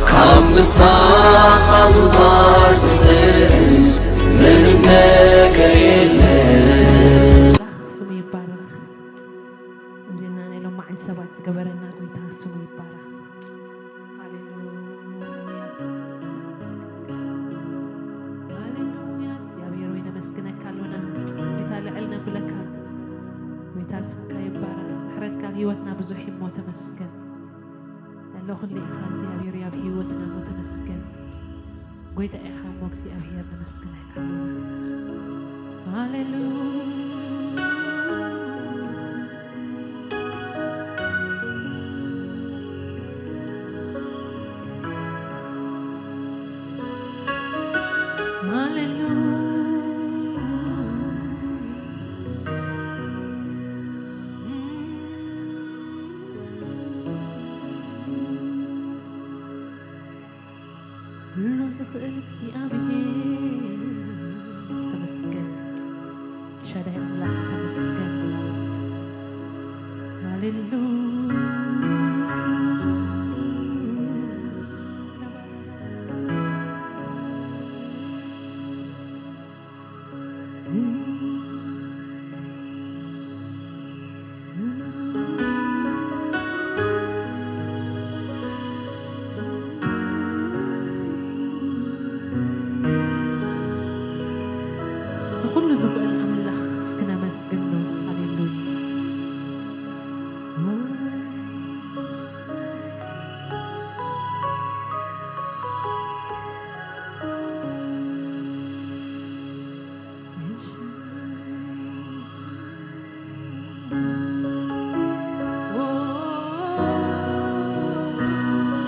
ካብ ምሳኻ ምንባር ዝጥዕም ምንም ነገር የለን። ስሙ ይባረኽ። እንዲና ናይ ሎማዓንቲ ሰባት ዝገበረና ጎይታ ስሙ ይባረኽ። ሃሌሉያ። ሃሌሉያ። እግዚኣብሔር ወይ ነመስግነካ ኣሎና። ጎይታ ልዕል ነብለካ። ጎይታ ስምካ ይባረኽ። ምሕረትካ ኣብ ህይወትና ብዙሕ እሞ ተመስገን። ኣለኹልይ ኢኻ እግዚኣብሔር ኣብ ህይወትና እሞ ተመስገን። ጎይታ ኢኻ እሞ እግዚኣብሔር ነመስግነካ። ሃሌሉያ። ሃሌሉያ። ኩሉ ዝኽእል እግዚኣብሔር ተመስገን። ሻዳይ ኣምላኽ ተመስገን። ሃሌሉያ። እዚ ኩሉ ዝኽእል ኣምላኽ እስኪ ነመስግኖ። ሃሌሉያ።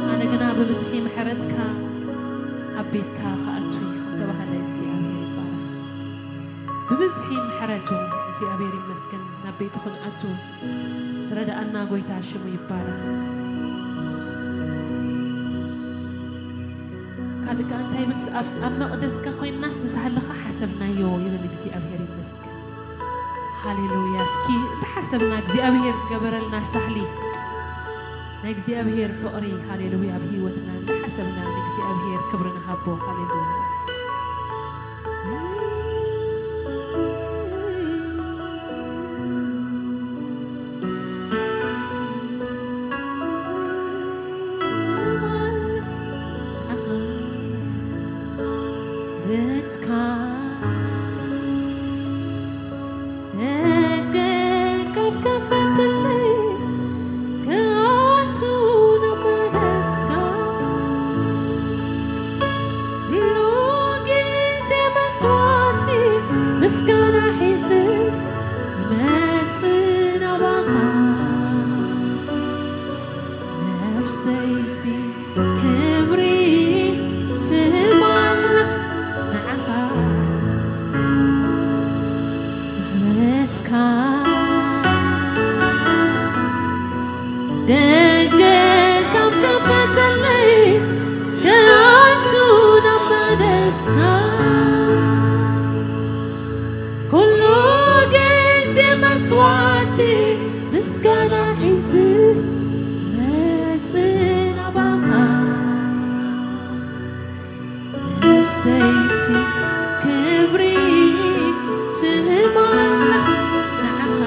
ኣነ ግና ብብዝሒ ምሕረትካ ኣብ ቤትካ ክኣቱ እየ። ተባሃለ እግዚኣብሔር ይባረኽ። ብብዝሒ ምሕረቱ እግዚኣብሔር ይመስገን። ናብ ቤቱ ክንኣቱ ዝረዳኣና ጎይታ ሽሙ ይባረኽ። ካልእ ከኣ እንታይ ይብል? ኣብ ኣብ መቕደስካ ኮይንናስ ንሳህልኻ ሓሰብናዮ ይብል። እግዚኣብሔር ይመስገን። ሃሌሉያ። እስኪ እንተሓሰብና እግዚኣብሔር ዝገበረልና ሳህሊ ናይ እግዚኣብሔር ፍቕሪ፣ ሃሌሉያ፣ ኣብ ህይወትና እንተሓሰብና ንእግዚኣብሔር ክብሪ ንሃቦ። ሃሌሉያ። ኩሉ ግዜ መስዋዕቲ ምስጋና ሒዘ ይመጽእ ናባኻ። ነፍሰይሲ ክብሪ ትህባና ንዓኻ። ምሕረትካ ደገ ካብ ከፈተለይ ክኣቱ ናብ መደስካ። ኩሉ ግዜ መስዋዕቲ ምስጋና ሒዘ መጽእ ናባኻ። ነፍሰይሲ ክብሪ ትህባና ንዓኻ።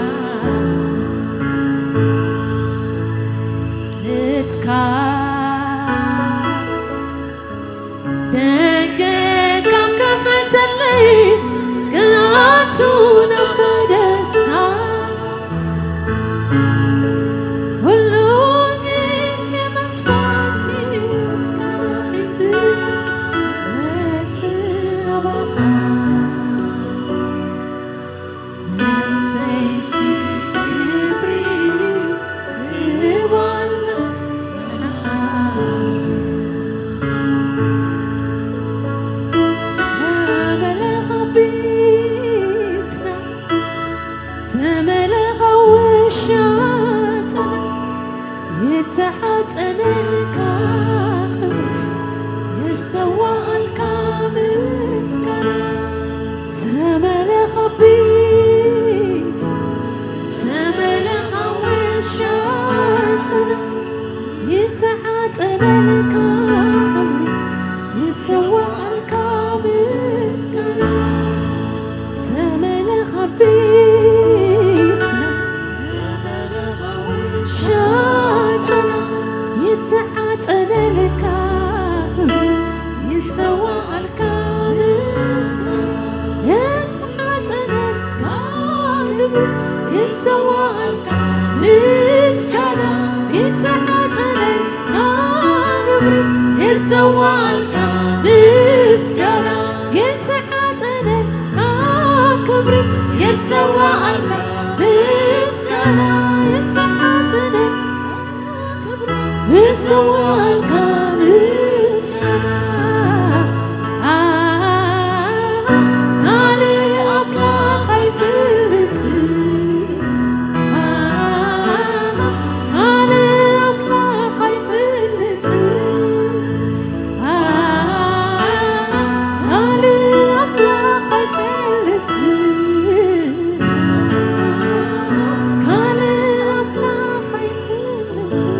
ምሕረትካ ደገ ካብ ከፈተለይ ክኣቱ ናብ መደስካ። ኩሉ ግዜ መስዋዕቲ ምስጋና ሒዘ መጽእ ናባኻ። ነፍሰይሲ ክብሪ ትህባና ንዓኻ። ጠለልካ ክብሪ ይሰዋእልካ ምስጋና። ተመለኻ ቤትና ሻጥና ይተዓጠነልካ ክብሪ ይሰዋእልካ ምስጋና። ይሰዋእልካ ምስጋና፣ ይሰዋእልካ ክብሪ፣ ይሰዋእልካ ምስጋና፣ ይተዓጠነልካ ክብሪ፣ ይሰዋእልካ ምስጋና፣ ይተዓጠነልካ ክብሪ፣ ይሰዋእልካ ምስጋና። ኣነ ኣምላኽ ኣይፈልጥን፣ ኣነ ኣምላኽ ኣይፈልጥን፣ ኣነ ኣምላኽ ኣይፈልጥን፣ ኣነ ኣምላኽ ኣይፈልጥን።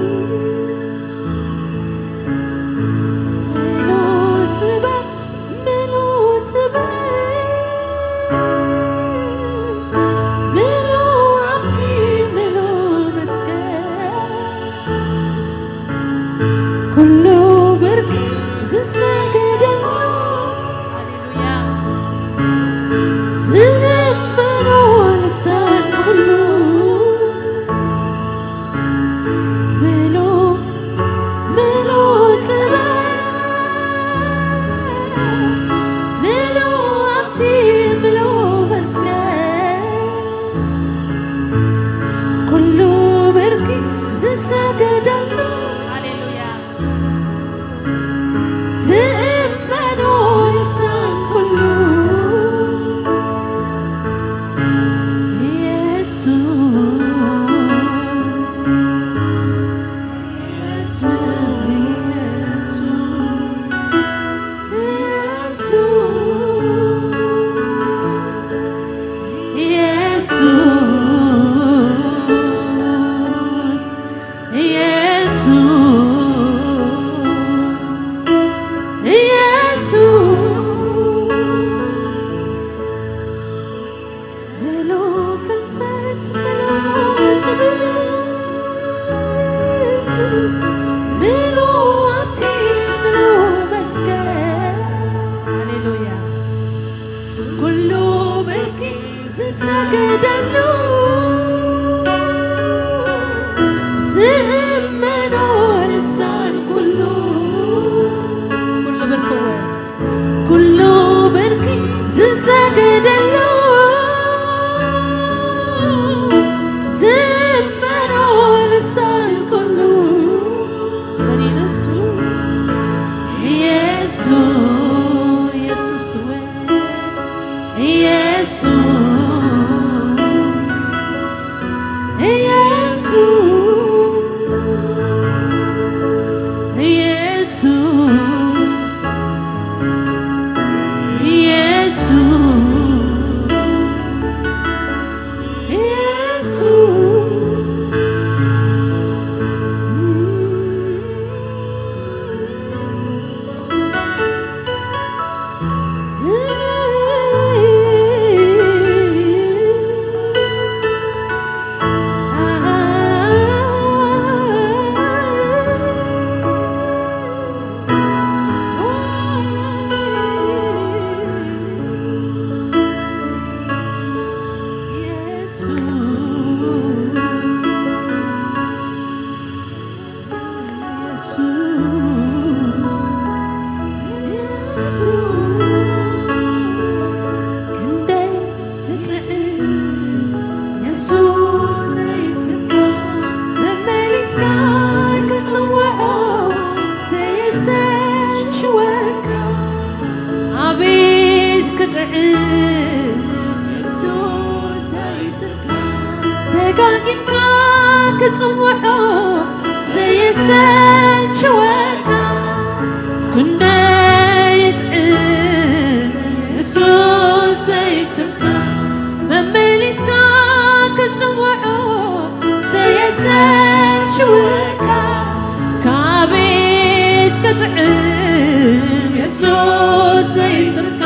ኢየሱሰይ ስምካ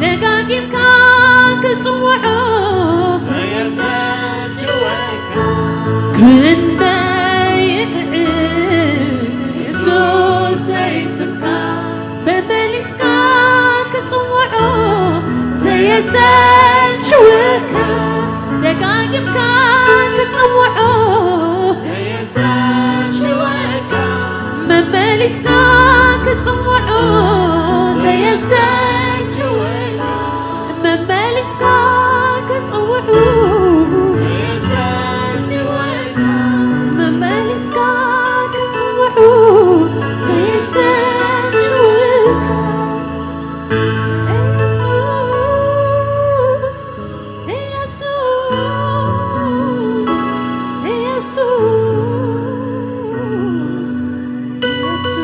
ደጋጊምካ ክጽውዖ ዘየሰልችወካ ክንደይ ይጥዕም ኢየሱሰይ ስምካ መመሊስካ ክጽውዖ ዘየሰልችወካ ደጋጊምካ ክጽውዖ መመሊስካ ክጽውዖ ዘየሰልችወካ መመሊስካ ክጽውዑ መመሊስካ ክጽውዑ ዘየሰልችወካ ኢየሱስ ኢየሱስ ኢየሱስ ኢየሱስ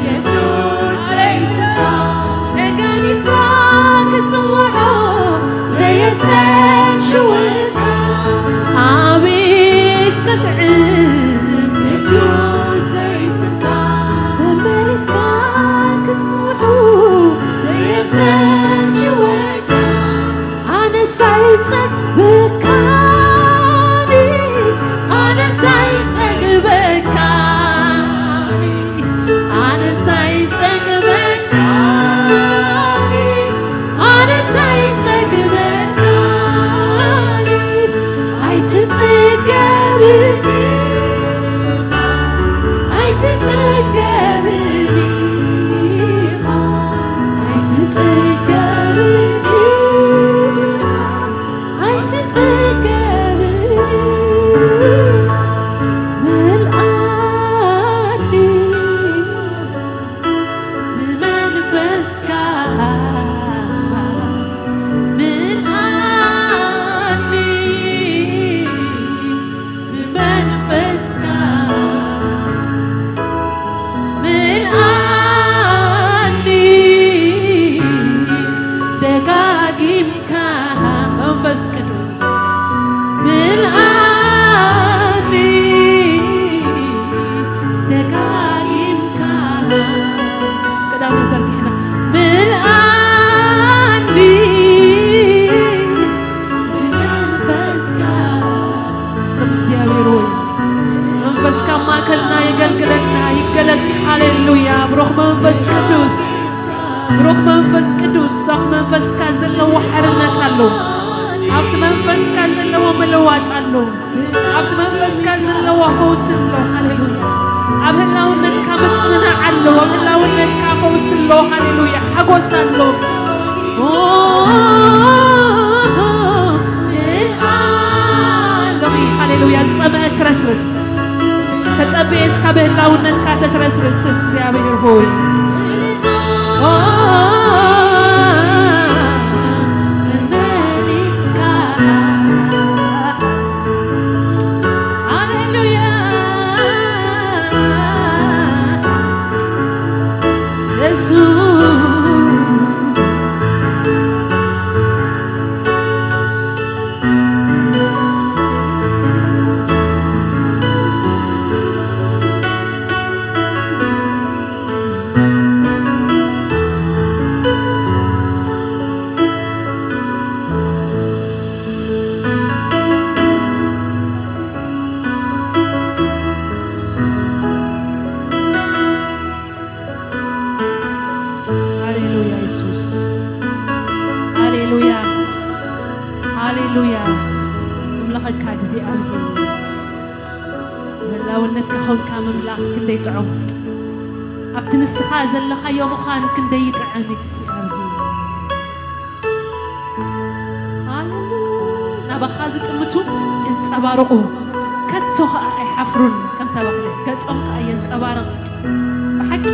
የሱስ ዘይስምዓ፣ ደጋጊምካ ክትጽውዖ ዘየሰልችወካ፣ ኣቤት ክጥዕም የሱስ ዘይስምዓ፣ መመሊስካ ክትጽውዖ ዘየሰልችወካ። ኣነስ ኣይጸግበካኒ፣ ኣነስ ኣይጸግበካኒ፣ ኣነስ ኣይጸግበካኒ፣ ኣነስ ኣይጸግበካኒ። ኣይትጸገብኒ፣ ኣይትጸገብኒ፣ ኣይትጸገብኒ። ኣይትጸገብን፣ ምልኣኒ ብመንፈስካ፣ ምልኣኒ ብመንፈስካ፣ ምልኣኒ ደጋጊምካ። መንፈስ ቅዱስ ምልኣኒ ደጋጊምካ። ቀዳም ዘርጊሕና ምልኣኒ ብመንፈስካ። እግዚኣብሔር ሆይ መንፈስካ ኣብ ማእከልና የገልግለና፣ ይገለጽ። ሃሌሉያ። ብሩኽ መንፈስ ቅዱስ፣ ብሩኽ መንፈስ ቅዱስ፣ ኣብቲ መንፈስካ ዘለዎ ሓርነት ኣሎ፣ ኣብቲ መንፈስካ ዘለዎ ምልዋጥ ኣሎ፣ ኣብቲ መንፈስካ ዘለዎ ፈውሲ ኣሎ። ሃሌሉያ። ኣብ ህላውነትካ ምጽንናዕ ኣሎ፣ ኣብ ህላውነትካ ፈውሲ ኣሎ። ሃሌሉያ። ሓጎስ ኣሎ። ኦ፣ ሃሌሉያ። ዝጸመአት ትረስርስ፣ ተጸብየትካ ብህላውነትካ ተትረስርስ እግዚኣብሔር ሆይ። ኦ፣ መመሊስካ። ሃሌሉያ። የሱስ። ሃሌሉያ የሱስ። ሃሌሉያ። ሃሌሉያ። ኣምላኸካ እግዚኣብሔር። ህላውነትካ ኾንካ ምምላኽ ክንደይ ጥዑም። ኣብቲ ንስኻ ዘለኻዮ ምዃን ክንደይ ይጥዕም እግዚኣብሔር። ሃሌሉያ። ናባኻ ዝጥምቱ የንጸባርቑ፣ ከቶ ኸኣ ኣይሓፍሩን ከም ተባህለ፣ ገጾም ከኣ የንጸባርቕ። ብሓቂ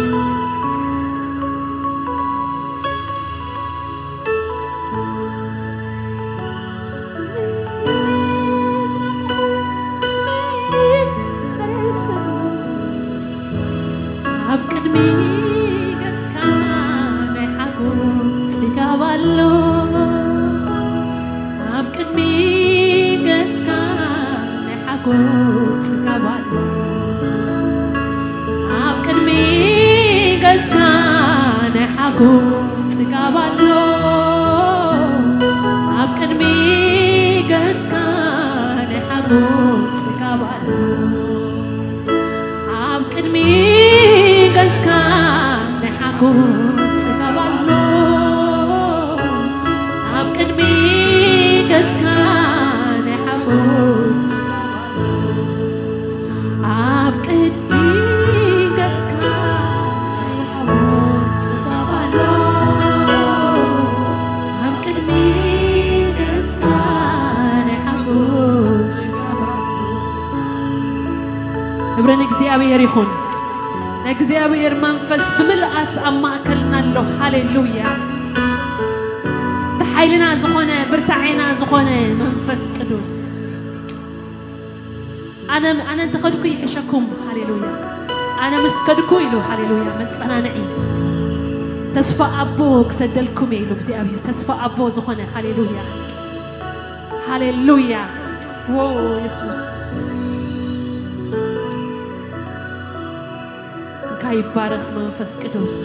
ኣብ ቅድሚ ገጽካ ናይ ሓጎስ ጽጋብ ኣሎ። ኣብ ቅድሚ ገጽካ ናይ ሓጎስ ጽጋብ ኣሎ። ኣብ ቅድሚ ገጽካ ናይ ሓጎስ ጽጋብ ኣሎ። ኣብ ቅድሚ ገጽካ ናይ ሓጎስ ጽጋብ ኣሎ። ኣብ ቅድሚ ገጽካ ናይ ሓጎስ ጽጋብ ኣሎ። ኣብ ቅድሚ ገጽካ ናይ ሓጎስ ጽጋብ ኣሎ። ኣብ ቅድሚ ገጽካ ናይ ሓጎስ ጽጋብ ኣሎ። ኣብ ቅድሚ ገጽካ ናይ ሓጎስ ጽጋብ ኣሎ። ክብሪ ንእግዚኣብሔር ይኹን። ናይ እግዚኣብሔር መንፈስ ብምልኣት ኣብ ማእከልና ኣሎ። ሃሌሉያ። እቲ ሓይልና ዝኾነ፣ ብርታዔና ዝኾነ መንፈስ ቅዱስ። ኣነ፣ ኣነ እንተኸድኩ ይሕሸኩም። ሃሌሉያ። ኣነ ምስ ከድኩ ኢሉ፣ ሃሌሉያ፣ መጸናንዒ። ተስፋ ኣቦ ክሰደልኩም እየ ኢሉ እግዚኣብሔር፣ ተስፋ ኣቦ ዝኾነ፣ ሃሌሉያ፣ ሃሌሉያ። ዎ፣ የሱስ። እንካ ይባረኽ መንፈስ ቅዱስ።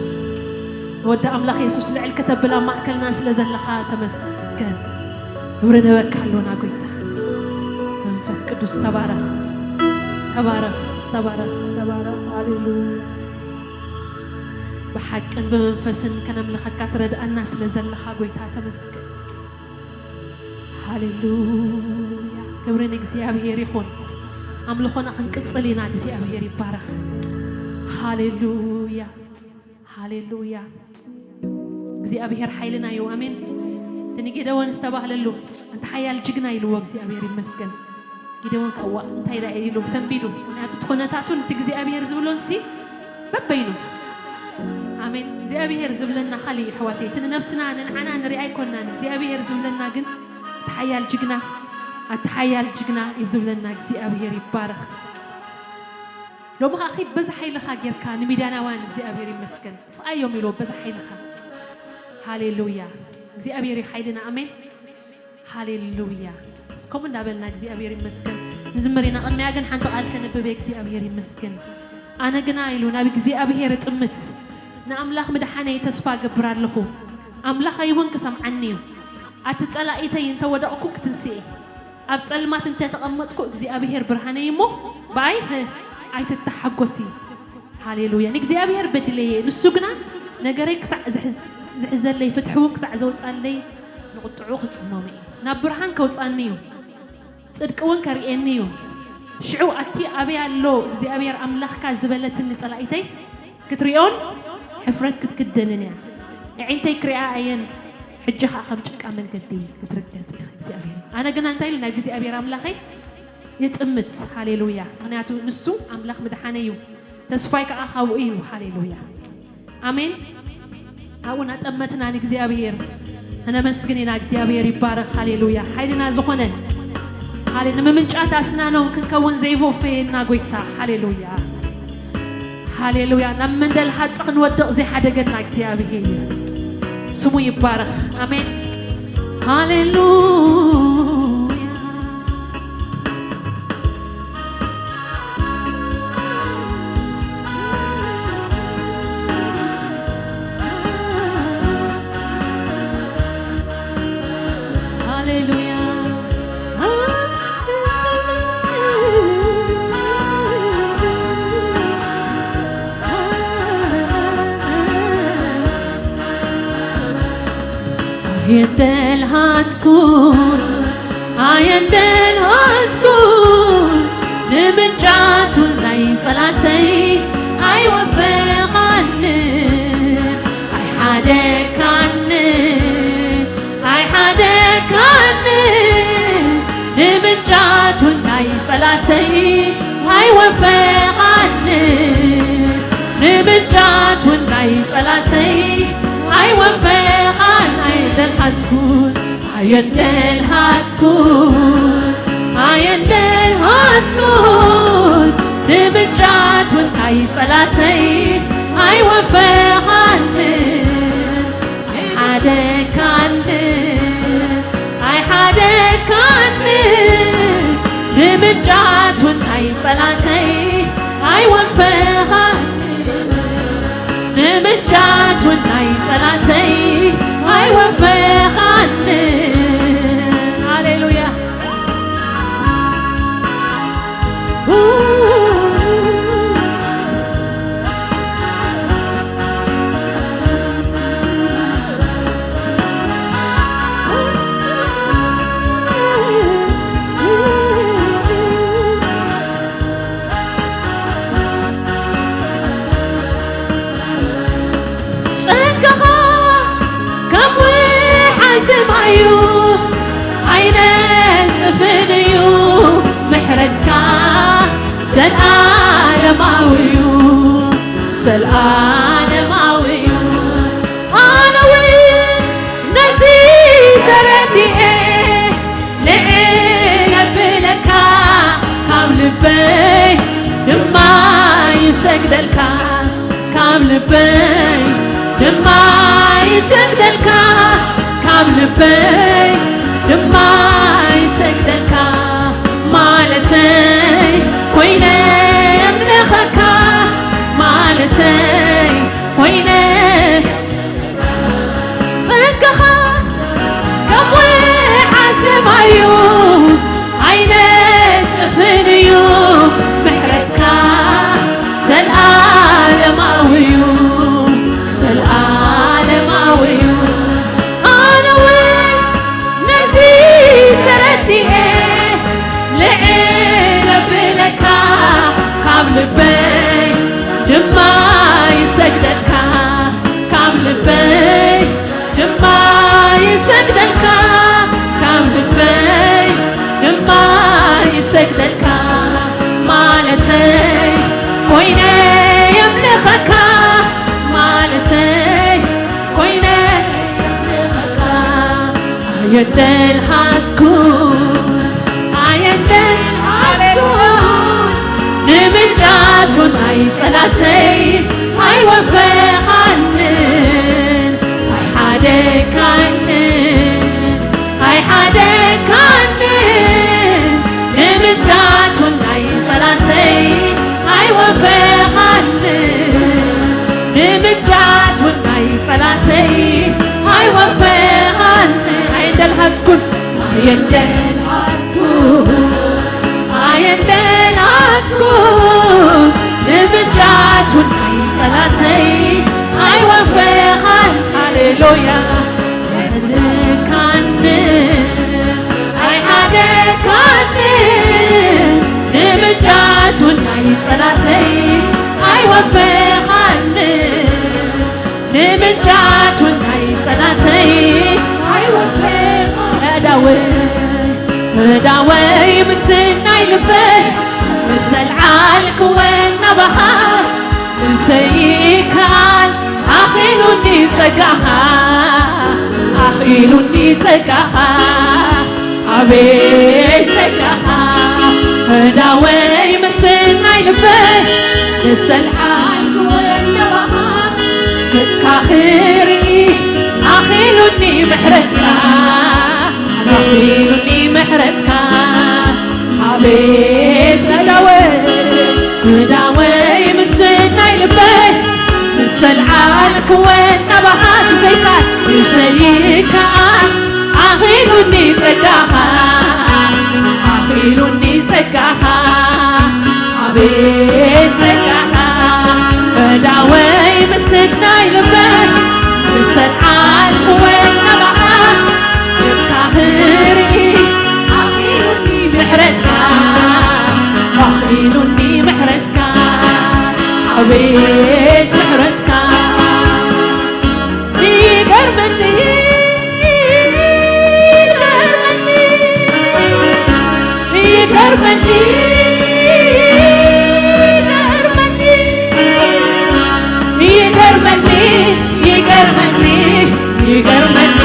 ንወዲ ኣምላኽ የሱስ ልዕል ከተብል ኣብ ማእከልና ስለ ዘለኻ ተመስገን። ክብሪ ንህበካ ኣሎና ጎይታ። መንፈስ ቅዱስ ተባረኽ፣ ተባረኽ፣ ተባረኽ፣ ተባረኽ። ሃሌሉያ። ብሓቅን ብመንፈስን ከነምልኸካ ትረድኣና ስለ ዘለኻ ጎይታ ተመስገን። ሃሌሉያ። ክብሪ ንእግዚኣብሔር ይኹን። ኣምልኾና ክንቅጽል ኢና። እግዚኣብሔር ይባረኽ። ሃሌሉያ። ሃሌሉያ። እግዚኣብሔር ሓይልና እዩ። ኣሜን። እቲ ንጌደዎን ዝተባህለሉ፣ "ኣንታ ሓያል ጅግና" ኢልዎ። እግዚኣብሔር ይመስገን። ጌደዎን ከኣ፣ "እዋ፣ እንታይ ደኣ?" ኢሉ ሰንቢዱ። ምኽንያቱ እቲ ኩነታቱን እቲ እግዚኣብሔር ዝብሎን ሲ በበይኑ። ኣሜን። እግዚኣብሔር ዝብለና ካልእ እዩ፣ ኣሕዋተይ። እቲ ንነብስና፣ ንንዓና ንርኢ ኣይኮናን። እግዚኣብሔር ዝብለና ግን፣ ኣቲ ሓያል ጅግና፣ ኣቲ ሓያል ጅግና እዩ ዝብለና። እግዚኣብሔር ይባረኽ። ሎሚ ኸኣ ኺድ በዚ ሓይልኻ ጌርካ ንሚድያናውያን እግዚኣብሔር ይመስገን። ጥፍኣዮም ኢልዎ በዚ ሓይልኻ። ሃሌሉያ። እግዚኣብሔር እዩ ሓይልና። ኣሜን። ሃሌሉያ። እስከ ከምኡ እንዳበልና እግዚኣብሔር ይመስገን ንዝምር ኢና። ቅድሚያ ግን ሓንቲ ቃል ከንብብ እየ። እግዚኣብሔር ይመስገን። ኣነ ግና ኢሉ ናብ እግዚኣብሔር እጥምት፣ ንኣምላኽ ምድሓነይ ተስፋ እገብር ኣለኹ። ኣምላኸይ እውን ክሰምዓኒ እዩ። ኣቲ ጸላኢተይ እንተ ወደቕኩ ክትንስኤ፣ ኣብ ጸልማት እንተ ተቐመጥኩ እግዚኣብሔር ብርሃነይ እሞ ብኣይ፣ ህ፣ ኣይትተሓጎሲ። ሃሌሉያ። ንእግዚኣብሔር በድለየ፣ ንሱ ግና ነገረይ ክሳዕ ዝሕዝ-፣ ዝሕዘለይ፣ ፍትሒ እውን ክሳዕ ዘውጻለይ ንቁጥዑ ክጽመሙ እዩ። ናብ ብርሃን ከውጻኒ እዩ፣ ጽድቂ እውን ከርእየኒ እዩ። ሽዑ ኣቲ ኣበይ ኣሎ እግዚኣብሔር ኣምላኽካ ዝበለትኒ ጸላኢተይ ክትርእዮን ሕፍረት ክትክደንን እያ። ኣዒንተይ ክርእያ እየን፣ ሕጂ ኸኣ ከም ጭቃ መንገዲ ክትርገጽ ኢኻ እግዚኣብሔር። ኣነ ግና እንታይ ኢሉ ናብ እግዚኣብሔር ኣምላኸይ ይጥምት። ሃሌሉያ። ምኽንያቱ ንሱ ኣምላኽ ምድሓነይ እዩ። ተስፋይ ከዓ ካብኡ እዩ። ሃሌሉያ። ኣሜን። ኣብኡ እናጠመትና ንእግዚኣብሔር እነመስግን ኢና። እግዚኣብሔር ይባረኽ። ሃሌሉያ። ሓይልና ዝኾነ፣ ሃሌ-፣ ንምምንጫት ኣስናኖም ክንከውን ዘይወፈየና ጎይታ። ሃሌሉያ። ሃሌሉያ። ናብ መንደል ሃጽ ክንወድቕ ዘይሓደገና እግዚኣብሔር ስሙ ይባረኽ። ኣሜን። ሃሌሉያ። ሃሌሉያ። ኣየንደልሃጽኩን፣ ኣየንደልሃጽኩን፣ ንምንጫቱ ናይ ጸላተይ ኣይወፈኻንን፣ ኣይሓደካንን፣ ኣይሓደካንን፣ ንምንጫቱ ናይ ጸላተይ ኣይወፈኻንን፣ ንምንጫቱ ናይ ጸላተይ ኣይወፈኻን፣ ኣየንደልሃጽኩን፣ ኣየንደልሃጽኩን፣ ኣየንደልሃጽኩን፣ ንምንጫቱ ናይ ጸላተይ ኣይወፈኻንን፣ ኣይሓደካንን፣ ኣይሓደካንን፣ ንምንጫቱ ናይ ጸላተይ ኣይወፈኻንን፣ ንምንጫቱ ናይ ጸላተይ ኣይወፈኻንን። ሃሌሉያ። ጸጋኻ ከም ወሓዚ ማይ እዩ፣ ኣይነጽፍን እዩ። ምሕረትካ ዘልኣለማዊ እዩ፣ ዘልኣለማዊ እዩ። ኣነ እውን ነዚ ተረዲኤ፣ ልዕል የብለካ ካብ ልበይ ድማ እዩ ይሰግደልካ ካብ ልበይ ድማ ይሰግደልካ ካብ ልበይ ድማ ይሰግደልካ ማለተይ ኮይነ የምልኸካ ማለተይ ኮይነ ጸጋኻ ከም ወሓ ሰማዩ ኣይነጽፍን እዩ ምሕረትካ ዘልኣለማዊ እዩ ዘልኣለማዊ እዩ ኣነ እውን ነዚ ተረዲኤ ልዕል ኣብለካ ካብ ልበይ ድማ ይሰግደልካ ካብ ልበይ ድማ ይሰግደልካ ካብ ልበይ ድማ ይሰግደልካ ማለተይ ኮይነ የምልኸካ ማለተይ ኮይነ የምልኸካ ኣየደልሃዝኩ ኣየደልሃዝኩ ንምንጫቱ ናይ ጸላተይ ኣይወፈኻንን ኣይሓደካንን ኣይሓደካንን ንምንጫቱ ናይ ጸላተይ ኣይወፈኻንን ንምንጫቱ ናይ ጸላተይ ኣይወፈኻንን ኣየደልሃዝኩን ኣየንደን ኣትኩ ኣየንደን ኣትኩ ንምንጫቱ ናይ ጸላተይ ኣይወፈኻን ሃሌሉያ ኣይሓደካን ኣይሓደካን ንምንጫቱ ናይ ጸላተይ ኣይወፈኻን ንምንጫቱ ናይ ጸላተይ ኣይወፈኻን እዳወይ እዳወይ ምስናይ ልበይ ምስ ዘልዓልክወ ናባኻ ንሰይካል ኣኺሉኒ ጸጋኻ ኣኺሉኒ ጸጋኻ ኣቤት ጸጋኻ እዳወይ ምስናይ ልበይ ንሰልዓልክወ ናባኻ ገጽካ ክርኢ ኣኺሉኒ ምሕረትካ ኣኺሉኒ ምሕረትካ ኣቤት እዳወይ እዳወይ ምስናይ ልበይ ንሰልዓልክወ ናባኻ ክሰይካል ክሰይካል ኣኺሉኒ ጸጋኻ ኣኺሉኒ ጸጋኻ ኣቤት ጸጋኻ እዳወይ ምስናይ ልበይ ንሰልዓልክወ ናባኻ ገጽካ ክርኢ ኣኺሉኒ ምሕረትካ ኣኺሉኒ ምሕረትካ ኣቤት ምሕረትካ ይገርመኒ ይገርመኒ ይገርመኒ ይገርመኒ ይገርመኒ ይገርመኒ ይገርመኒ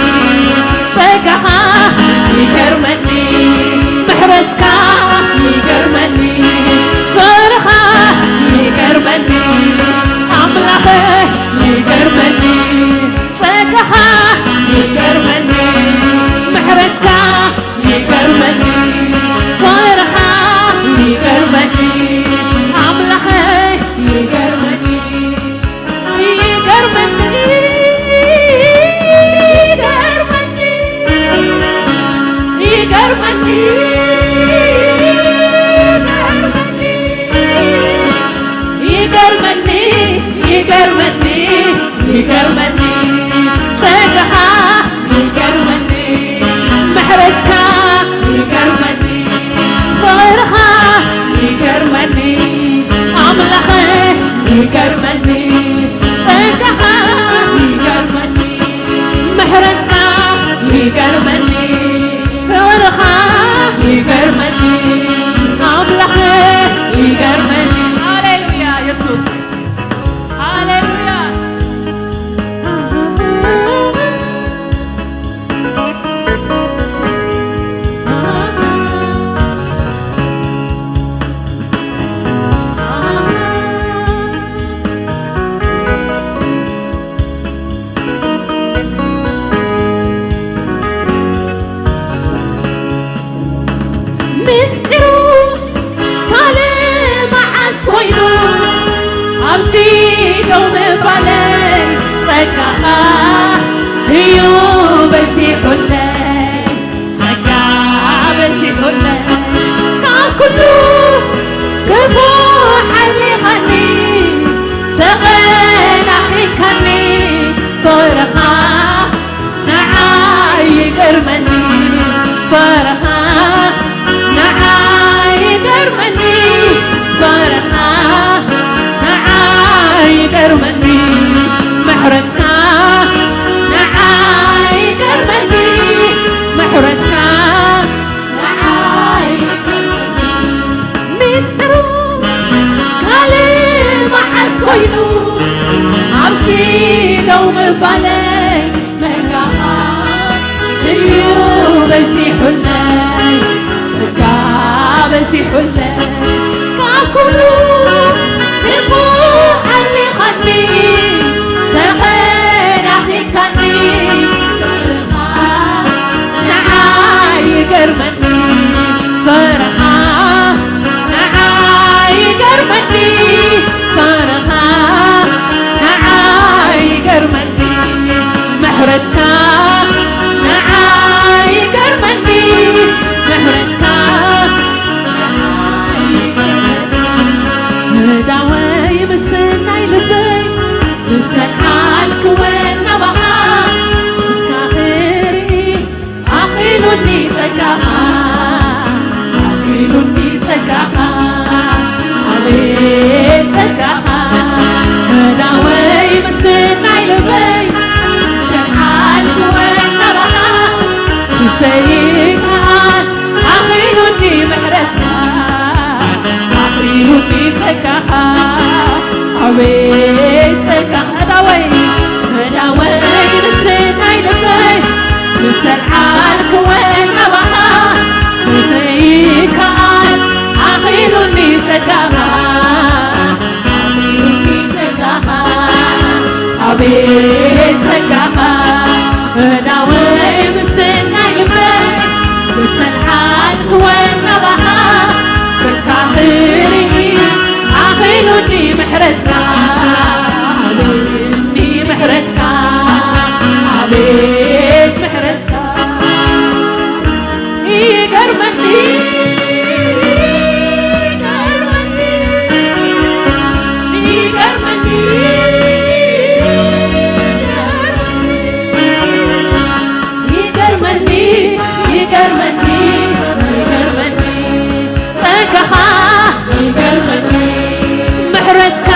ጸጋኻ ይገርመኒ ምሕረትካ ይገርመኒ ፍቕርኻ ይገርመኒ ኣምላኸ ይገርመኒ ጸጋኻ ይገርመኒ ምሕረትካ ይገርመኒ ፍቕርኻ ይገርመኒ ኣምላኸይ ይገርመኒ ይገርመኒ ይገርመኒ ይገርመኒ ይገርመኒ ይገርመኒ ይገርመኒ ጸጋኻ ይገርመኒ ምሕረትካ ይገርመኒ ፍቕርኻ ይገርመኒ ኣምላኸ ይገርመኒ ጸጋኻ ይገርመኒ ምሕረትካ ይገርመኒ ፍቕርኻ ደው ምባለይ ጸጋኻ እዩ በዚሑለይ፣ ጸጋ በዚሑለይ። ካብ ኩሉ ክፉእ ኣሊኻኒ፣ ተኸላኺልካኒ፣ ንዓይ ይገርመኒ ፍቕርኻ፣ ንዓይ ይገርመኒ ፍቕርኻ፣ ንዓይ ይገርመኒ ምሕረትካ፣ ንዓይ ይገርመኒ ምሕረትካ፣ ንዓይ ይገርመኒ። እዳወይ ምስናይ ልበይ፣ ምሰልዓልክወ ናባኻ፣ ስስካ ክርኢ ኣኺሉኒ ጸጋኻ፣ ኣኺሉኒ ጸጋኻ፣ ኣቤት ጸጋኻ። እዳወይ ምስናይ ልበይ፣ ሰልዓልክወ ናባኻ፣ ትሰይከኣል ኣኺሉኒ ምሕረትካ፣ ኣኺሉኒ ጸጋኻ፣ ኣቤት ጸጋኻ። እዳወይ፣ እዳወይ ምስናይ ልበይ፣ ምሰልዓልክወ ናባኻ፣ ትሰይከኣል ኣኺሉኒ ጸጋኻ፣ ኣኺሉኒ ጸጋኻ፣ ኣቤት ጸጋኻ። እዳወይ ምስናይ ልበይ፣ ምሰልዓልክወ ናባኻ፣ ጸጋ ክርኢ ኣኺሉኒ ምሕረትካ፣ ኣኺሉኒ ምሕረትካ፣ ኣቤት ምሕረትካ። ይገርመኒ፣ ይገርመኒ፣ ይገርመኒ፣ ይገርመኒ፣ ይገርመኒ፣ ይገርመኒ። ጸጋኻ ይገርመኒ፣ ምሕረትካ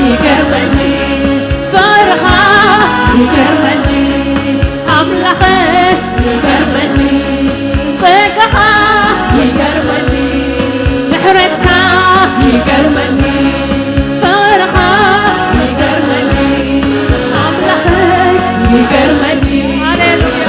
ይገርመኒ፣ ፍቕርኻ ይገርመኒ፣ ኣምላኸ ይገርመኒ፣ ጸጋኻ ይገርመኒ፣ ምሕረትካ ይገርመኒ፣ ፍቕርኻ ይገርመኒ፣ ኣምላኸ ይገርመኒ። ሃሌሉያ።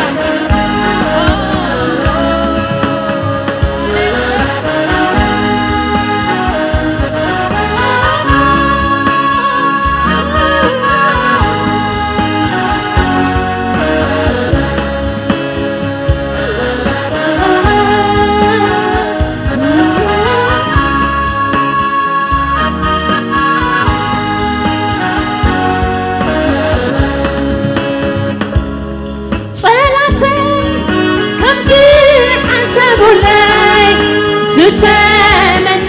ጸላተይ ከምዚ ሓሰቡለይ፣ ዝተመነዩለይ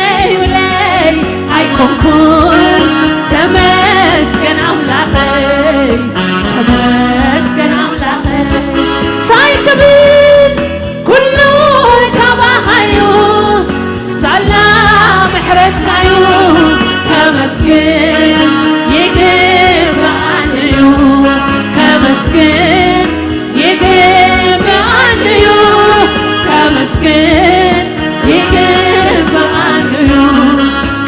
ኣይኮንኩን። ተመስገን ኣምላኸይ፣ ተመስገን ኣምላኸይ። እንታይ ክብል ኩሉ ካባኻዩ፣ ሳላ ምሕረትካዩ። ተመስገን ይግብኣንዩ፣ ተመስገን ይግብኣንዩ፣ ተመስገን ይግብኣንዩ።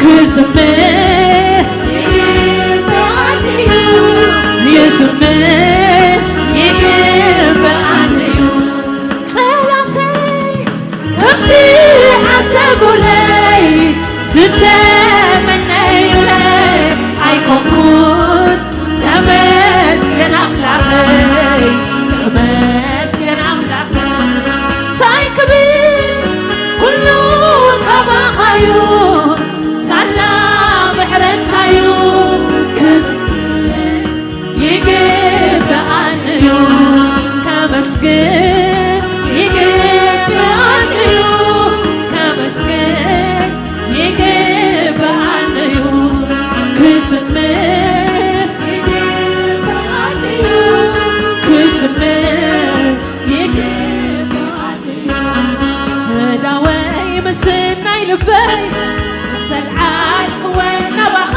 ክዝምር ይግብኣንዩ፣ ይዝምር ይግብኣንዩ። ጸላተይ ከምዚ ሓሰቡለይ፣ ዝተመነዩለይ ኣይኮንኩን። ተመስገን ኣምላኸይ፣ ተመስገን ኣምላኸይ። እንታይ ክብል ኩሉ ካባኻዩ፣ ሳላ ምሕረትካዩ። ክዝምር ይግብኣንዩ፣ ተመስገን ይግብኣንዩ፣ ተመስገን ይግብኣንዩ። ክዝምር ይግብኣንዩ፣ ክዝምር ይግብኣንዩ። እዳወይ ምስናይ ልበይ፣ ዝተልዓልክወ ናባኻ፣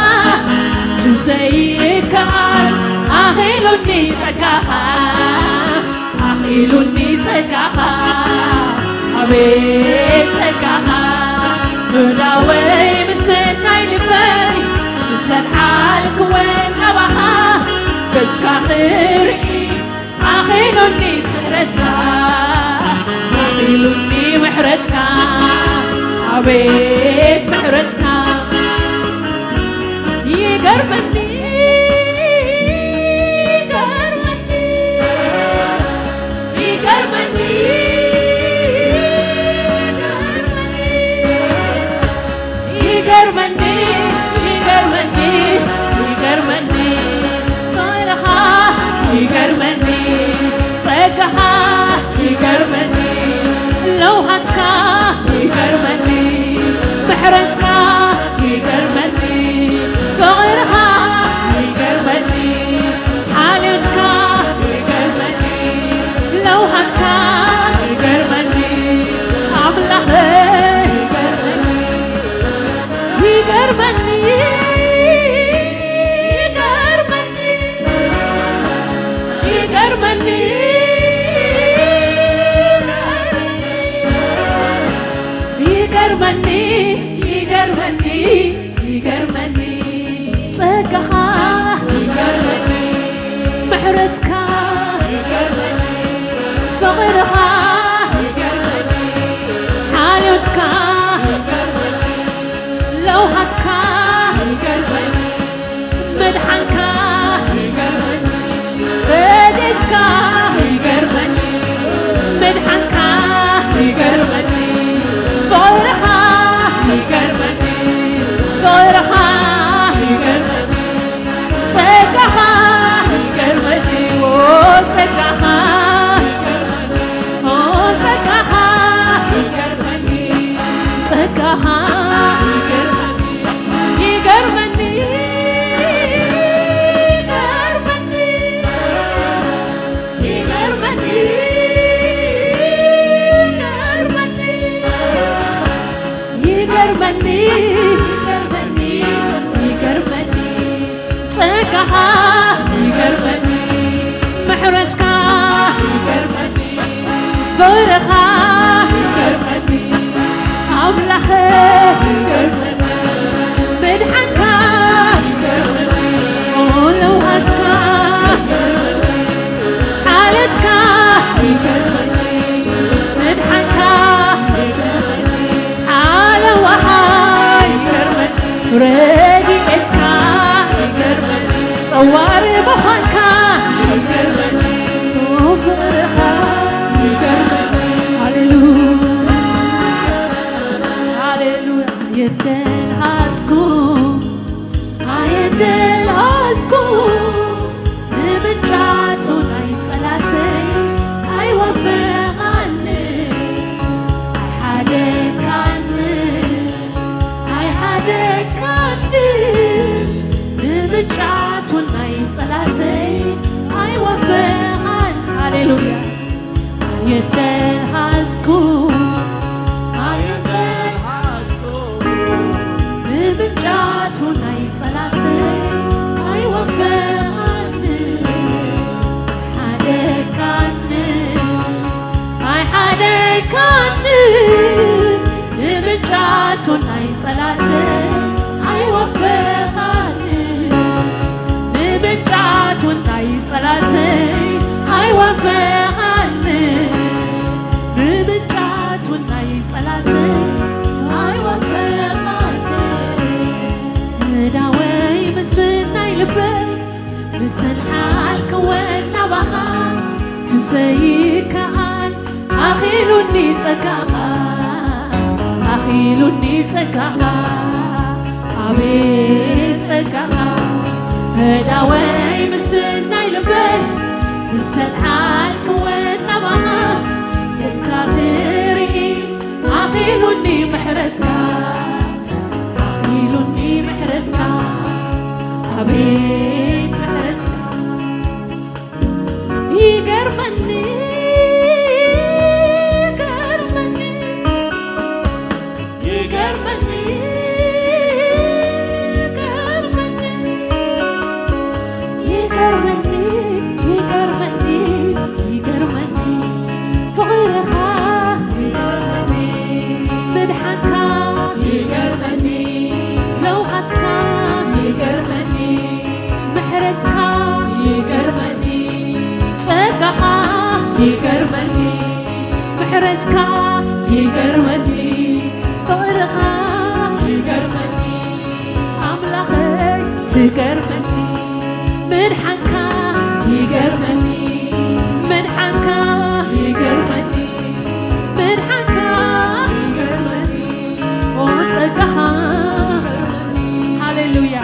ትዘይከኣል ኣኺሉኒ ጸጋኻ፣ ኣኺሉኒ ጸጋኻ፣ ኣቤት ጸጋኻ። እዳወይ ምስናይ ልበይ፣ ዝተልዓልክወ ናባኻ፣ ርኢ ኣኺሉኒ ምሕረትካ፣ ኣኺሉኒ ምሕረትካ፣ ኣቤት ምሕረትካ። ይገርመኒ፣ ይገርመኒ፣ ይገርመኒ፣ ይገርመኒ። ይገርመኒ፣ ይገርመኒ፣ ይገርመኒ፣ ፍቕርኻ ይገርመኒ፣ ጸጋኻ ይገርመኒ፣ ለውሃትካ ይገርመኒ፣ ምሕረትካ ይገርመኒ፣ ፍቕርኻ ይገርመኒ፣ ሓልዮትካ ይገርመኒ፣ ለውሃትካ ይገርመኒ፣ ኣምላኸይ ይገርመኒ፣ ይገርመኒ፣ ይገርመኒ፣ ይገርመኒ፣ ይገርመኒ፣ ይገርመኒ፣ ጸጋኻ ይገርመኒ፣ ምሕረትካ ይገርመኒ፣ ፍቕርኻ ይገርመኒ፣ ሓልዮትካ ይገርመኒ፣ ለውሃትካ ይገርመኒ፣ ምድሓንካ ይገርመኒ፣ ረድኤትካ ይገርመኒ፣ ምድሓንካ ይገርመኒ፣ ፍቕርኻ ይገርመኒ፣ ፍቕርኻ ይገርመኒ፣ ጸጋኻ ይገርመኒ፣ ኦ ጸጋኻ፣ ኦ ጸጋኻ ይገርመኒ፣ ጸጋኻ ይገርመኒ፣ ይገርመኒ፣ ይገርመኒ፣ ይገርመኒ፣ ይገርመኒ፣ ይገርመኒ፣ ይገርመኒ፣ ጸጋኻ ይገርመኒ፣ ምሕረትካ ይገርመኒ፣ ፍቕርኻ ይገርመኒ፣ ኣምላኸ ይገርመኒ፣ ምድሓንካ ይገርመኒ፣ ለውሃትካ ይገርመኒ፣ ሓልዮትካ ይገርመኒ፣ ምድሓንካ ይገርመኒ፣ ሓለዋኻ ይገርመኒ፣ ረድኤትካ ይገርመኒ፣ ጸዋር ምዃንካ ይገርመኒ፣ ፍቕርኻ ይገርመኒ። ሃሌሉያ፣ ሃሌሉያ። የደልሃዝኩ ኣየደልሃዝኩ ንምጫቱ ናይ ጸላተይ ኣይወፈቓኒ፣ ኣይሓደካኒ፣ ኣይሓደካኒ ንምጫቱ ናይ ጸላተይ ኣይወፈቓኒ። ሃሌሉያ። ኣየደልሃዝኩ፣ ኣየደልሃዝኩ ንምጫቱ ናይ ጸላተይ ኣይወፈቓኒ፣ ኣይሓደካኒ፣ ኣይሓደካኒ ንምጫቱ ናይ ጸላተይ ኣይወፈቓኒ፣ ንምጫቱ ናይ ጸላተይ ኣይወፈቓኒ፣ ንምጫቱ ናይ ጸላተይ ኣይወፈቓኒ። እዳወይ ምስናይ ልበይ ምሰንሓልክወን ናባኻ ትሰይድ ከኣን ኣኺሉኒ ጸጋኻ፣ ኣኺሉኒ ጸጋኻ፣ ኣቤት ጸጋኻ። እዳወይ ምስናይ ልበይ ምሰንሓልክወን ናባኻ ገጽካ ክርኢ ኣኺሉኒ ምሕረትካ፣ ኣኺሉኒ ምሕረትካ፣ ኣቤት ምሕረትካ። ይገርመኒ፣ ይገርመኒ፣ ይገርመኒ፣ ይገርመኒ፣ ይገርመኒ፣ ይገርመኒ፣ ይገርመኒ፣ ፍቕርኻ ይገርመኒ፣ ምድሓንካ ይገርመኒ፣ ለውሃትካ ይገርመኒ፣ ምሕረ ይገርመኒ፣ ምሕረትካ ይገርመኒ፣ ፍቕርኻ ይገርመኒ፣ ኣምላኸይ ትገርመኒ፣ ምድሓንካ ይገርመኒ፣ ምድሓንካ ይገርመኒ፣ ምድሓንካ ይገርመኒ፣ ኦ ጸጋኻ። ሃሌሉያ።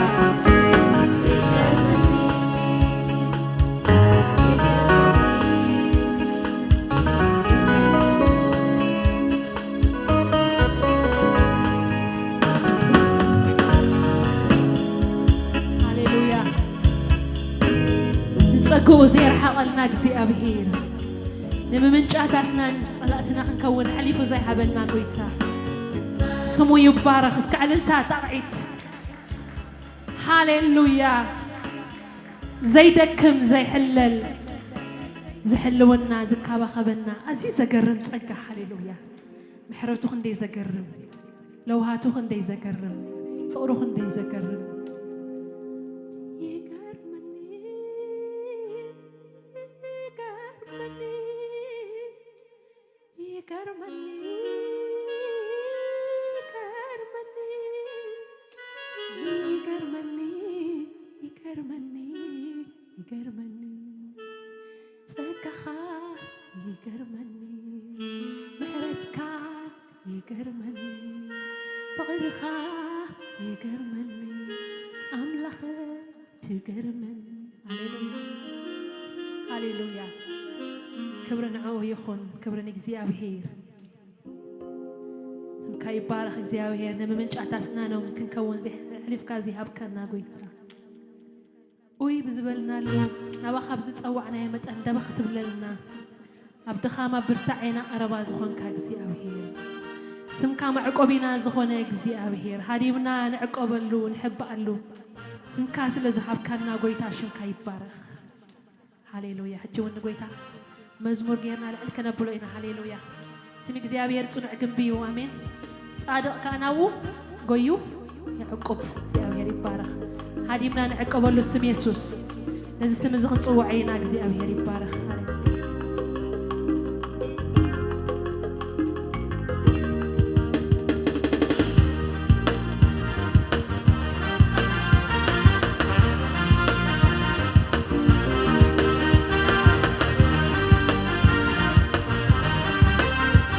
ሃሌሉያ። ንጸግኡ ዘይረሓቐልና እግዚኣብሔር፣ ንምምንጫታትናን ጸላእትና ክንከውን ሓሊፉ ዘይሃበና ጎይታ፣ ስሙ ይባረኽ። እስከ ዕልልታ ጣቕዒት። ሃሌሉያ። ዘይደክም ዘይሕለል ዝሕልወና ዝካባኸበና ኣዝዩ ዘገርም ጸጋ። ሃሌሉያ። ምሕረቱ ክንደይ ዘገርም፣ ለውሃቱ ክንደይ ዘገርም፣ ፍቕሩ ክንደይ ዘገርም። ይገርመኒ፣ ይገርመኒ፣ ይገርመኒ፣ ይገርመኒ፣ ይገርመኒ፣ ይገርመኒ፣ ይገርመኒ፣ ጸጋኻ ይገርመኒ፣ ምሕረትካ ይገርመኒ፣ ፍቕርኻ ይገርመኒ፣ ኣምላኸ ትገርመኒ። ሃሌሉያ፣ ሃሌሉያ። ክብሪ ንዕኡ ይኹን፣ ክብሪ ንእግዚኣብሔር። ስምካ ይባረኽ እግዚኣብሔር፣ ንምምንጫት ኣስናኖም ክንከውን ዘሕ-፣ ኣሕሊፍካ ዝሃብካና ጎይታ። ኡይ ብዝበልናሉ፣ ናባኻ ብዝጸዋዕናዮ መጠን ደበኽ ትብለልና። ኣብ ድኻም ኣብ ብርታዔና ቀረባ ዝኾንካ እግዚኣብሔር፣ ስምካ መዕቆቢና ዝኾነ እግዚኣብሔር፣ ሃዲምና ንዕቆበሉ፣ ንሕባኣሉ፣ ስምካ ስለ ዝሃብካና ጎይታ ሽምካ ይባረኽ። ሃሌሉያ። ሕጂ እውን ንጎይታ መዝሙር ጌርና ልዕል ከነብሎ ኢና። ሃሌሉያ። ስም እግዚኣብሔር ጽኑዕ ግንቢ እዩ። ኣሜን። ጻድቕ ከኣ ናብኡ ጎዩ ይዕቁብ። እግዚኣብሔር ይባረኽ። ሃዲምና ንዕቀበሉ ስም የሱስ። ነዚ ስም እዚ ክንጽውዖ ኢና። እግዚኣብሔር ይባረኽ። ሃሌሉያ።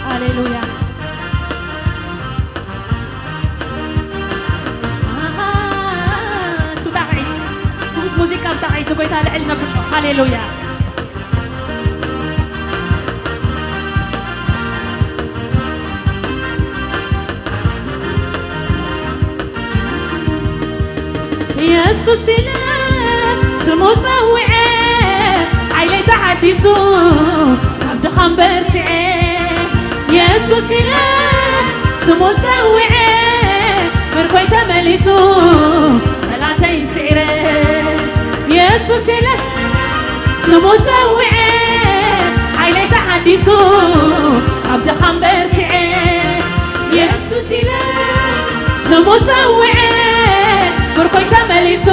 ሃሌሉያ። ኣሃ፣ እሱ ጣቕዒት፣ ምስ ሙዚቃ ብጣቕዒት ንጎይታ ልዕል ነብሎ። ሃሌሉያ። የሱስ ኢለ ስሙ ጸዊዐ፣ ሓይለይ ተሓዲሱ፣ ካብ ድኻም በርቲዐ። የሱስ ኢለ ስሙ ጸዊዐ፣ ምርኮይ ተመሊሱ፣ ጸላተይ ስዒረ። የሱስ ኢለ ስሙ ጸዊዐ፣ ሓይለይ ተሓዲሱ፣ ካብ ድኻም በርቲዐ። የሱስ ኢለ ስሙ ጸዊዐ፣ ምርኮይ ተመሊሱ፣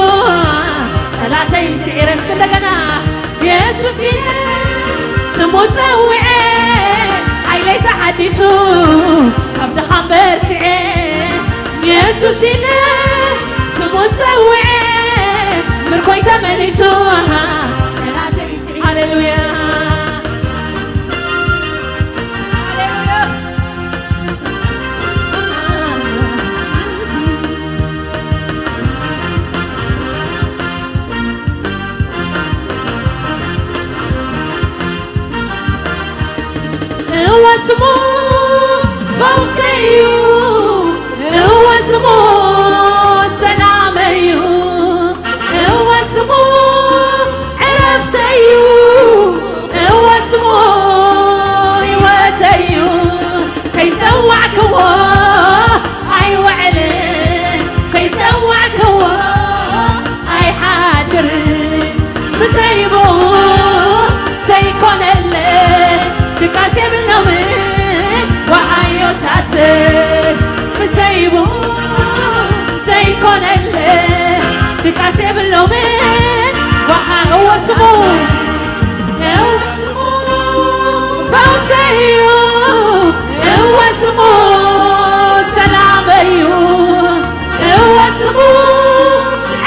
ጸላተይ ስዒረ። እስኪ እንደገና። የሱስ ኢለ ስሙ ጸዊዐ፣ ሓይለይ ተሓዲሱ፣ ካብ ድኻም በርቲዐ። የሱስ ኢለ ስሙ ጸዊዐ፣ ምርኮይ ተመሊሱ፣ ጸላተይ ስዒረ። ሃሌሉያ። ሃሌሉያ። እወ ስሙ ፈውሰይ እዩ፣ እወ ስሙ ሰላመይ እዩ፣ እወ ስሙ ዕረፍተይ እዩ፣ እወ ስሙ ህይወተይ እዩ። ከይጸዋዕክዎ ኣይውዕልን፣ ከይጸዋዕክዎ ኣይሓድርን። ብዘይ ብኡ ዘይኮነለይ ድቃስ የብሎምን ወሃዮታት። ብዘይ ብኡ ዘይኮነለይ ድቃስ የብሎምን ወሃ-፣ እወ ስሙ፣ እወ ስሙ ፈውሰይ እዩ፣ እወ ስሙ ሰላመይ እዩ፣ እወ ስሙ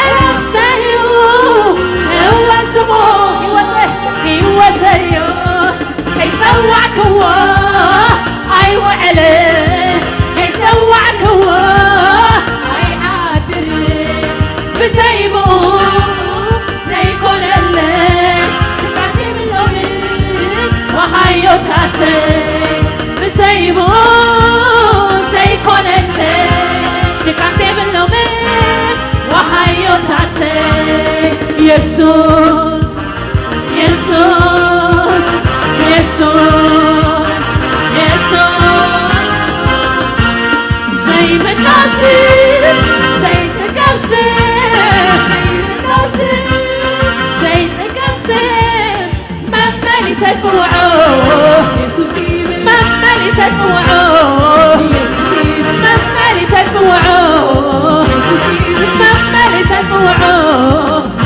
ዕረፍተይ እዩ፣ እወ ስሙ ህይወተይ፣ ህይወተይ እዩ። ከይጸዋዕክዎ ኣይውዕልን፣ ከይጸዋዕክዎ ኣይሓድርን። ብዘይ ብኡ ዘይኮነለይ ድቃስ የብሎምን ወሃዮታተይ። ብዘይ ብኡ ዘይኮነለይ ድቃስ የብሎምን ወሃዮታተይ። የሱስ የሱስ የሱስ የሱስ ዘይምናስ ዘይጽገብስ ዘይምናስ ዘይጽገብስ መመሊሰ ጽውዖ የሱስ ይብል መመሊሰ ጽውዖ የሱስ ይብል መመሊሰ ጽውዖ የሱስ ይብል መመሊሰ ጽውዖ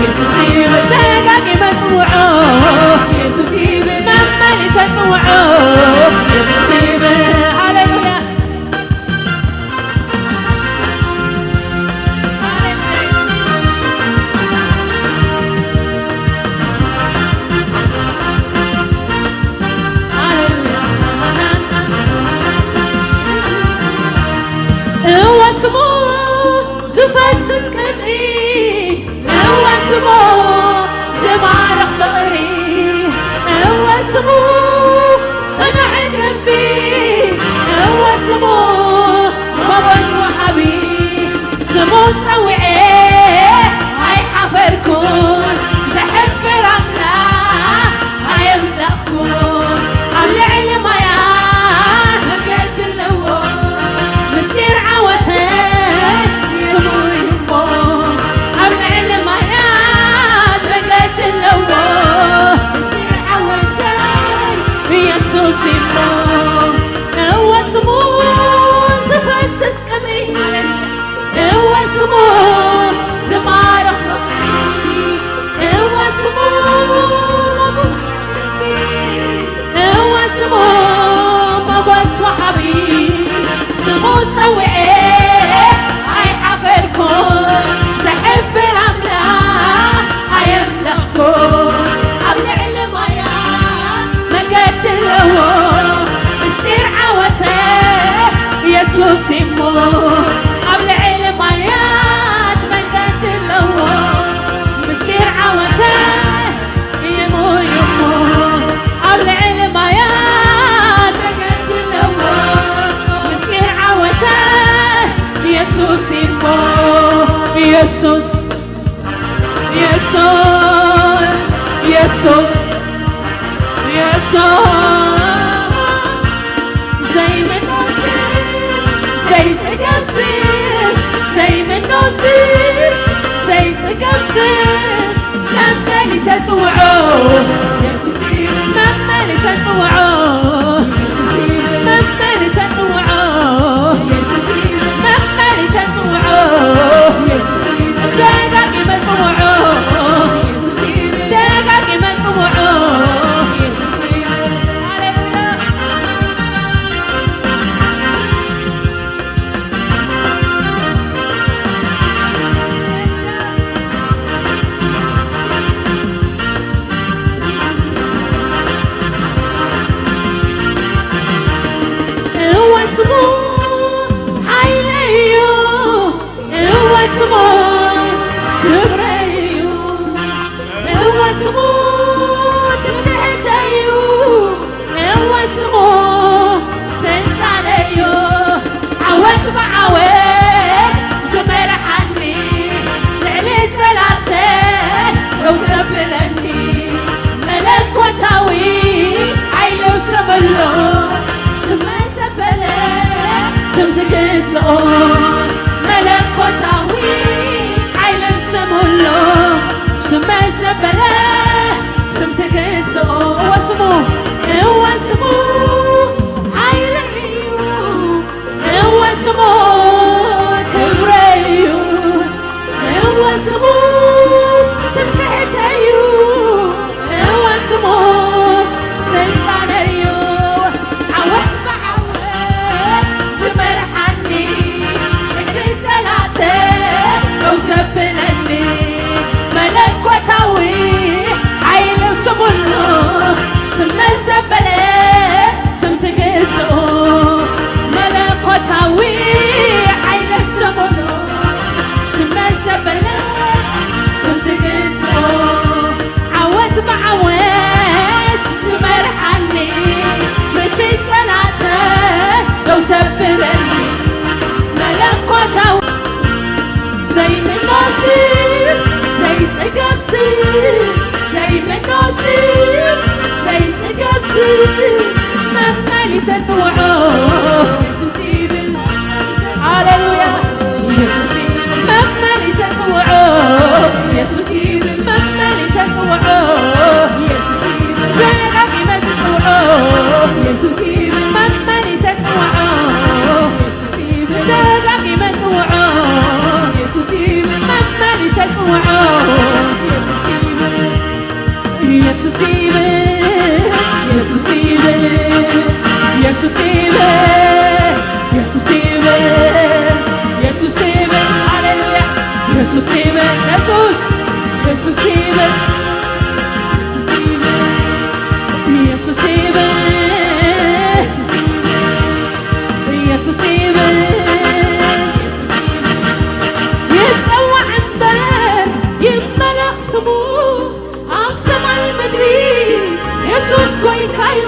የሱስ ይብል ደጋጊመ ጽውዖ የሱስ ይብል መመሊሰ ጽውዖ የሱስ ይብል ሃሌሉያ እወ ስሙ ዝፈስስ ቅብኢ፣ እወ ስሙ ዝማርኽ ፍቕሪ፣ እወ ስሙ ጽኑዕ ግቢ፣ እወ ስሙ ሞገስ ወሃቢ። ስሙ ጸዊዐ ኣይሓፈርኩን፣ ዘሕፍር ኣምላኽ ኣየምለኽኩን። ኣብ ልዕሊ ማያት መገዲ ኣለዎ፣ ምስጢር ዓወተይ ስሙ እዩ እሞ። ኣብ ልዕሊ ማያት መገዲ ኣለዎ፣ ምስጢር ዓወተይ ኢየሱስ እዩ እሞ። እወ ስሙ ዝፈስስ ቅብኢ፣ እወ ስሙ ዝማርኽ ፍቕሪ፣ እወ ስሙ ሞገስ፣ እወ ስሙ ሞገስ ወሃቢ፣ ስሙ ጸዊዐ ኣይሓፈርኩን፣ ዘሕፍር ኣምላኽ ኣየምለኽኩን፣ ኣብ ልዕሊ ማያ መገዲ ኣለዎ፣ ምስጢር ዓወተ የሱስ እሞ። ኣብ ልዕሊ ማያት መገዲ ኣለዎ፣ ምስጢር ዓወተ ስሙ እዩ እሞ። ኣብ ልዕሊ ማያት መገዲ ኣለዎ፣ ምስጢር ዓወተ የሱስ እሞ። የሱስ የሱስ የሱስ የሱስ ዘይምኖስ ዘይጽገብስ ዘይምኖስ ዘይጽገብስ መመሊሰ ጽውዖ የሱስ መመሊሰ ጽውዖ መመሊሰ ጽውዖ መመሊሰ ጽውዖ ደጋጊመ ጽውዖ ደጋጊመ ጽውዖ ሃሌሉያ እወ ስሙ ሓይለይ እዩ፣ እወ ስሙ ክብረይ እዩ፣ እወ ስሙ ትምክሕተይ እዩ፣ እወ ስሙ ስልጣነይ እዩ። ዓወት ብዓወት ዝመርሓኒ፣ ልዕሊ ጸላተ ደው ዘብለኒ፣ መለኮታዊ ሓይሊ ስም ኣሎ፣ ስመ ዘበለ ስም ዝግዝኦ፣ መለኮታዊ ሓይሊ ስም ኣሎ፣ ስመ ዘበለ ስም ዝግዝኦ፣ እወ ስሙ፣ እወ ስሙ ሓይሊ እዩ። እወ ስሙ ክብረይ እዩ፣ እወ ስሙ ትምክሕተይ እዩ፣ እወ ስሙ ስልጣነይ እዩ። መመሊሰ ጽውዖ። ሃሌሉያ። ኢየሱስ መመሊሰ ጽውዖ። ኢየሱስ መመሊሰ ጽውዖ። ደጋጊመ ጽውዖ። መመሊሰ ጽውዖ። ደጋጊመ ጽውዖ። መመሊሰ ጽውዖ። ኢየሱስ ይበል፣ ኢየሱስ ይበል፣ ኢየሱስ ይበል፣ ኢየሱስ ይበል፣ ኢየሱስ ይበል። ሃሌሉያ። ኢየሱስ ይበል፣ ኢየሱስ፣ ኢየሱስ ይበል፣ ኢየሱስ ይበል፣ ኢየሱስ ይበል፣ ኢየሱስ ይበል። ይጸዋዕ እምበር ይመለኽ ስሙ ኣብ ሰማይ ምድሪ የሱስ ጎይታዩ።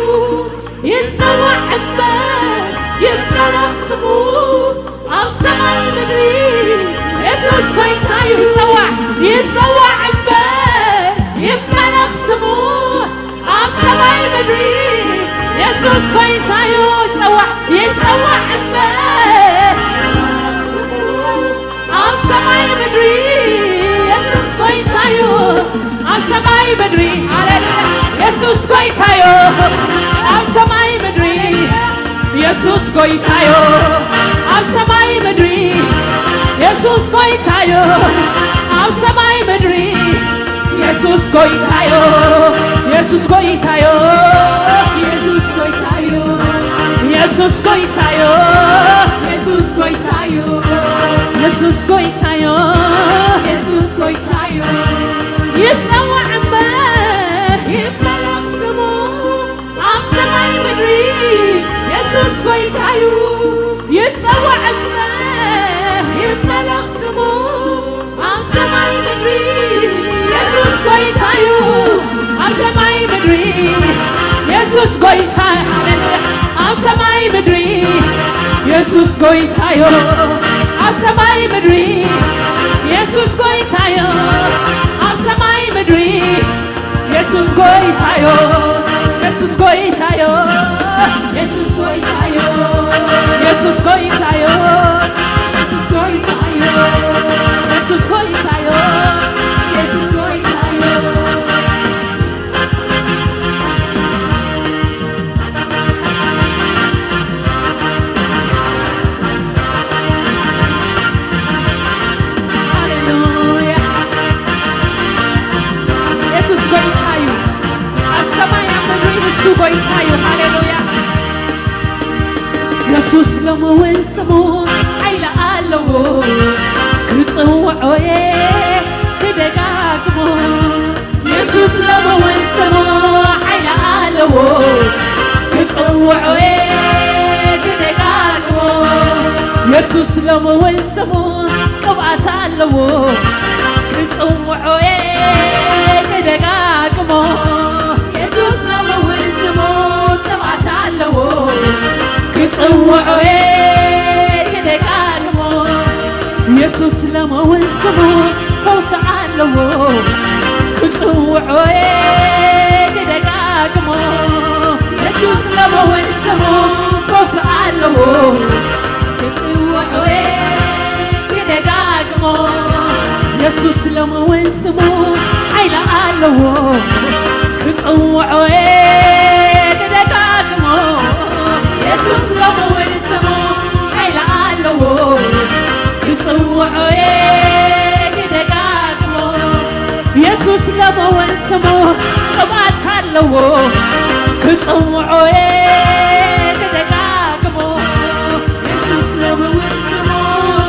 ይጸዋዕ እምበር ይመለኽ ስሙ ኣብ ሰማይ ምድሪ የሱስ ጎይታዩ። ይጸዋዕ፣ ይጸዋዕ እምበር ይመለኽ ስሙ ኣብ ሰማይ ምድሪ የሱስ ጎይታዩ። ይጸዋዕ፣ ይጸዋዕ እምበር ኣብ ሰማይ ምድሪ የሱስ ጎይታዩ። ኣብ ሰማይ ምድሪ፣ ሃሌሉያ፣ የሱስ ጎይታዩ። ኣብ ሰማይ ምድሪ የሱስ ጎይታዩ። ኣብ ሰማይ ምድሪ የሱስ ጎይታዩ። ኣብ ሰማይ ምድሪ የሱስ ጎይታዮ፣ የሱስ ጎይታዮ፣ የሱስ ጎይታዮ፣ የሱስ ጎይታዮ፣ የሱስ ጎይታዮ፣ የሱስ ጎይታዮ፣ የሱስ ጎይታዮ። ይጸዋዕ እምበር ይመለኽ ስሙ ኣብ ሰማይ ምድሪ የሱስ ጎይታዩ። ይጸዋዕ እምበር ይመለኽ ስሙ ኣብ ሰማይ ምድሪ የሱስ ጎይታዩ። ኣብ ሰማይ ምድሪ የሱስ ጎይታ፣ ሃሌሉያ። ኣብ ሰማይ ምድሪ የሱስ ጎይታዮ። ኣብ ሰማይ ምድሪ የሱስ ጎይታዮ። ኣብ ሰማይ ምድሪ የሱስ ጎይታዮ፣ የሱስ ጎይታዮ፣ የሱስ ጎይታዮ፣ የሱስ ጎይታዮ፣ የሱስ ጎይታዮ፣ የሱስ ጎይታዮ፣ የሱስ ጎይታዮ። ሃሌሉያ። የሱስ ጎይታ እዩ። ኣብ ሰማይ ኣብ ምድሪ ንሱ ጎይታ እዩ። ሃሌሉያ። የሱስ ሎሚ እውን ስሙ ሓይሊ ኣለዎ። ክጽውዖ እየ ክደጋግሞ። የሱስ ሎሚ እውን ስሙ ሓይሊ ኣለዎ። ክጽውዖ እየ ክደጋግሞ። የሱስ ሎሚ እውን ስሙ ቅብኣት ኣለዎ። ክጽውዖ እየ ክደጋግሞ። የሱስ ሎሚ እውን ስሙ ቅብኣት ኣለዎ። ክጽውዖ እየ ክደጋግሞ። የሱስ ሎሚ እውን ስሙ ፈውሲ ኣለዎ። ክጽውዖ እየ ክደጋግሞ። የሱስ ሎሚ እውን ስሙ ፈውሲ ኣለዎ። ክጽውዖ እየ ክደጋግሞ። የሱስ ሎሚ እውን ስሙ ሓይሊ ኣለዎ። ክጽውዖ እየ ክደጋግሞ። የሱስ ሎሚ እውን ስሙ ሓይሊ ኣለዎ። ክጽውዖ እየ ክደጋግሞ። የሱስ ሎሚ እውን ስሙ ቅብኣት ኣለዎ። ክጽውዖ እየ ክደጋግሞ። የሱስ ሎሚ እውን ስሙ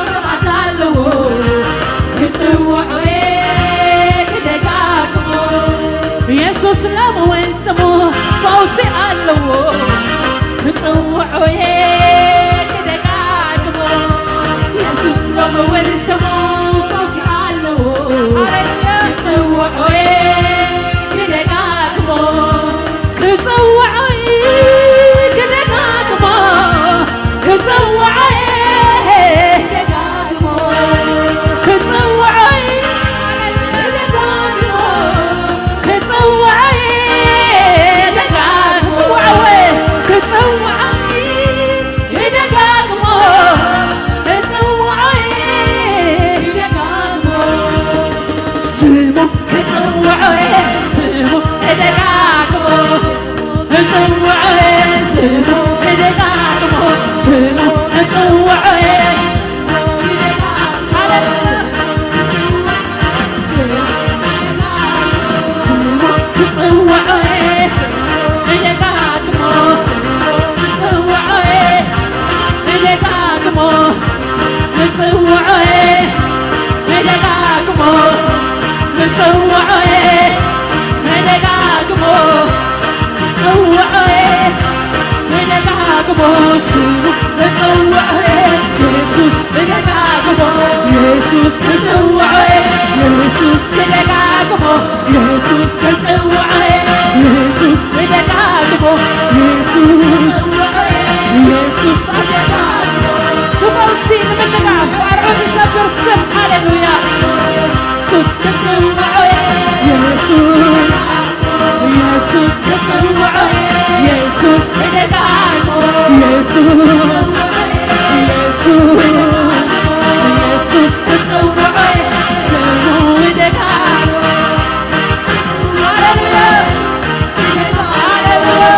ቅብኣት ኣለዎ። ክጽውዖ እየ ክደጋግሞ። የሱስ ሎሚ እውን ስሙ ፈውሲ ኣለዎ። ክጽውዖ እየ ክደጋግሞ። የሱስ ሎሚ እውን ስሙ ፈውሲ ኣለዎ። ሃሌሉያ። ክጽውዖ እየ ክደጋግሞ። ክጽውዖ እየ ክደጋግሞ። ክጽውዖ እየ ክደጋግሞ። ክጽውዖ እየ ክደጋግሞ። ክጽውዖ እየ ደጋግሞ። ክጽውዖ፣ የሱስ ክደጋግሞ፣ የሱስ ክጽውዖ፣ የሱስ ክደጋግሞ፣ የሱስ፣ የሱስ ክደጋግሞ። ብፈውሲ ንምንጋፍ ኣርዑት ዝሰብር ስም። ሃሌሉያ። የሱስ ክጽውዖ፣ የሱስ፣ የሱስ ክጽውዖ፣ የሱስ ክደጋግሞ፣ የሱስ፣ የሱስ፣ የሱስ ክጽውዖ፣ ስሙ ክደጋግሞ። ሃሌሉያ። ሃሌሉያ።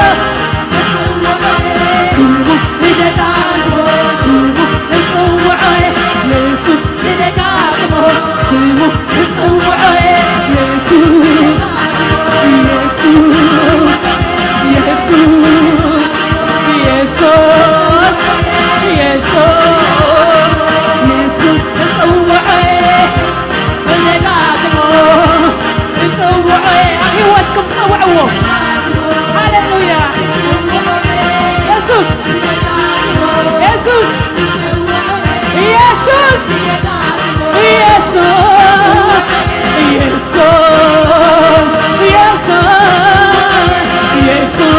ስሙ ክደጋግሞ፣ ስሙ ክጽውዖ፣ የሱስ ክደጋግሞ፣ ስሙ ክጽውዖ፣ የሱስ፣ የሱስ፣ የሱስ፣ የሱስ፣ የሱስ፣ የሱስ ክጽውዖ፣ ክደጋግሞ፣ ክጽውዖ፣ ኣብ ህይወትኩም ጸውዕዎ። ሃሌሉያ። የሱስ፣ የሱስ፣ የሱስ፣ የሱስ፣ የሱስ፣ የሱስ፣ የሱስ፣ የሱስ።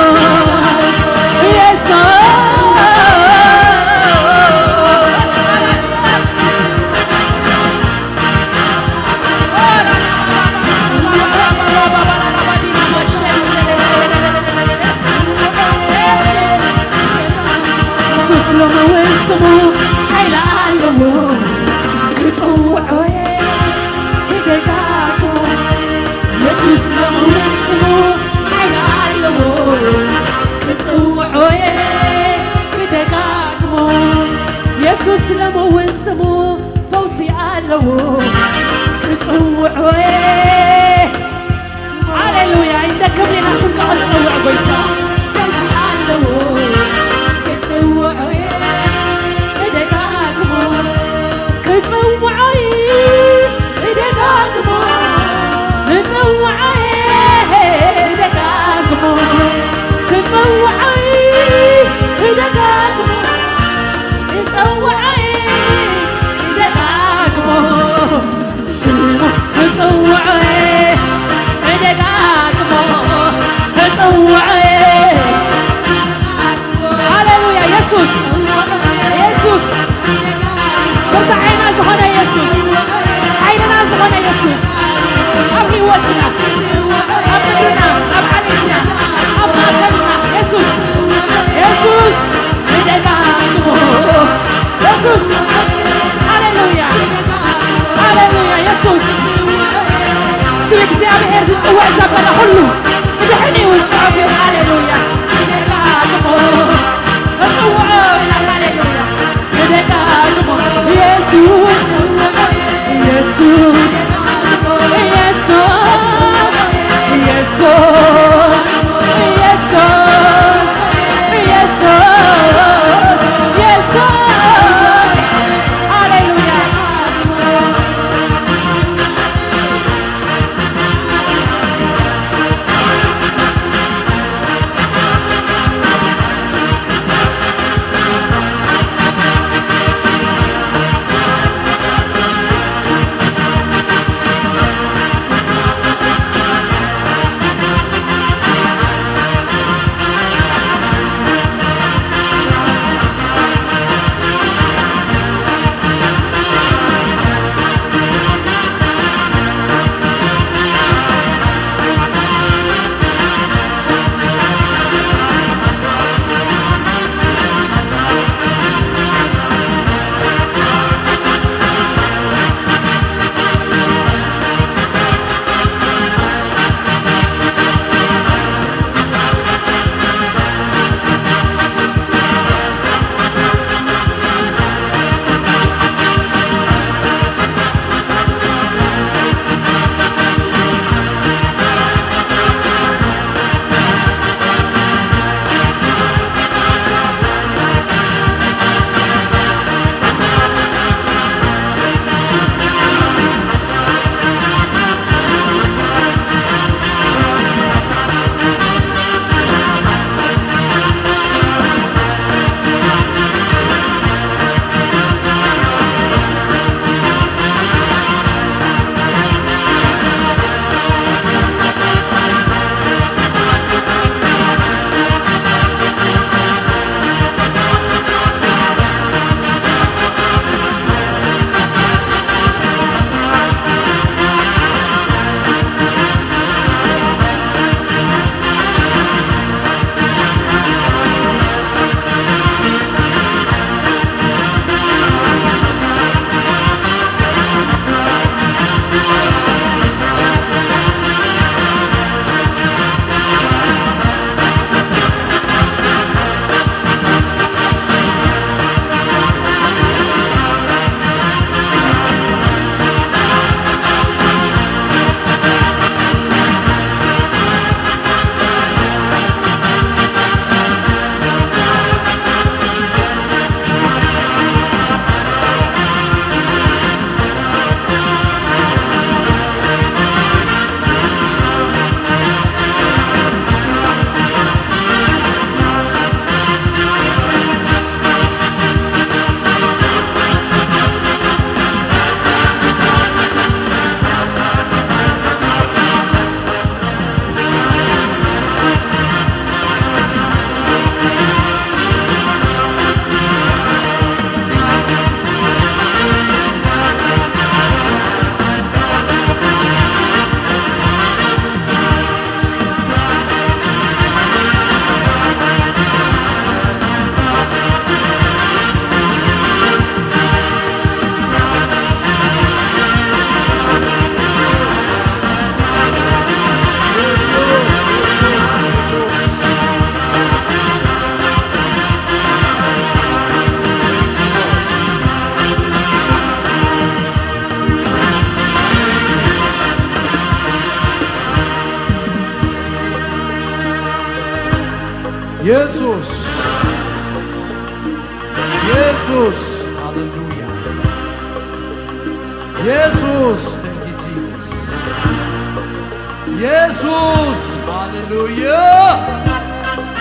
የሱስ ሎሚ እውን ስሙ ሓይሊ ኣለዎ፣ ክጽውዖ ክደጋግሞ። የሱስ ሎሚ እውን ስሙ ሓይሊ ኣለዎ፣ ክጽውዖ ክደጋግሞ። የሱስ ሎሚ እውን ስሙ ፈውሲ ኣለዎ፣ ክጽውዖ። ሃሌሉያ። ኣይንደክምን ኢና ስምካ ክንጽውዕ፣ ጎይታ። ፈውሲ ኣለዎ፣ ክጽውዖ፣ ክደጋግሞ። ክጽውዖ፣ ክደጋግሞ። ክጽውዖ፣ ክደጋግሞ። ክጽውዖ፣ ክደጋግሞ። ክጸውዖ ክደጋግሞ፣ ስሙ ክጸውዖ ክደጋግሞ፣ ክጸውዖ። ሃሌሉያ። የሱስ፣ የሱስ፣ ብርታዔና ዝኾነ የሱስ፣ ሓይልና ዝኾነ የሱስ፣ ኣብ ህይወትና፣ ኣብ ምድርና፣ ኣብ ዓሌትና፣ ኣብ ማእከልና፣ የሱስ፣ የሱስ፣ ንደጋግሞ። የሱስ፣ ሃሌሉያ፣ ሃሌሉያ፣ የሱስ። ስም እግዚኣብሔር ዝጽውዕ ዘበለ ኩሉ ክድሕን እዩ፣ ጽሑፍ እዩ። ሃሌሉያ። ንደጋግሞ። እጽውዖ ኢና፣ ሃሌሉያ። ንደጋግሞ። የሱስ፣ የሱስ፣ የሱስ፣ የሱስ፣ የሱስ፣ የሱስ፣ የሱስ። ሃሌሉያ። ኢየሱስ፣ ኢየሱስ፣ ሃሌሉያ። ኢየሱስ፣ thank you, Jesus. ኢየሱስ፣ ሃሌሉያ።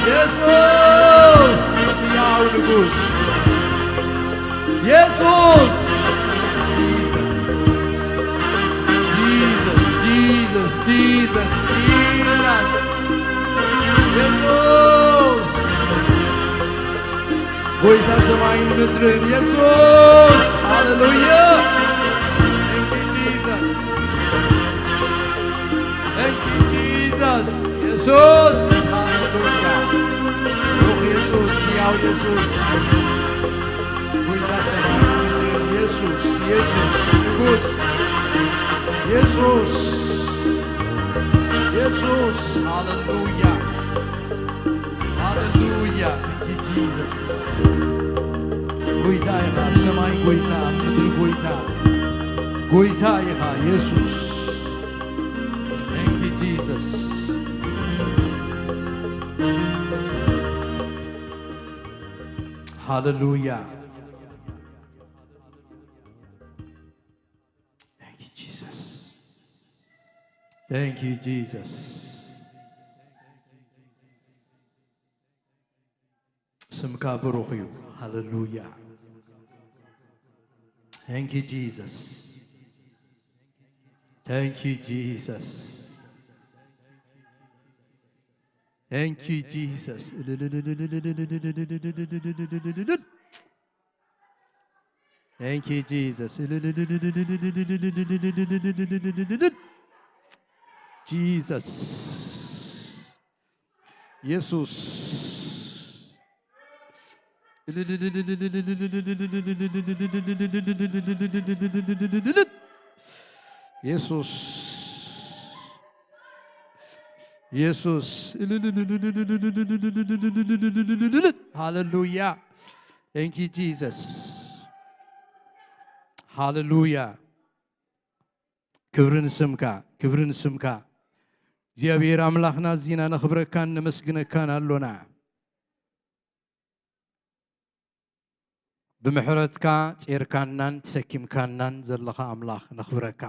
ኢየሱስ፣ ሕያው ንጉሥ። ኢየሱስ፣ Jesus, Jesus, Jesus, Jesus, Jesus. ኢየሱስ፣ ጎይታ ሰማይን ምድርን ኢየሱስ፣ ሃሌሉያ። Thank you, Jesus. Thank you, Jesus. ኢየሱስ፣ ሃሌሉያ። ብሩኽ ኢየሱስ፣ ሕያው ኢየሱስ። ጎይታ ሰማይን ምድርን ኢየሱስ፣ ኢየሱስ፣ ንጉሥ። ኢየሱስ፣ ኢየሱስ፣ ሃሌሉያ። ሃሌሉያ። Thank you, Jesus. ጎይታ ኢኻ፣ ኣብ ሰማይ ጎይታ፣ ኣብ ምድሪ ጎይታ። ጎይታ ኢኻ፣ ኢየሱስ። Thank you, Jesus. ሃሌሉያ። Thank you, Jesus. Thank you, Jesus. ስምካ ብሩኽ እዩ። ሃሌሉያ። Thank you, Jesus. Thank you, Jesus. Thank you, Jesus. Thank you, Jesus. Jesus. ኢየሱስ። ኢየሱስ። ኢየሱስ። ሃሌሉያ። Thank you, Jesus. ሃሌሉያ። ክብሪ ንስምካ፣ ክብሪ ንስምካ። እግዚኣብሔር ኣምላኽና፣ እዚና ነኽብረካን ነመስግነካን ኣሎና። ብምሕረትካ ጼርካናን ተሰኪምካናን ዘለኻ ኣምላኽ ነኽብረካ።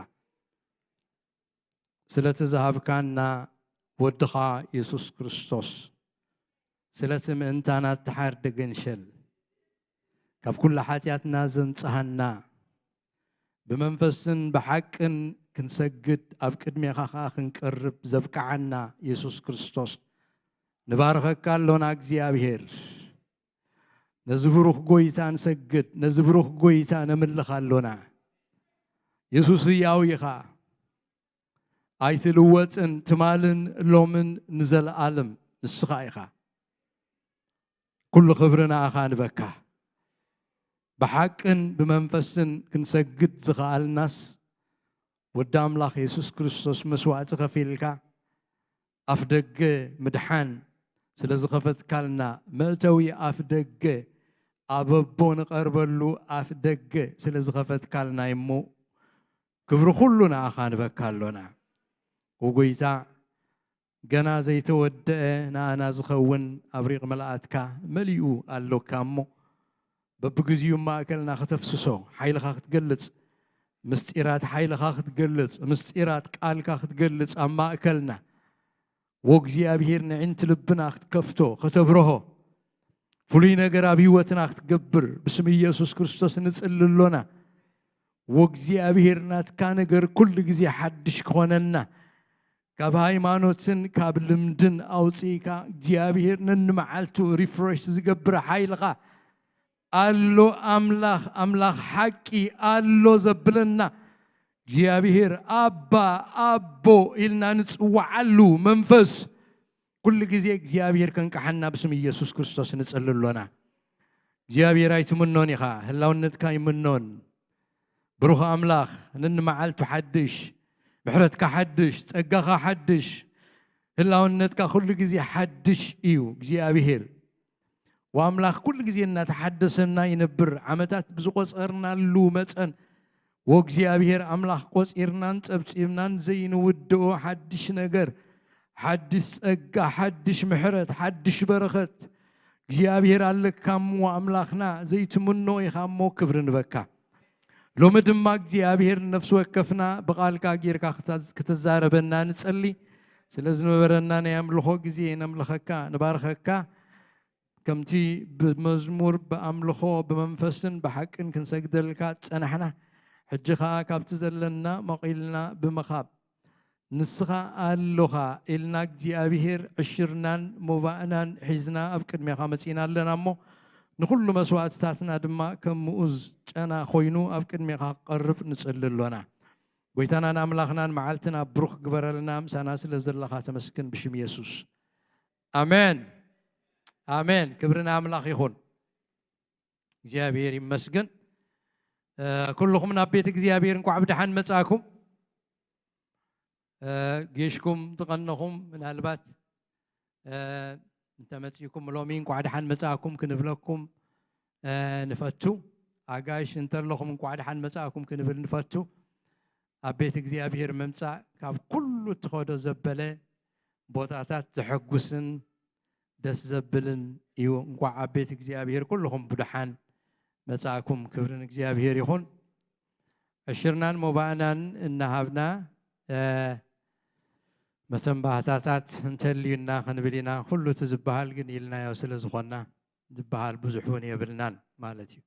ስለቲ ዝሃብካና ወድኻ የሱስ ክርስቶስ፣ ስለቲ ምእንታና እተሓርደ ገንሸል፣ ካብ ኩሉ ሓጢኣትና ዘንጽሃና፣ ብመንፈስን ብሓቅን ክንሰግድ ኣብ ቅድሜኻ ኸኣ ክንቀርብ ዘብቅዓና የሱስ ክርስቶስ፣ ንባርኸካ ኣሎና እግዚኣብሔር። ነዚ ብሩኽ ጐይታ ንሰግድ፣ ነዚ ብሩኽ ጐይታ ነምልኽ ኣሎና። የሱስ ህያው ኢኻ፣ ኣይትልወጥን፣ ትማልን ሎምን ንዘለኣለም ንስኻ ኢኻ። ኩሉ ክብሪ ንኣኻ ንበካ። ብሓቅን ብመንፈስን ክንሰግድ ዝኸኣልናስ፣ ወዲ ኣምላኽ የሱስ ክርስቶስ መስዋእቲ ከፊልካ፣ ኣፍ ደገ ምድሓን ስለ ዝኸፈትካልና፣ መእተዊ ኣፍ ደገ፣ ኣብ ኣቦ ንቐርበሉ ኣፍ ደገ ስለ ዝኸፈትካልና እሞ፣ ክብሪ ኩሉ ንኣኻ ንበካ ኣሎና። ወጎይታ፣ ገና ዘይተወደአ ንኣና ዝኸውን ኣብ ሪቕ ምልኣትካ መሊኡ ኣሎካ እሞ፣ በብግዚኡ ማእከልና ከተፍስሶ፣ ሓይልኻ ክትገልጽ፣ ምስጢራት ሓይልኻ ክትገልጽ፣ ምስጢራት ቃልካ ክትገልጽ ኣብ ማእከልና፣ ወእግዚኣብሄር፣ ንዕንቲ ልብና ክትከፍቶ፣ ከተብርሆ፣ ፍሉይ ነገር ኣብ ህይወትና ክትገብር ብስም ኢየሱስ ክርስቶስ ንጽሊ ኣሎና። ወእግዚኣብሄር፣ ናትካ ነገር ኩሉ ግዜ ሓድሽ ክኾነና፣ ካብ ሃይማኖትን ካብ ልምድን ኣውጺእካ፣ እግዚኣብሄር ነንመዓልቱ ሪፍረሽ ዝገብር ሓይልኻ ኣሎ። ኣምላኽ፣ ኣምላኽ ሓቂ ኣሎ ዘብለና እግዚኣብሄር፣ ኣባ፣ ኣቦ ኢልና ንጽውዓሉ መንፈስ፣ ኩሉ ግዜ እግዚኣብሄር ከንቅሓና ብስም ኢየሱስ ክርስቶስ ንጽሊ ኣሎና። እግዚኣብሄር ኣይትምኖን ኢኻ፣ ህላውነትካ ኣይምኖን። ብሩኽ ኣምላኽ፣ ነንመዓልቱ ሓድሽ፣ ምሕረትካ ሓድሽ፣ ጸጋኻ ሓድሽ፣ ህላውነትካ ኩሉ ግዜ ሓድሽ እዩ እግዚኣብሄር። ወኣምላኽ ኩሉ ግዜ እናተሓደሰና ይነብር። ዓመታት ብዝቖጸርናሉ መጠን፣ ወእግዚኣብሄር ኣምላኽ፣ ቆጺርናን ጸብጺብናን ዘይንውድኦ ሓድሽ ነገር፣ ሓድሽ ጸጋ፣ ሓድሽ ምሕረት፣ ሓድሽ በረኸት እግዚኣብሔር ኣለካ እሞ ኣምላኽና ዘይትምኖ ኢኻ እሞ ክብሪ ንበካ። ሎሚ ድማ እግዚኣብሔር ንነፍሲ ወከፍና ብቓልካ ጌርካ ክታ-፣ ክትዛረበና ንጸሊ። ስለ ዝነበረና ናይ ኣምልኾ ግዜ ነምልኸካ፣ ንባርኸካ። ከምቲ ብመዝሙር፣ ብኣምልኾ፣ ብመንፈስን ብሓቅን ክንሰግደልካ ዝጸናሕና፣ ሕጂ ኸኣ ካብቲ ዘለና መቒልና ብምኻብ፣ ንስኻ ኣሎኻ ኢልና እግዚኣብሔር ዕሽርናን ሞባእናን ሒዝና ኣብ ቅድሜኻ መጺእና ኣለና እሞ፣ ንኹሉ መስዋእትታትና ድማ ከም ምኡዝ ጨና ኮይኑ ኣብ ቅድሜኻ ክቐርብ ንጽሊ ኣሎና። ጎይታናን ኣምላኽናን መዓልትና ብሩኽ ግበረልና፣ ምሳና ስለ ዘለኻ ተመስገን ብሽም የሱስ። ኣሜን። ኣሜን። ክብሪ ንኣምላኽ ይኹን። እግዚኣብሔር ይመስገን። እ፣ ኩልኹም ናብ ቤት እግዚኣብሔር እንኳዕ ብደሓን መጻእኩም። እ፣ ጌሽኩም ዝቐነኹም ምናልባት፣ እ፣ እንተመጺእኩም ሎሚ እንኳዕ ደሓን መጻእኩም ክንብለኩም፣ እ፣ ንፈቱ። ኣጋይሽ እንተለኹም እንኳዕ ደሓን መጻእኩም ክንብል ንፈቱ። ኣብ ቤት እግዚኣብሔር ምምጻእ ካብ ኩሉ እትኸዶ ዘበለ ቦታታት ዘሐጉስን ደስ ዘብልን እዩ። እንኳዕ ኣብ ቤት እግዚኣብሔር ኩልኹም ብደሓን መጻእኩም። ክብሪ ንእግዚኣብሔር ይኹን። ዕሽርናን ሞባእናን እናሃብና፣ እ፣ መተን ባህታታት እንተልዩና ክንብል ኢና። ኩሉ እቲ ዝበሃል ግን ኢልናዮ ስለ ዝኾንና፣ ዝበሃል ብዙሕ እውን የብልናን ማለት እዩ።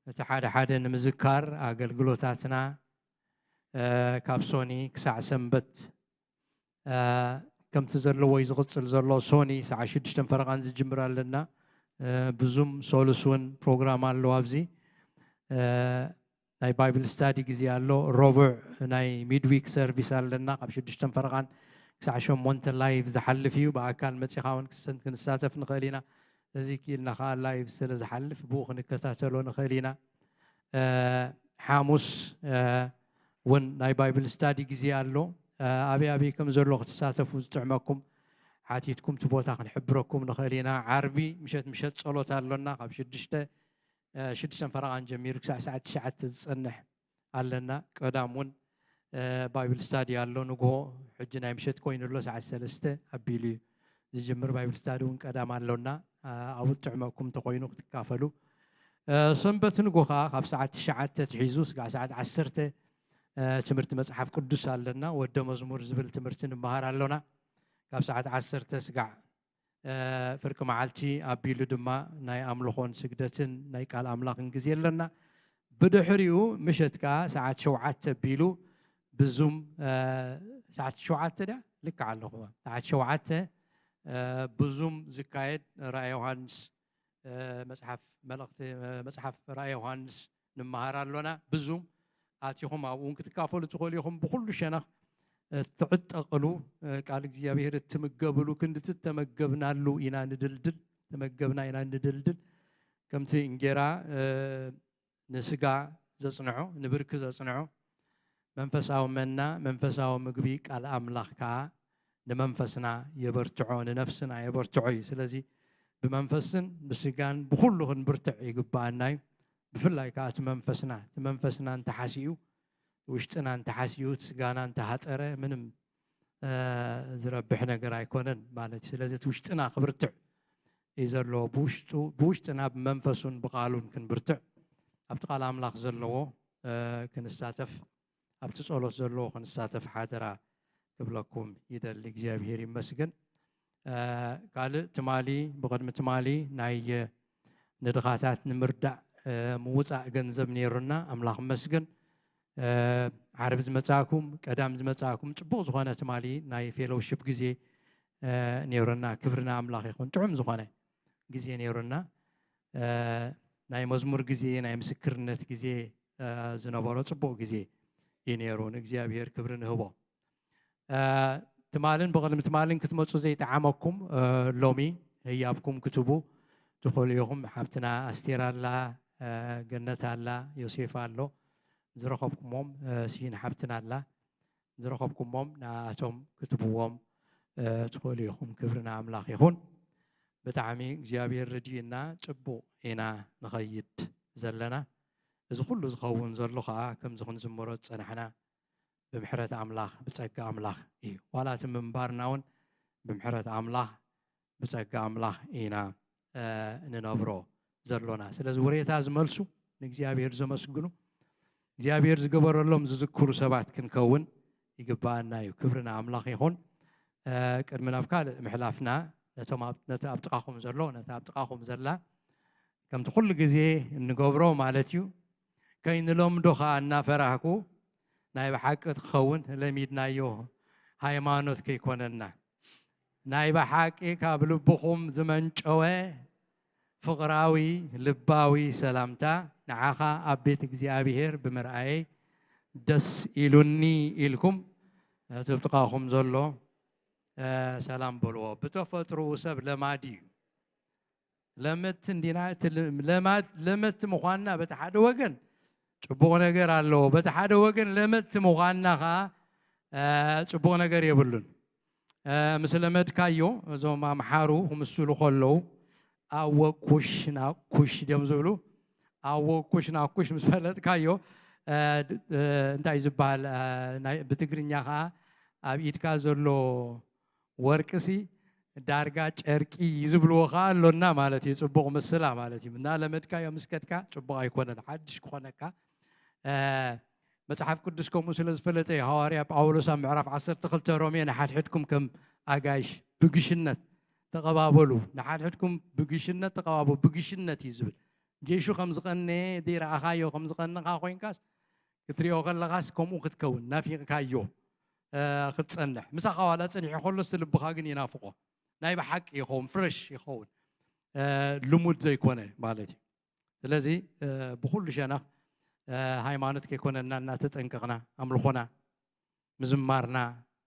እቲ ሓደ ሓደ ንምዝካር ኣገልግሎታትና፣ እ፣ ካብ ሶኒ ክሳዕ ሰንበት፣ እ፣ ከምቲ ዘለዎ እዩ ዝቕጽል ዘሎ። ሶኒ ሰዓት ሽዱሽተን ፈረቓን ዝጅምር ኣለና። እ፣ ብዙም ሶሉስ እውን ፕሮግራም ኣሎ ኣብዚ። እ፣ ናይ ባይብል ስታዲ ግዜ ኣሎ። ረቡዕ ናይ ሚድዊክ ሰርቪስ ኣለና። ካብ ሽዱሽተን ፈረቓን ክሳዕ ሸሞንተ ላይቭ ዝሓልፍ እዩ። ብኣካል መጺኻ እውን ክሰን-፣ ክንሳተፍ ንኽእል ኢና። እዚ ክኢልና ኸዓ ላይቭ ስለ ዝሓልፍ ብኡ ክንከታተሎ ንኽእል ኢና። እ፣ ሓሙስ፣ እ፣ እውን ናይ ባይብል ስታዲ ግዜ ኣሎ። እ፣ ኣበይ ኣበይ ከም ዘሎ ክትሳተፉ ዝጥዕመኩም ሓቲትኩም እቲ ቦታ ክንሕብረኩም ንኽእል ኢና። ዓርቢ ምሸት ምሸት ጸሎት ኣሎና ካብ ሽዱሽተ፣ እ፣ ሽዱሽተን ፈረቓን ጀሚሩ ክሳዕ ሰዓት ትሽዓተ ዝጸንሕ ኣለና። ቀዳም እውን፣ እ፣ ባይብል ስታዲ ኣሎ ንግሆ። ሕጂ ናይ ምሸት ኮይኑ ኣሎ፣ ሰዓት ሰለስተ ኣቢሉ እዩ ዝጅምር። ባይብል ስታዲ እውን ቀዳም ኣሎና። እ፣ ኣብኡ ጥዕመኩም እንተኾይኑ ክትካፈሉ። እ፣ ሰንበት ንግሆ ኸዓ ካብ ሰዓት ትሽዓተ ትሒዙ ስጋዕ ሰዓት ዓሰርተ፣ እ፣ ትምህርቲ መጽሓፍ ቅዱስ ኣለና። ወደ መዝሙር ዝብል ትምህርቲ ንምሃር ኣሎና። ካብ ሰዓት ዓሰርተ ስጋዕ እ፣ ፍርቂ መዓልቲ ኣቢሉ ድማ ናይ ኣምልኾን ስግደትን ናይ ቃል ኣምላኽን ግዜ ኣለና። ብድሕሪኡ ምሸት ከኣ ሰዓት ሸውዓተ ኣቢሉ ብዙም፣ እ፣ ሰዓት ሸውዓተ ድያ? ልክዕ ኣለኹ። ሰዓት ሸውዓተ፣ እ፣ ብዙም ዝካየድ ራእየ ዮሃንስ፣ እ፣ መጽሓፍ መልእኽቲ፣ እ፣ መጽሓፍ ራእየ ዮሃንስ ንምሃር ኣሎና። ብዙም ኣቲኹም ኣብኡ እውን ክትካፈሉ ትኽእሉ ኢኹም። ብኹሉ ሸነኽ፣ እ፣ ትዕጠቕሉ፣ እ፣ ቃል እግዚኣብሔር እትምገብሉ ክንዲ እተመገብናሉ ኢና ንድልድል፣ ተመገብና ኢና ንድልድል። ከምቲ እንጌራ፣ እ፣ ንስጋ ዘጽንዖ፣ ንብርኪ ዘጽንዖ፣ መንፈሳዊ መና፣ መንፈሳዊ ምግቢ ቃል ኣምላኽ ከኣ ንመንፈስና የበርትዖ፣ ንነፍስና የበርትዖ እዩ። ስለዚ ብመንፈስን ብስጋን ብኹሉ ክንብርትዕ ይግብኣና እዩ። ብፍላይ ከኣ እቲ መንፈስና፣ እቲ መንፈስና እንተሓሲኡ፣ ውሽጥና እንተሓሲኡ፣ እቲ ስጋና እንተሃጠረ ምንም፣ እ፣ ዝረብሕ ነገር ኣይኮነን ማለት እዩ። ስለዚ እቲ ውሽጥና ክብርትዕ እዩ ዘለዎ። ብውሽጡ፣ ብውሽጥና ብመንፈሱን ብቃሉን ክንብርትዕ፣ ኣብቲ ቃል ኣምላኽ ዘለዎ፣ እ፣ ክንሳተፍ፣ ኣብቲ ጸሎት ዘለዎ ክንሳተፍ ሓደራ ክብለኩም ይደሊ። እግዚኣብሔር ይመስገን። እ፣ ካልእ ትማሊ፣ ብቕድሚ ትማሊ ናይ፣ እ፣ ንድኻታት ንምርዳእ፣ እ፣ ምውጻእ ገንዘብ ነይሩና። ኣምላኽ ይመስገን። እ፣ ዓርቢ ዝመጻእኩም፣ ቀዳም ዝመጻእኩም፣ ጽቡቕ ዝኾነ ትማሊ ናይ ፌሎውሺፕ ግዜ፣ እ፣ ነይሩና። ክብሪ ንኣምላኽ ይኹን። ጥዑም ዝኾነ ግዜ ነይሩና። እ፣ ናይ መዝሙር ግዜ፣ ናይ ምስክርነት ግዜ፣ እ፣ ዝነበሮ ጽቡቕ ግዜ እዩ ነይሩ። ንእግዚኣብሔር ክብሪ ንህቦ። እ፣ ትማልን ብቕድሚ ትማልን ክትመጹ ዘይጠዓመኩም፣ እ፣ ሎሚ ህያብኩም ክትቡ ትኽእሉ ኢኹም። ሓብትና ኣስቴር ኣላ፣ እ፣ ገነት ኣላ፣ ዮሴፍ ኣሎ። ዝረኸብኩሞም፣ እ፣ ሲሂን ሓብትና ኣላ። ዝረኸብኩሞም ንኣቶም ክትብዎም፣ እ፣ ትኽእሉ ኢኹም። ክብሪ ንኣምላኽ ይኹን። ብጣዕሚ እግዚኣብሔር ረድዩና፣ ጽቡቕ ኢና ንኸይድ ዘለና። እዚ ኩሉ ዝኸውን ዘሎ ኸኣ፣ ከምዚ ክንዝምሮ ዝጸናሕና፣ ብምሕረት ኣምላኽ፣ ብጸጋ ኣምላኽ እዩ። ዋላ እቲ ምንባርና እውን ብምሕረት ኣምላኽ፣ ብጸጋ ኣምላኽ ኢና፣ እ፣ ንነብሮ ዘሎና። ስለዚ ውሬታ ዝመልሱ፣ ንእግዚኣብሔር ዘመስግኑ፣ እግዚኣብሔር ዝገበረሎም ዝዝክሩ ሰባት ክንከውን ይግባኣና እዩ። ክብሪ ንኣምላኽ ይኹን። እ፣ ቅድሚ ናብ ካልእ ምሕላፍና፣ ነቶም ኣብ፣ ነቲ ኣብ ጥቓኹም ዘሎ፣ ነቲ ኣብ ጥቓኹም ዘላ፣ ከምቲ ኩሉ ግዜ እንገብሮ ማለት እዩ፣ ከይንለምዶ ኸኣ እናፈራህኩ፣ ናይ ብሓቂ ትኸውን ለሚድናዮ ሃይማኖት ከይኮነና፣ ናይ ብሓቂ ካብ ልብኹም ዝመንጨወ ፍቕራዊ ልባዊ ሰላምታ፣ ንዓኻ ኣብ ቤት እግዚኣብሔር ብምርኣየይ ደስ ኢሉኒ ኢልኩም፣ እቲ ኣብ ጥቓኹም ዘሎ፣ እ፣ ሰላም በልዎ። ብተፈጥሮኡ ሰብ ለማዲ እዩ። ለመድቲ እንዲና፣ እቲ ል-፣ ለማድ-፣ ለመድቲ ምዃንና በቲ ሓደ ወገን ጽቡቕ ነገር ኣለዎ፣ በቲ ሓደ ወገን ለመድቲ ምዃንና ኸኣ፣ እ፣ ጽቡቕ ነገር የብሉን። እ፣ ምስ ለመድካዮ፣ እዞም ኣምሓሩ ክምስሉ ከለዉ፣ ኣወ ኩሽ ናኩሽ ድዮም ዝብሉ። ኣወ ኩሽ ናኩሽ ምስ ፈለጥካዮ፣ እ፣ ድ-፣ እ፣ እንታይ ዝበሃል፣ እ፣ ናይ፣ ብትግርኛ ኸኣ ኣብ ኢድካ ዘሎ ወርቅሲ ዳርጋ ጨርቂ ዝብልዎ ኸኣ ኣሎና ማለት እዩ። ጽቡቕ ምስላ ማለት እዩ። እና ለመድካዮ ምስ ከድካ ጽቡቕ ኣይኮነን፣ ሓድሽ ክኾነካ። እ፣ መጽሓፍ ቅዱስ ከምኡ ስለ ዝፈለጠ እዩ። ሃዋርያ ጳውሎስ ኣብ ምዕራፍ ዓሰርተ ክልተ ሮሜ፣ "ንሓድሕድኩም ከም ኣጋይሽ ብግሽነት ተቐባበሉ፣ ንሓድሕድኩም ብግሽነት ተቐባበሉ፣ ብግሽነት" እዩ ዝብል። ጌሹ ከም ዝቐነየ ዘይረኣኻዮ ከም ዝቐነኻ ኮይንካስ፣ ክትሪኦ ከለኻስ ከምኡ ክትከውን ናፊቕካዮ፣ እ፣ ክትጸንሕ። ምሳኻ ዋላ ጸኒሑ ከሎስ ልብኻ ግን ይናፍቖ። ናይ ብሓቂ ይኸውን፣ ፍረሽ ይኸውን። እ፣ ልሙድ ዘይኮነ ማለት እዩ። ስለዚ፣ እ፣ ብኹሉ ሸነኽ፣ እ፣ ሃይማኖት ከይኮነና እናተጠንቀቕና፣ ኣምልኾና፣ ምዝማርና፣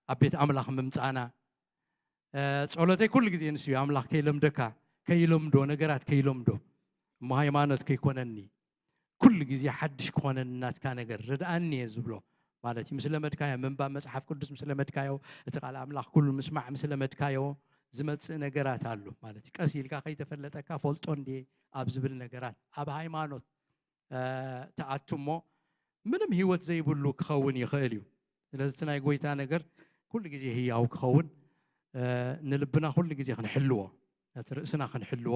ኣብ ቤት ኣምላኽ ምምጻእና፣ እ፣ ጸሎተይ ኩሉ ግዜ ንሱ እዩ። ኣምላኽ ከይለምደካ፣ ከይለምዶ፣ ነገራት ከይለምዶ። እሞ ሃይማኖት ከይኮነኒ፣ ኩሉ ግዜ ሓድሽ ክኾነኒ ናትካ ነገር ርድኣኒ እየ ዝብሎ ማለት እዩ። ምስ ለመድካዮ ምንባብ መጽሓፍ ቅዱስ፣ ምስ ለመድካዮ እቲ ቃል ኣምላኽ ኩሉ ምስማዕ፣ ምስ ለመድካዮ ዝመጽእ ነገራት ኣሎ ማለት እዩ። ቀስ ኢልካ ከይተፈለጠካ ፈልጦ እንድየ ኣብ ዝብል ነገራት፣ ኣብ ሃይማኖት፣ እ፣ ትኣቱ እሞ ምንም ህይወት ዘይብሉ ክኸውን ይኽእል እዩ። ስለዚ እቲ ናይ ጎይታ ነገር ኩሉ ግዜ ህያው ክኸውን፣ እ፣ ንልብና ኩሉ ግዜ ክንሕልዎ፣ ነቲ ርእስና ክንሕልዎ፣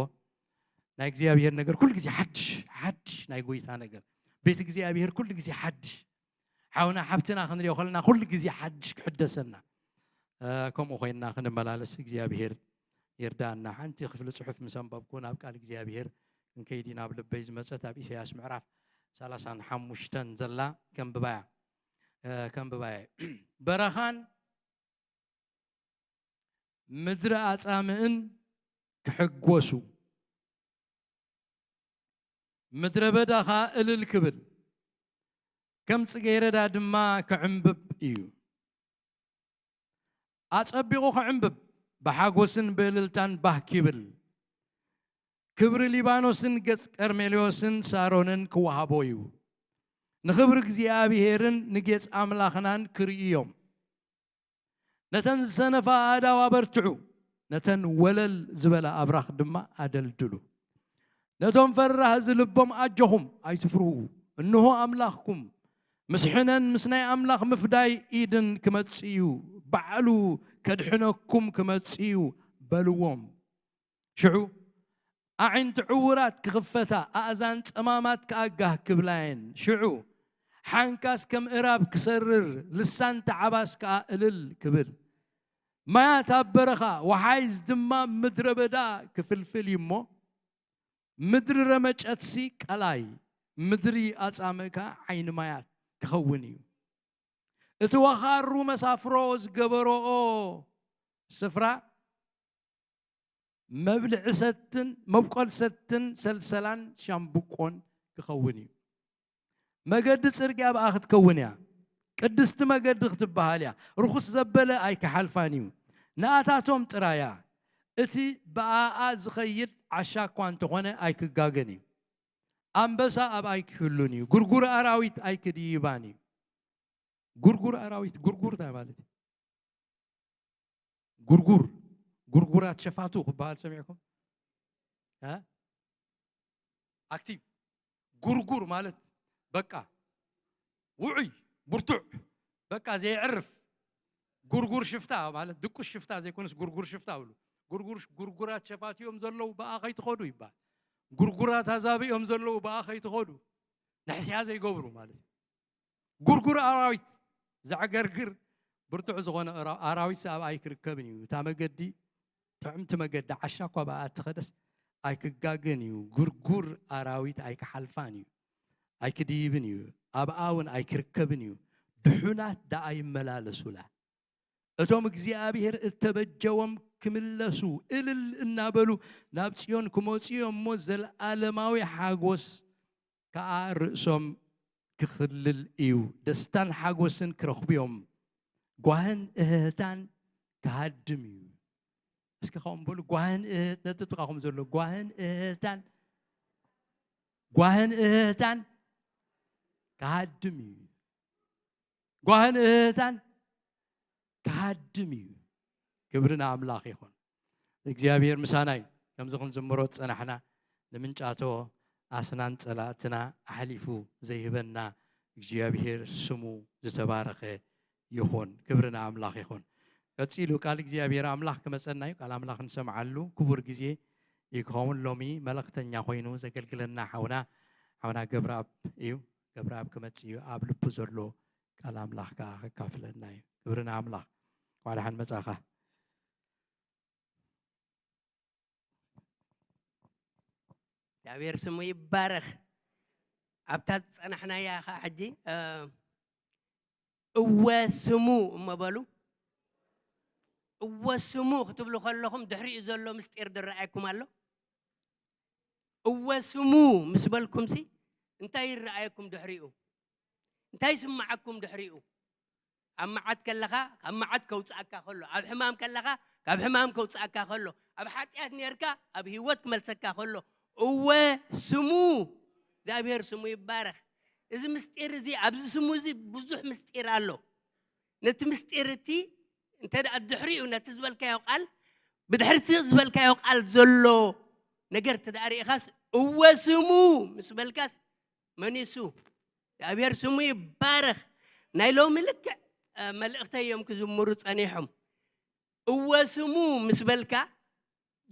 ናይ እግዚኣብሔር ነገር ኩሉ ግዜ ሓድሽ፣ ሓድሽ ናይ ጎይታ ነገር፣ ቤት እግዚኣብሔር ኩሉ ግዜ ሓድሽ፣ ሓውና ሓብትና ክንሪኦ ከለና ኩሉ ግዜ ሓድሽ ክሕደሰና፣ እ፣ ከምኡ ኮይንና ክንመላለስ እግዚኣብሔር ይርዳእና። ሓንቲ ክፍሊ ጽሑፍ ምስ ኣንበብኩ ናብ ቃል እግዚኣብሔር ክንከይድ ኢና። ኣብ ልበይ ዝመጸት ኣብ ኢሳያስ ምዕራፍ ሰላሳን ሓሙሽተን ዘላ ከንብባያ፣ እ፣ ከንብባየ። በረኻን ምድሪ ኣጻምእን ክሕጎሱ፣ ምድረ በዳ ኸኣ እልል ክብል፣ ከም ጽጌረዳ ድማ ክዕምብብ እዩ። ኣጸቢቑ ክዕምብብ፣ ብሓጎስን ብእልልታን ባህ ኪብል፣ ክብሪ ሊባኖስን ገጽ ቀርሜሌዎስን ሳሮንን ክወሃቦ እዩ። ንኽብሪ እግዚኣብሄርን ንጌጽ ኣምላኽናን ክርእዩ እዮም። ነተን ዝሰነፋ ኣእዳው ኣበርትዑ፣ ነተን ወለል ዝበላ ኣብራኽ ድማ ኣደልድሉ። ነቶም ፈራህ ዝልቦም ኣጆኹም፣ ኣይትፍርሁ። እንሆ ኣምላኽኩም ምስ ሕነን ምስ ናይ ኣምላኽ ምፍዳይ ኢድን ክመጽእ እዩ፣ ባዕሉ ከድሕነኩም ክመጽእ እዩ በልዎም። ሽዑ ኣዒንቲ ዕዉራት ክኽፈታ፣ ኣእዛን ጸማማት ከኣ ጋህ ክብላ እየን። ሽዑ ሓንካስ ከም እራብ ክሰርር፣ ልሳን ተዓባስ ከኣ እልል ክብል። ማያት ኣብ በረኻ፣ ወሓይዝ ድማ ምድረ በዳ ክፍልፍል እዩ እሞ፣ ምድሪ ረመጨትሲ ቀላይ፣ ምድሪ ኣጻምእ ከኣ ዓይኒ ማያት ክኸውን እዩ። እቲ ወኻሩ መሳፍሮ ዝገበረኦ ስፍራ፣ መብልዒ ሰትን መብቆል ሰትን ሰልሰላን ሻምብቆን ክኸውን እዩ። መገዲ ጽርግያ ብኣ ክትከውን እያ። ቅድስቲ መገዲ ክትበሃል እያ። ርኹስ ዘበለ ኣይክሓልፋን እዩ። ንኣታቶም ጥራይ እያ። እቲ ብኣኣ ዝኸይድ ዓሻ እኳ እንተኾነ ኣይክጋገን እዩ። ኣንበሳ ኣብ ኣይክህሉን እዩ። ጉርጉር ኣራዊት ኣይክድይባን እዩ። ጉርጉር ኣራዊት፣ ጉርጉር እንታይ ማለት እዩ? ጉርጉር፣ ጉርጉራት ሸፋቱ ክበሃል ሰሚዕኩም? እ? ኣክቲቭ። ጉርጉር ማለት በቃ ውዑይ፣ ብርቱዕ፣ በቃ ዘየዕርፍ ጉርጉር ሽፍታ ማለት ድቁስ ሽፍታ ዘይኮነስ ጉርጉር ሽፍታ ብሉ። ጉርጉር ጉርጉራት ሸፋቲኦም ዘለዉ ብኣ ከይትኸዱ ይባል። ጉርጉራት ኣዛብኦም ዘለዉ ብኣ ከይትኸዱ ንሕስያ ዘይገብሩ ማለት እዩ። ጉርጉር ኣራዊት ዘዕገርግር ብርቱዕ ዝኾነ ኣራ- ኣራዊት ኣብ ኣይክርከብን እዩ። እታ መገዲ ጥዕምቲ መገዲ ዓሻ እኳ ብኣ እትኸደስ ኣይክጋገን እዩ። ጉርጉር ኣራዊት ኣይክሓልፋን እዩ፣ ኣይክድይብን እዩ። ኣብኣ እውን ኣይክርከብን እዩ። ድሑናት ደኣ ይመላለሱላ። እቶም እግዚኣብሔር እተበጀዎም ክምለሱ እልል እናበሉ ናብ ጽዮን ክመጹ እዮም እሞ፣ ዘለዓለማዊ ሓጎስ ከኣ ርእሶም ክኽልል እዩ። ደስታን ሓጎስን ክረኽቡ እዮም። ጓህን እህህታን ክሃድም እዩ። እስኪ ከምኡ በሉ። ጓህን እህህት ነጥብ ጥቓኹም ዘሎ ጓህን እህህታን ጓህን እህህታን ክሃድም እዩ። ጓህን እህህታን ክሃድም እዩ። ክብሪ ንኣምላኽ ይኹን። እግዚኣብሔር ምሳና እዩ። ከምዚ ክንዝምሮ ዝጸናሕና ንምንጫቶ ኣስናን ጸላእትና ኣሕሊፉ ዘይህበና እግዚኣብሔር ስሙ ዝተባረኸ ይኹን። ክብሪ ንኣምላኽ ይኹን። ቀጺሉ ቃል እግዚኣብሔር ኣምላኽ ክመጸና እዩ። ቃል ኣምላኽ ንሰምዓሉ ክቡር ግዜ እዩ ክኸውን። ሎሚ መልእኽተኛ ኮይኑ ዘገልግለና ሓውና ሓውና ገብረኣብ እዩ። ገብረኣብ ክመጽእ እዩ። ኣብ ልቡ ዘሎ ቃል ኣምላኽ ከኣ ከካፍለና እዩ። ክብሪ ንኣምላኽ። እንኳዕ ደሓን መጻኻ። እግዚኣብሔር ስሙ ይባረኽ። ኣብታ ዝጸናሕናያ ኸዓ ሕጂ እ፣ እወ ስሙ እሞ በሉ። እወ ስሙ ክትብሉ ከለኹም ድሕሪኡ ዘሎ ምስጢር ዝረኣየኩም ኣሎ? እወ ስሙ ምስ በልኩምሲ እንታይ ይረኣየኩም ድሕሪኡ? እንታይ ይስምዓኩም ድሕሪኡ? ኣብ መዓት ከለኻ ካብ መዓት ከውፅኣካ ከሎ፣ ኣብ ሕማም ከለኻ ካብ ሕማም ከውፅኣካ ከሎ፣ ኣብ ሓጢኣት ነርካ ኣብ ህይወት ክመልሰካ ከሎ፣ እወ ስሙ እግዚኣብሔር ስሙ ይባረኽ። እዚ ምስጢር እዚ ኣብዚ ስሙ እዚ ብዙሕ ምስጢር ኣሎ። ነቲ ምስጢር እቲ እንተ ደኣ ድሕሪኡ ነቲ ዝበልካዮ ቃል ብድሕርቲ ዝበልካዮ ቃል ዘሎ ነገር እንተ ደኣ ርኢኻስ እወ ስሙ ምስ በልካስ መኒሱ እግዚኣብሔር ስሙ ይባረኽ። ናይ ሎሚ ልክዕ እ፣ መልእኽተይ እዮም ክዝምሩ ጸኒሖም። እወ ስሙ ምስ በልካ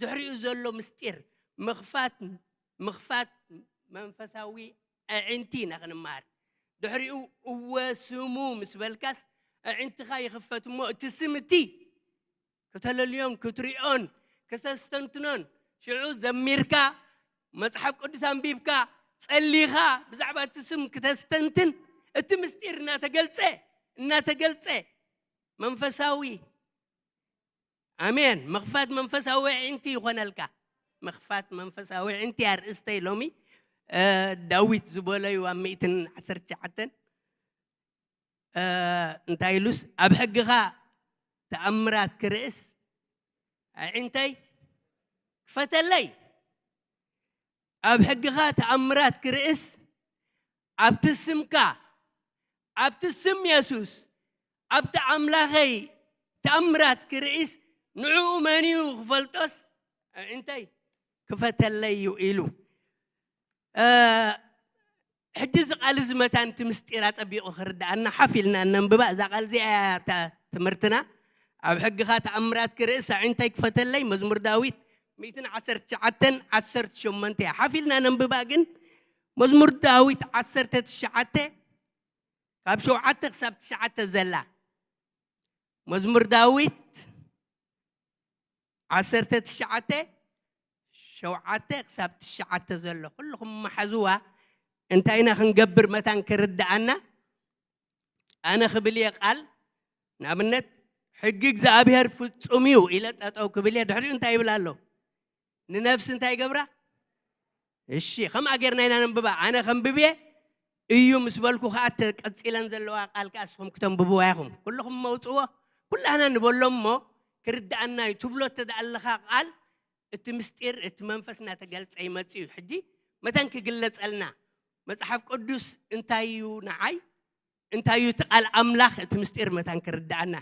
ድሕሪኡ ዘሎ ምስጢር ምኽፋት ምኽፋት መንፈሳዊ ኣዒንቲ ኢና ክንመሃር። ድሕሪኡ እወ ስሙ ምስ በልካስ ኣዒንትኻ ይኽፈት እሞ እቲ ስም እቲ ክተለልዮን ክትሪኦን ክተስተንትኖን ሽዑ ዘሚርካ መጽሓፍ ቅዱስ ኣንቢብካ ጸሊኻ ብዛዕባ እቲ ስም ክተስተንትን እቲ ምስጢር እናተገልጸ እናተገልጸ መንፈሳዊ ኣሜን ምኽፋት መንፈሳዊ ዕንቲ ይኾነልካ። ምኽፋት መንፈሳዊ ዕንቲ ኣርእስተይ ሎሚ እ፣ ዳዊት ዝበለዩ ኣብ ሚእትን ዓሰርተ ትሽዓተን እ፣ እንታይ ኢሉስ ኣብ ሕግኻ ተኣምራት ክርእስ ኣዒንተይ ክፈተለይ። ኣብ ሕግኻ ተኣምራት ክርእስ ኣብቲ ስምካ ኣብቲ ስም የሱስ ኣብቲ ኣምላኸይ ተኣምራት ክርእስ ንዕኡ መን እዩ ክፈልጦስ ኣዒንተይ ክፈተለይ እዩ ኢሉ። እ፣ ሕጂ እዚ ቃል እዚ መታን እቲ ምስጢር ኣጸቢቑ ክርድኣና ሓፍ ኢልና እነንብባ። እዛ ቃል እዚኣ እያ እታ ትምህርትና። ኣብ ሕግኻ ተኣምራት ክርእስ ኣዒንተይ ክፈተለይ መዝሙር ዳዊት ሚእትን ዓሰርተ ትሽዓተን ዓሰርተ ሸሞንተ እያ። ሓፍ ኢልና ነንብባ ግን መዝሙር ዳዊት ዓሰርተ ትሽዓተ ካብ ሸውዓተ ክሳብ ትሽዓተ ዘላ መዝሙር ዳዊት ዓሰርተ ትሽዓተ ሸውዓተ ክሳብ ትሽዓተ ዘሎ ኩልኹም መሓዝዋ። እንታይ ኢና ክንገብር መታን ክርድኣና ኣነ ክብል እየ ቃል ንኣብነት ሕጊ እግዚኣብሔር ፍጹም እዩ ኢለ ጠጠው ክብል እየ ድሕሪኡ እንታይ ይብል ኣሎ ንነፍሲ እንታይ ይገብራ እሺ ከምኣ ጌርና ኢና ነንብባ ኣነ ከንብብ እየ እዩ ምስ በልኩ ከዓ ተቀፂለን ዘለዋ ቃል ከዓ እስኹም ክተንብብዋ ኢኹም ኩልኹም መውፅዎ ኩላህና ንበሎ እሞ ክርድኣና እዩ ትብሎ እተደኣ ኣለኻ ቃል እቲ ምስጢር እቲ መንፈስ እናተገልፀ ይመፅ እዩ ሕጂ መተን ክግለፀልና መፅሓፍ ቅዱስ እንታይ እዩ ንዓይ እንታይ እዩ እቲ ቃል ኣምላኽ እቲ ምስጢር መታን ክርድኣና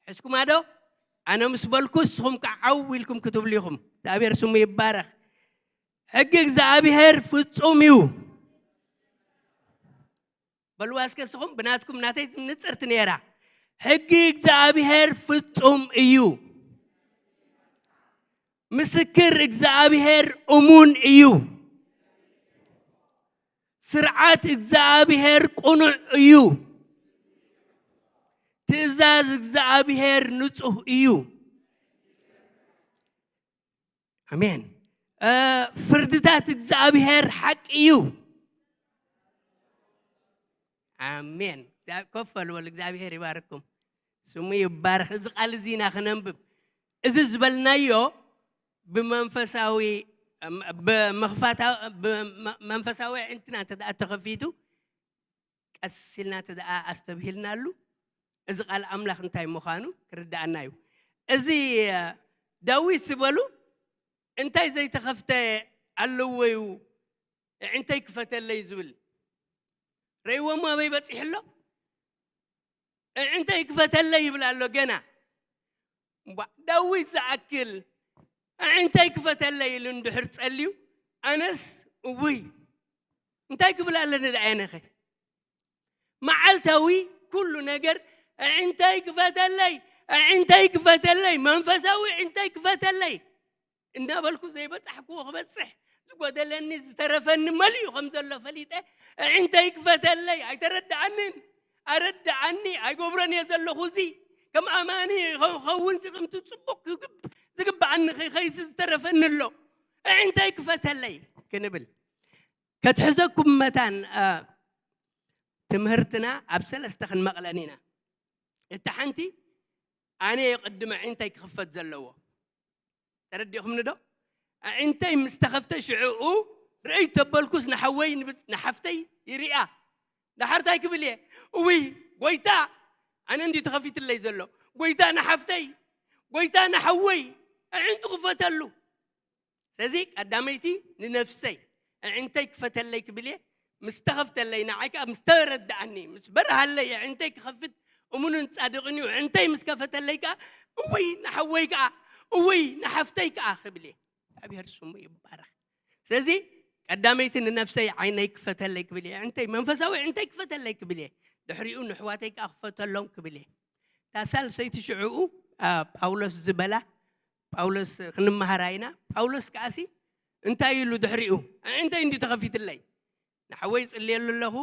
ሕዝኩማ ዶ ኣነ ምስ በልኩ ንስኹም ከዓ ዓው ኢልኩም ክትብሉ ኢኹም እግዚኣብሔር ስሙ ይባረኽ ሕጊ እግዚኣብሔር ፍጹም እዩ በልዋ እስከ ንስኹም ብናትኩም ናተይ ንፅርቲ ነይራ ሕጊ እግዚኣብሔር ፍጹም እዩ። ምስክር እግዚኣብሔር እሙን እዩ። ስርዓት እግዚኣብሔር ቅኑዕ እዩ። ትእዛዝ እግዚኣብሔር ንጹህ እዩ። ኣሜን። እ፣ ፍርድታት እግዚኣብሔር ሓቂ እዩ። ኣሜን። እግዚኣብ-፣ ኮፍ በሉ፣ በሉ። እግዚኣብሔር ይባርኩም። ስሙ ይባረኽ። እዚ ቃል እዚ ኢና ክነንብብ። እዚ ዝበልናዮ ብመንፈሳዊ፣ እም፣ ብመኽፋታ-፣ ብመ-፣ መንፈሳዊ ኣዒንትና እንተ ደኣ ተኸፊቱ፣ ቀስ ኢልና እንተ ደኣ ኣስተብሂልናሉ፣ እዚ ቃል ኣምላኽ እንታይ ምዃኑ ክርድኣና እዩ። እዚ፣ እ፣ ዳዊት ዝበሉ፣ "እንታይ ዘይተኸፍተ ኣለዎ እዩ፣ ኣዒንተይ ክፈተለይ?" ዝብል። ረእይዎም ኣበይ በጺሑ ኣሎ? "ኣዒንተይ ክፈተለይ" ይብል ኣሎ ገና። እምቧ፣ ዳዊት ዝኣክል "ኣዒንተይ ክፈተለይ" ኢሉ እንድሕር ጸልዩ፣ ኣነስ፣ እውይ፣ እንታይ ክብል ኣለኒ ደኣ ኣነኸ? መዓልታዊ ኩሉ ነገር "ኣዒንተይ ክፈተለይ፣ ኣዒንተይ ክፈተለይ፣ መንፈሳዊ ኣዒንተይ ክፈተለይ" እናበልኩ ዘይበጻሕክዎ ክበጽሕ፣ ዝጎደለኒ ዝተረፈኒ መሊኡ ከም ዘሎ ፈሊጠ፣ "ኣዒንተይ ክፈተለይ፣ ኣይተረድኣንን፣ ኣረድኣኒ፣ ኣይገብሮን እየ ዘለኹ እዚ፣ ከም ኣማኒ ክኸውንሲ ከምቲ ጽቡቕ ክግብ-፣ ዝግብኣኒ ከይኸይሲ ዝተረፈኒ ኣሎ፣ ኣዒንተይ ክፈተለይ" ክንብል። ከትሕዘኩም መታን፣ እ፣ ትምህርትና ኣብ ሰለስተ ክንመቕለን ኢና። እታ ሓንቲ፣ ኣነ እየ ቅድሚ ኣዒንተይ ክኽፈት ዘለዎ። ተረዲእኹምኒ ዶ? ኣዒንተይ ምስ ተኸፍተ ሽዕኡ ርእይ ተበልኩስ ንሓወይ ንብጽ-፣ ንሓፍተይ ይሪኣ። ደሓር እንታይ ክብል እየ? እውይ፣ ጎይታ፣ ኣነ እንድዩ ተኸፊትለይ ዘሎ። ጎይታ ንሓፍተይ፣ ጎይታ ንሓወይ፣ ኣዒንቱ ክፈተሉ። ስለዚ ቀዳመይቲ ንነፍሰይ፣ ኣዒንተይ ክፈተለይ ክብል እየ። ምስ ተኸፍተለይ፣ ንዓይ ከኣ ምስ ተረድኣኒ፣ ምስ በርሃለይ፣ ኣዒንተይ ክኸፍት እሙንን ጻድቕን እዩ። ኣዒንተይ ምስ ከፈተለይ ከኣ፣ እውይ ንሓወይ ከኣ፣ እውይ ንሓፍተይ ከኣ ክብል እየ። እግዚኣብሔር ስሙ ይባረኽ። ስለዚ ቀዳመይቲ ንነፍሰይ ዓይነይ ክፈተለይ ክብል እየ። ኣዒንተይ፣ መንፈሳዊ ኣዒንተይ ክፈተለይ ክብል እየ። ድሕሪኡ ንኣሕዋተይ ከኣ ክፈተሎም ክብል እየ። እታ ሳልሰይቲ ሽዕኡ፣ አ፣ ጳውሎስ ዝበላ፣ ጳውሎስ ክንመሃራ ኢና። ጳውሎስ ከኣሲ እንታይ ኢሉ ድሕሪኡ? ኣዒንተይ እንድዩ ተኸፊትለይ። ንሓወይ ጽልየሉ ኣለኹ።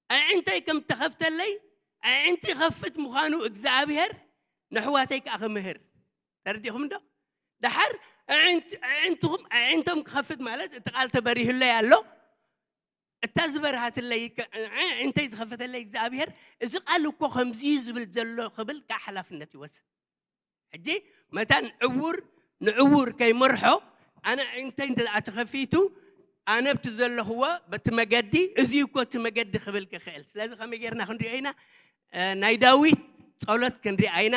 ኣዒንተይ ከም ተኸፍተለይ፣ ኣዒንቲ ይኸፍት ምዃኑ እግዚኣብሔር ንኣሕዋተይ ከኣ ክምህር። ተረዲእኹም ዶ? ደሓር ኣዒንት-፣ ኣዒንትኹም፣ ኣዒንቶም ክኸፍት ማለት እቲ ቃል ተበሪሁለይ ኣሎ። እታ ዝበርሃትለይ ከ-፣ ኣዒንተይ ዝኸፈተለይ እግዚኣብሔር፣ እዚ ቃል እኮ ከምዚ እዩ ዝብል ዘሎ ክብል ከኣ ሓላፍነት ይወስድ። ሕጂ መታን ዕዉር ንዕዉር ከይመርሖ፣ ኣነ ኣዒንተይ እንተ ደኣ ተኸፊቱ፣ ኣነ ኣብቲ ዘለኽዎ በቲ መገዲ፣ እዚ እኮ እቲ መገዲ ክብል ክኽእል። ስለዚ ከመይ ጌርና ክንሪኦ ኢና? እ፣ ናይ ዳዊት ጸሎት ክንሪኣ ኢና።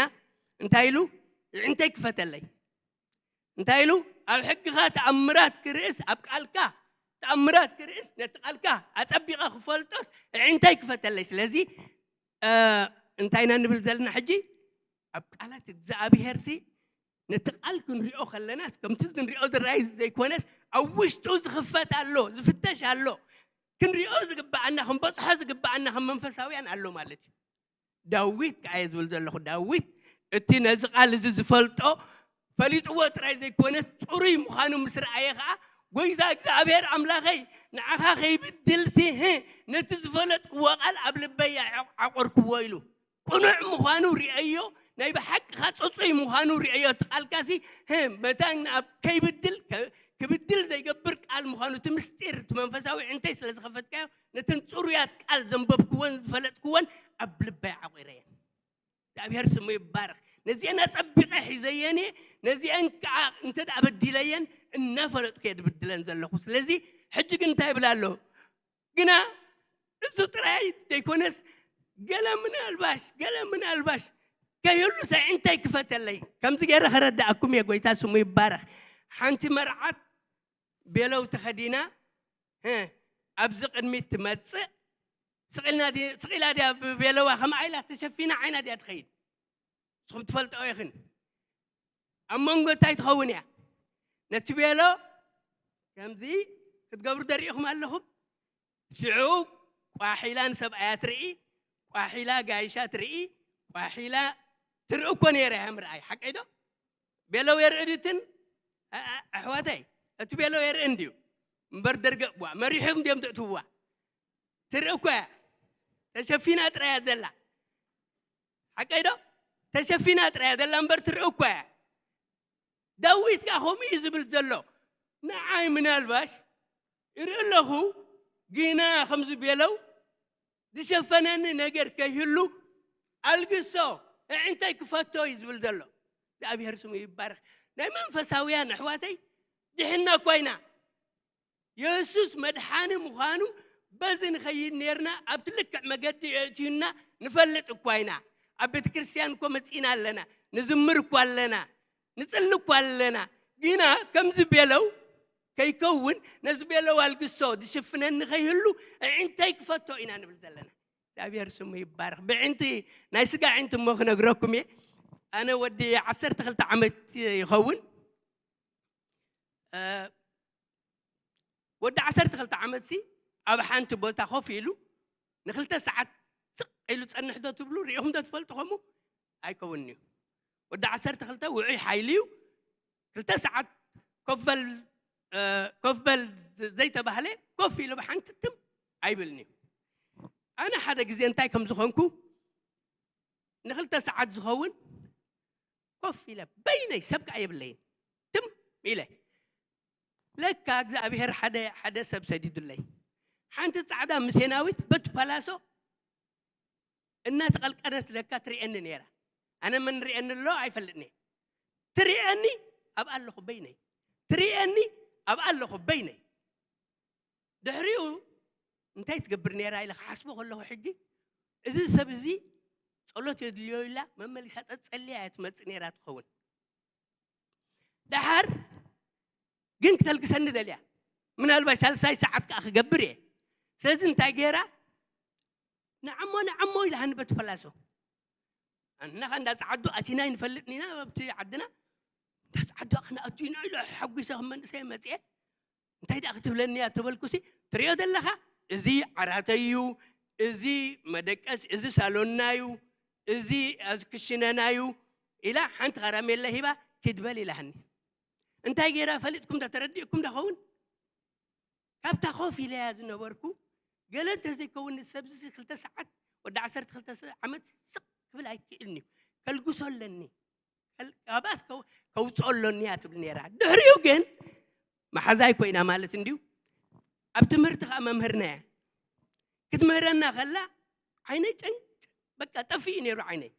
እንታይ ኢሉ? ኣዒንተይ ክፈተለይ። እንታይ ኢሉ? ኣብ ሕግኻ ተኣምራት ክርእስ፣ ኣብ ቃልካ ተኣምራት ክርእስ፣ ነቲ ቃልካ ኣጸቢቐ ክፈልጦስ ኣዒንተይ ክፈተለይ። ስለዚ፣ እ፣ እንታይ ኢና ንብል ዘለና ሕጂ? ኣብ ቃላት እግዚኣብሄርሲ ነቲ ቃል ክንሪኦ ከለናስ፣ ከምቲ ንሪኦ ዝረኣይ ዘይኮነስ፣ ኣብ ውሽጡ ዝኽፈት ኣሎ፣ ዝፍተሽ ኣሎ። ክንሪኦ ዝግብኣና፣ ክንበጽሖ ዝግብኣና ከም መንፈሳውያን ኣሎ ማለት እዩ። ዳዊት ከኣ እየ ዝብል ዘለኹ። ዳዊት እቲ ነዚ ቃል እዚ ዝፈልጦ፣ ፈሊጥዎ ጥራይ ዘይኮነስ፣ ጽሩይ ምዃኑ ምስ ረኣየ ከኣ፣ "ጎይታ እግዚኣብሔር ኣምላኸይ፣ ንዓኻ ከይብድልሲ፣ ህእ፣ ነቲ ዝፈለጥክዎ ቃል ኣብ ልበይ ኣዕ-፣ ዓቖርክዎ" ኢሉ። ቅኑዕ ምዃኑ ርእየዮ፣ ናይ ብሓቅኻ ጽጹይ ምዃኑ ርእየዮ። እቲ ቃልካሲ፣ ህም፣ መታን ኣብ ከይብድል፣ ከ-፣ ክብድል ዘይገብር ቃል ምዃኑ፣ እቲ ምስጢር፣ እቲ መንፈሳዊ ኣዒንተይ ስለ ዝኸፈትካዮ፣ ነተን ጽሩያት ቃል ዘንበብክወን ዝፈለጥክወን ኣብ ልበይ ዓቑረየን። እግዚኣብሔር ስሙ ይባረኽ። ነዚአን ኣጸቢቐ ሒዘየን እየ፣ ነዚአን ከኣ እንተ ደኣ በዲለየን እናፈለጥኩ እየ ዝብድለን ዘለኹ። ስለዚ ሕጂ ግን እንታይ ይብል ኣሎ? ግና እሱ ጥራይ ዘይኮነስ፣ ገለ ምናልባሽ፣ ገለ ምናልባሽ ከይህሉስ ኣዒንተይ ክፈተለይ። ከምዚ ገይረ ከረድኣኩም እየ፣ ጎይታ ስሙ ይባረኽ። ሓንቲ መርዓት ቤለው ተኸዲና፣ እ፣ ኣብዚ ቅድሚት ትመጽእ። ስቕ ኢልና ዲ-፣ ስቕ ኢላ ድያ ብቤለዋ ከምኣ ኢላ ተሸፊና ዓይና ድያ ትኸይድ? ንስኹም ትፈልጥኦ ኢኽን። ኣብ መንጎ እንታይ ትኸውን እያ? ነቲ ቤሎ ከምዚ ክትገብሩ ደሪእኹም ኣለኹም። ሽዑ ቋሕ ኢላ ንሰብኣያ ትርኢ፣ ቋሒላ ጋይሻ ትርኢ፣ ቋሒላ ትርኢ እኮ ነይራ እያ ምርኣይ። ሓቀይ ዶ? ቤለው የርኢ ድትን? ኣ-፣ ኣ-፣ ኣሕዋተይ፣ እቲ ቤለው የርኢ እንድዩ። እምበር ደርገ-፣ ዋ፣ መሪሖም ድዮም ዘእትውዋ? ትርኢ እኮ እያ። ተሸፊና ጥራይ እያ ዘላ። ሓቀይ ዶ? ተሸፊና ጥራይ እያ ዘላ እምበር ትርኢ እኮ እያ። ዳዊት ከኣ ከምኡ እዩ ዝብል ዘሎ። ንዓይ ምናልባሽ ይርኢ ኣለኹ፣ ግና ከምዚ ቤለው ዝሸፈነኒ ነገር ከይህሉ ኣልግሶ፣ ኣዒንተይ ክፈቶ እዩ ዝብል ዘሎ። እግዚኣብሔር ስሙ ይባረኽ። ናይ መንፈሳውያን ኣሕዋተይ ድሕና እኳ ኢና። የሱስ መድሓኒ ምዃኑ በዚ ንኸይድ ነርና፣ ኣብቲ ልክዕ መገዲ የእትዩና ንፈልጥ እኳ ኢና። ኣብ ቤተ ክርስቲያን እኮ መጺና ኣለና፣ ንዝምር እኳ ኣለና፣ ንጽሊ እኳ ኣለና። ግና ከምዚ ቤለው ከይከውን፣ ነዚ ቤለው ኣልግሶ ዝሽፍነኒ ከይህሉ፣ ኣዒንተይ ክፈቶ ኢና ንብል ዘለና። እግዚኣብሔር ስሙ ይባረኽ። ብዕንቲ፣ ናይ ስጋ ዕንቲ እሞ ክነግረኩም እየ። ኣነ ወዲ ዓሰርተ ክልተ ዓመት ይኸውን። እ፣ ወዲ ዓሰርተ ክልተ ዓመትሲ ኣብ ሓንቲ ቦታ ኮፍ ኢሉ ንክልተ ሰዓት ስቕ ኢሉ ጸንሕ ዶ ትብሉ? ርኢኹም ዶ ትፈልጡ? ከምኡ ኣይከውንን እዩ። ወዲ ዓሰርተ ክልተ ውዑይ ሓይሊ እዩ። ክልተ ሰዓት ኮፍ በል፣ እ፣ ኮፍ በል ዘይተባህለ ኮፍ ኢሉ ብሓንቲ ትም ኣይብልን እዩ። ኣነ ሓደ ግዜ እንታይ ከም ዝኾንኩ፣ ንክልተ ሰዓት ዝኸውን ኮፍ ኢለ በይነይ፣ ሰብ ከኣ የብለይን፣ ትም ኢለ። ለካ እግዚኣብሔር ሓደ፣ ሓደ ሰብ ሰዲዱለይ። ሓንቲ ጻዕዳ ምሴናዊት በቲ ፓላሶ እናተቐልቀለት ለካ ትርእየኒ ነይራ። ኣነ መን ርእየኒ ኣሎ ኣይፈልጥን እየ። ትርእየኒ፣ ኣብኣ ኣለኹ በይነይ። ትርእየኒ፣ ኣብኣ ኣለኹ በይነይ። ድሕሪኡ እንታይ ትገብር ነይራ ኢለ ክሓስቦ ከለኹ፣ ሕጂ እዚ ሰብ እዚ ጸሎት የድልዮ ኢላ መመሊሳ ጸጸልያ እያ ትመጽእ ነይራ ትኸውን። ደሓር ግን ክተልግሰኒ ደልያ፣ ምናልባት ሳልሳይ ሰዓት ከኣ ክገብር እየ። ስለዚ እንታይ ገይራ? ንዓሞ ንዓሞ ኢላ ሃንበት ፈላሶ። ኣንና ከ እንዳ ጸዓዱ ኣቲና ይንፈልጥን ኢና፣ ኣብቲ ዓድና እንዳ ጸዓዱ ክንኣቱ ኢና ኢሉ ሓጒሰ ከም መንእሰይ መጽኤ። እንታይ ደኣ ክትብለኒ እያ ተበልኩሲ፣ ትሪኦ ዘለኻ፣ እዚ ዓራተይ እዩ፣ እዚ መደቀስ፣ እዚ ሳሎንና እዩ፣ እዚ፣ እዚ ክሽነና እዩ ኢላ ሓንቲ ካራሜላ ሂባ፣ ኪድ በል ኢላሃኒ። እንታይ ገይራ ፈሊጥኩም ዶ ተረዲእኩም ዶ ኸውን? ካብታ ኮፍ ኢለያ ዝነበርኩ፣ ገለ እንተዘይከውን ንሰብዚ ክልተ ሰዓት፣ ወዲ ዓሰርተ ክልተ ዓመት ስቕ ክብል ኣይክእልን እዩ። ከልግሶ ኣለኒ። ከል-፣ ካብኣስ ከው-፣ ከውፅኦ ኣሎኒ እያ ትብል ነይራ። ድሕሪኡ ግን መሓዛይ ኮይና ማለት እንድዩ። ኣብ ትምህርቲ ከዓ መምህርና እያ። ክትምህረና ከላ ዓይነይ ጨንጭ፣ በቃ ጠፊኡ ነይሩ ዓይነይ።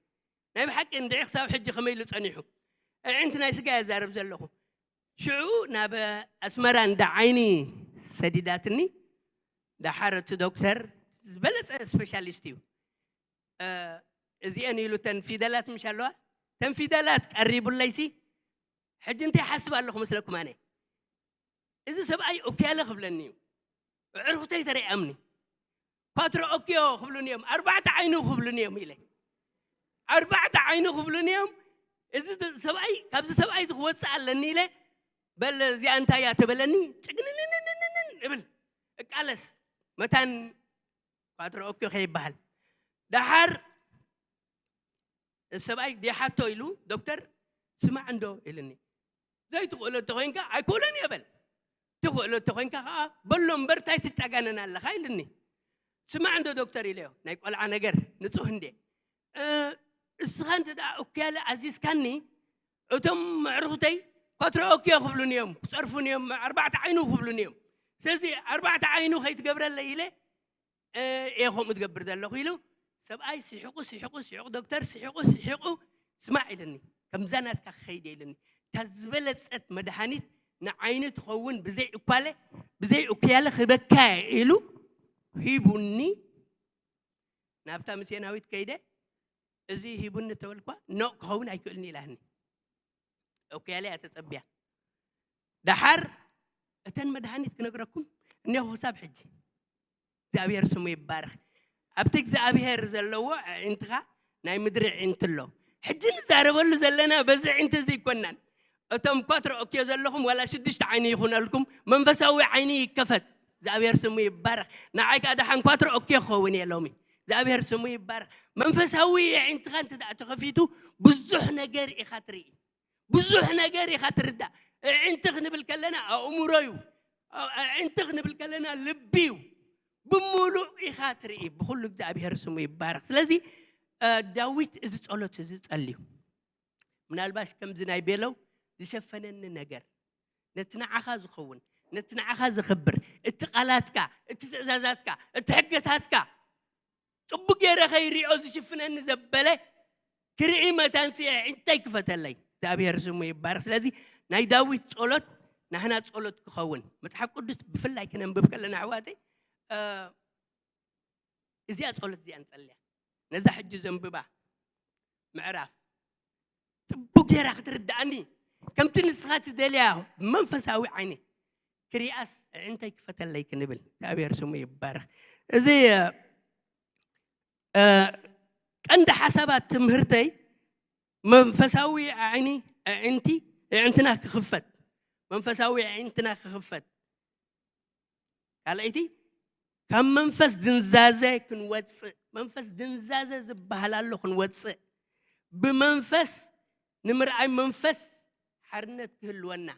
ናይ ብሓቂ እንድዒ ክሳብ ሕጂ ከመይ ኢሉ ጸኒሑ? ኣዒንቲ ናይ ስጋ እየ ዛረብ ዘለኹ። ሽዑ ናብ ኣስመራ እንዳ ዓይኒ ሰዲዳትኒ። ደሓር እቲ ዶክተር ዝበለጸ ስፔሻሊስት እዩ። እ፣ እዚአን ኢሉ ተን ፊደላት ምሽ ኣለዋ፣ ተን ፊደላት ቀሪቡለይሲ፣ ሕጂ እንታይ ሓስብ ኣለኹ መስለኩም ኣነ? እዚ ሰብኣይ ኦኪያለ ክብለኒ እዩ። ኣዕሩኽተይ ተሪኣምኒ። ኳትሮ ኦኪዮ ክብሉኒ እዮም፣ ኣርባዕተ ዓይኑ ክብሉኒ እዮም ኢለ። ኣርባዕተ ዓይኑ ክብሉኒ እዮም። እዚ ሰብኣይ፣ ካብዚ ሰብኣይ እዚ ክወፅእ ኣለኒ ኢለ፣ በል እዚኣ እንታይ እያ ተበለኒ፣ ጭግንንንንንን እብል፣ እቃለስ፣ መታን ኳትሮ ኦኪዮ ከይበሃል። ደሓር ሰብኣይ ዲሓቶ ኢሉ፣ ዶክተር ስማዕ እንዶ ኢልኒ። ዘይትኽእሎ እንተኾይንካ ኣይክእሎን እየ በል። ትኽእሎ እንተኾይንካ ከዓ በሎ እምበር እንታይ ትጫጋነን ኣለኻ ኢልኒ። ስማዕ እንዶ ዶክተር ኢለዮ፣ ናይ ቆልዓ ነገር ንጹህ እንዴ። እ፣ እስኻ እንተ ደኣ ኦኪያለ ኣዚዝካኒ፣ እቶም ኣዕሩኽተይ ኳትሮ ኦኪዮ ክብሉኒ እዮም፣ ክጸርፉኒ እዮም፣ ኣርባዕተ ዓይኑ ክብሉኒ እዮም። ስለዚ ኣርባዕተ ዓይኑ ከይትገብረለይ ኢለ፣ እ፣ እየ ከምኡ ትገብር ዘለኹ ኢሉ፣ ሰብኣይ ስሒቑ፣ ስሒቑ፣ ስሒቑ፣ ዶክተር ስሒቑ፣ ስሒቑ፣ ስማዕ ኢለኒ። ከምዛ ናትካ ክኸይድ እየ ኢለኒ። እታ ዝበለጸት መድሃኒት ንዓይኒ ትኸውን ብዘይ እኳለ፣ ብዘይ እኩያለ ክበካ እየ ኢሉ ሂቡኒ። ናብታ ምስዮናዊት ከይደ፣ እዚ ሂቡኒ ተበልኳ፣ ኖእ ክኸውን ኣይክእልን ኢላኒ። እኩያለ እያ ተጸብያ። ደሓር እተን መድሃኒት ክነግረኩም እኔኹ ክሳብ ሕጂ። እግዚኣብሔር ስሙ ይባረኽ። ኣብቲ እግዚኣብሔር ዘለዎ ኣዒንትኻ ናይ ምድሪ ኣዒንቲ ኣሎ። ሕጂ ንዛረበሉ ዘለና በዚ ኣዒንቲ እዚ ኣይኮናን። እቶም ኳትሮ ኦኪዮ ዘለኹም ዋላ ሽዱሽተ ዓይኒ ይኹነልኩም፣ መንፈሳዊ ዓይኒ ይከፈት። እግዚኣብሔር ስሙ ይባረኽ። ንዓይ ከኣ ደሓን ኳትሮ ኦኪዮ ክኸውን እየ ሎሚ። እግዚኣብሔር ስሙ ይባረክ። መንፈሳዊ ኣዒንትኻ እንተ ደኣ ተኸፊቱ ብዙሕ ነገር ኢኻ ትርኢ፣ ብዙሕ ነገር ኢኻ ትርዳእ። ኣዒንቲ ክንብል ከለና ኣእምሮ እዩ። ኣዒንቲ ክንብል ከለና ልቢ እዩ። ብምሉእ ኢኻ ትርኢ። ብኩሉ እግዚኣብሔር ስሙ ይባረክ። ስለዚ እ፣ ዳዊት እዚ ጸሎት እዚ ጸልዩ። ምናልባሽ ከምዚ ናይ ቤለው ዝሸፈነኒ ነገር፣ ነቲ ንዓኻ ዝኸውን፣ ነቲ ንዓኻ ዘኽብር፣ እቲ ቃላትካ፣ እቲ ትእዛዛትካ፣ እቲ ሕገታትካ ጽቡቅ ገይረ ከይሪኦ ዝሽፍነኒ ዘበለ ክርኢ መታንሲ እንታይ ክፈተለይ? እግዚኣብሔር ስሙ ይባረክ። ስለዚ ናይ ዳዊት ጸሎት ናህና ጸሎት ክኸውን፣ መጽሓፍ ቅዱስ ብፍላይ ክነንብብ ከለና ኣሕዋተይ፣ እ፣ እዚኣ ጸሎት እዚኣ ንጸልያ። ነዛ ሕጂ ዘንብባ ምዕራፍ ጽቡቅ ጌራ ክትርድኣኒ፣ ከምቲ ንስኻ ትደልያ ብመንፈሳዊ ዓይኒ ክሪኣስ እንታይ ክፈተለይ ክንብል እግዚኣብሔር ስሙ ይባረክ። እዚ እ፣ ቀንዲ ሓሳባት ትምህርተይ መንፈሳዊ ዓይኒ፣ ኣዒንቲ፣ ኣዒንትና ክኽፈት፣ መንፈሳዊ ኣዒንትና ክኽፈት። ካልኣይቲ ካብ መንፈስ ድንዛዘ ክንወፅእ፣ መንፈስ ድንዛዘ ዝበሃል ኣሎ ክንወፅእ፣ ብመንፈስ ንምርኣይ መንፈስ ሓርነት ክህልወና።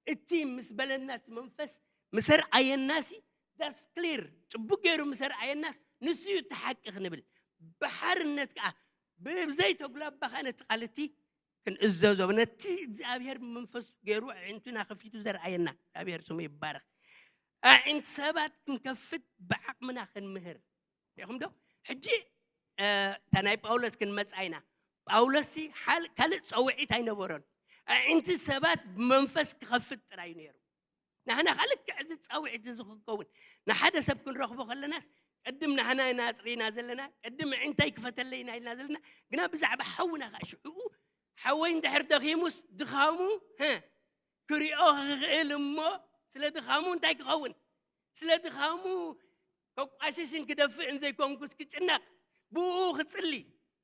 እቲ ምስ በለና እቲ መንፈስ ምስ ኣርኣየናሲ that's clear፣ ጽቡቅ ገይሩ ምስ ኣርኣየናስ ንሱ እዩ እቲ ሓቂ ክንብል፣ ብሓርነት ከዓ ብዘይተጉላባ ከዓ ነቲ ቃል እቲ ክንእዘዞ፣ ነቲ እግዚኣብሔር መንፈስ ገይሩ ኣዒንቱና ከፊቱ ዘርኣየና እግዚኣብሔር ስሙ ይባረክ። ኣዒንቲ ሰባት ክንከፍት ብዓቕምና ክንምህር። ሪኢኹም ዶ? ሕጂ እ፣ እታ ናይ ጳውሎስ ክንመጽኣ ኢና። ጳውሎስ ሲ ሓል-፣ ካልእ ጸውዒት ኣይነበሮን። ኣዒንቲ ሰባት ብመንፈስ ክኸፍት ጥራይ እዩ ነይሩ። ናህና ከኣ ልክዕ እዚ ጻውዒት እዚ ክንከውን፣ ንሓደ ሰብ ክንረኽቦ ከለናስ ቅድም ናህና ኢና ኣጽሪና ዘለና፣ ቅድም እንታይ ክፈተለይ ኢና ኢልና ዘለና፣ ግና ብዛዕባ ሓውና ከኣ ሽዕኡ ሓወይ እንድሕር ደኺሙስ ድኻሙ፣ ሀ፣ ክሪኦ ክኽእል እሞ ስለ ድኻሙ እንታይ ክኸውን? ስለ ድኻሙ ከቋሽሽን ክደፍእን ዘይኮንኩስ ክጭነቕ፣ ብኡ ክጽሊ።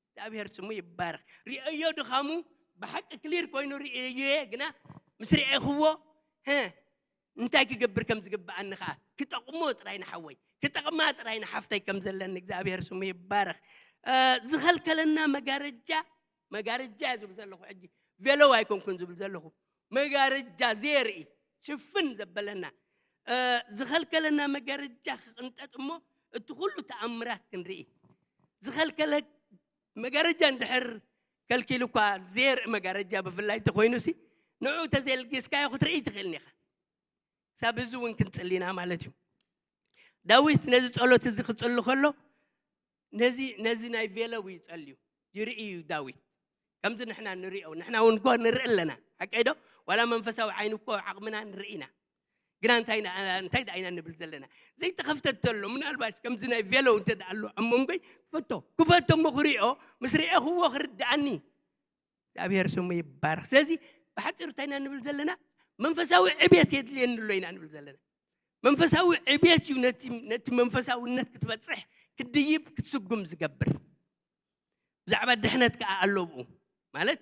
እግዚኣብሔር ስሙ ይባረክ። ሪኦዮ ድኻሙ ብሓቂ ክሊር ኮይኑ ሪኦዮ እየ፣ ግና ምስ ርኤኽዎ፣ ሀ፣ እንታይ ክገብር ከም ዝግብኣኒ ኸዓ ክጠቕሞ ጥራይ ንሓወይ፣ ክጠቕማ ጥራይ ንሓፍተይ ከም ዘለኒ እግዚኣብሔር ስሙ ይባረክ። እ፣ ዝኸልከለና መጋረጃ፣ መጋረጃ እየ ዝብል ዘለኹ ሕጂ፣ ቬሎው ኣይኮንኩን ዝብል ዘለኹ፣ መጋረጃ ዘየርኢ ሽፍን ዘበለና፣ እ፣ ዝኸልከለና መጋረጃ ክቕንጠጥ እሞ እቲ ኩሉ ተኣምራት ክንርኢ። ዝኸልከለ መጋረጃ እንድሕር ከልኪሉ እኳ ዘየርኢ መጋረጃ ብፍላይ እንተኾይኑ ሲ ንዑ ተዘየልጊስካዮ ክትርኢ ትኽእልን ኢኻ። ክሳብ እዚ እውን ክንጽሊ ኢና ማለት እዩ። ዳዊት ነዚ ጸሎት እዚ ክጽሊ ከሎ ነዚ፣ ነዚ ናይ ቬለው እዩ ጸልዩ። ይርኢ እዩ ዳዊት። ከምዚ ንሕና ንሪኦ፣ ንሕና እውን እኮ ንርኢ ኣለና። ሓቀይ ዶ? ዋላ መንፈሳዊ ዓይኒ እኮ ዓቕምና ንርኢ ኢና። ግና እንታይ ኢና፣ እንታይ ደኣ ኢና ንብል ዘለና? ዘይተኸፍተ እንተሎ፣ ምናልባሽ ከምዚ ናይ ቬለው እንተ ደኣ ኣሎ ኣብ መንጎይ፣ ክፈቶ፣ ክፈቶ እሞ ክሪኦ፣ ምስ ርኤኽዎ ክርድኣኒ። እግዚኣብሔር ስሙ ይባረክ። ስለዚ ብሓፂሩ እንታይ ኢና ንብል ዘለና? መንፈሳዊ ዕብየት የድልየኒ ኣሎ ኢና ንብል ዘለና። መንፈሳዊ ዕብየት እዩ ነቲ፣ ነቲ መንፈሳውነት ክትበፅሕ፣ ክትድይብ፣ ክትስጉም ዝገብር። ብዛዕባ ድሕነት ከዓ ኣሎ ብኡ። ማለት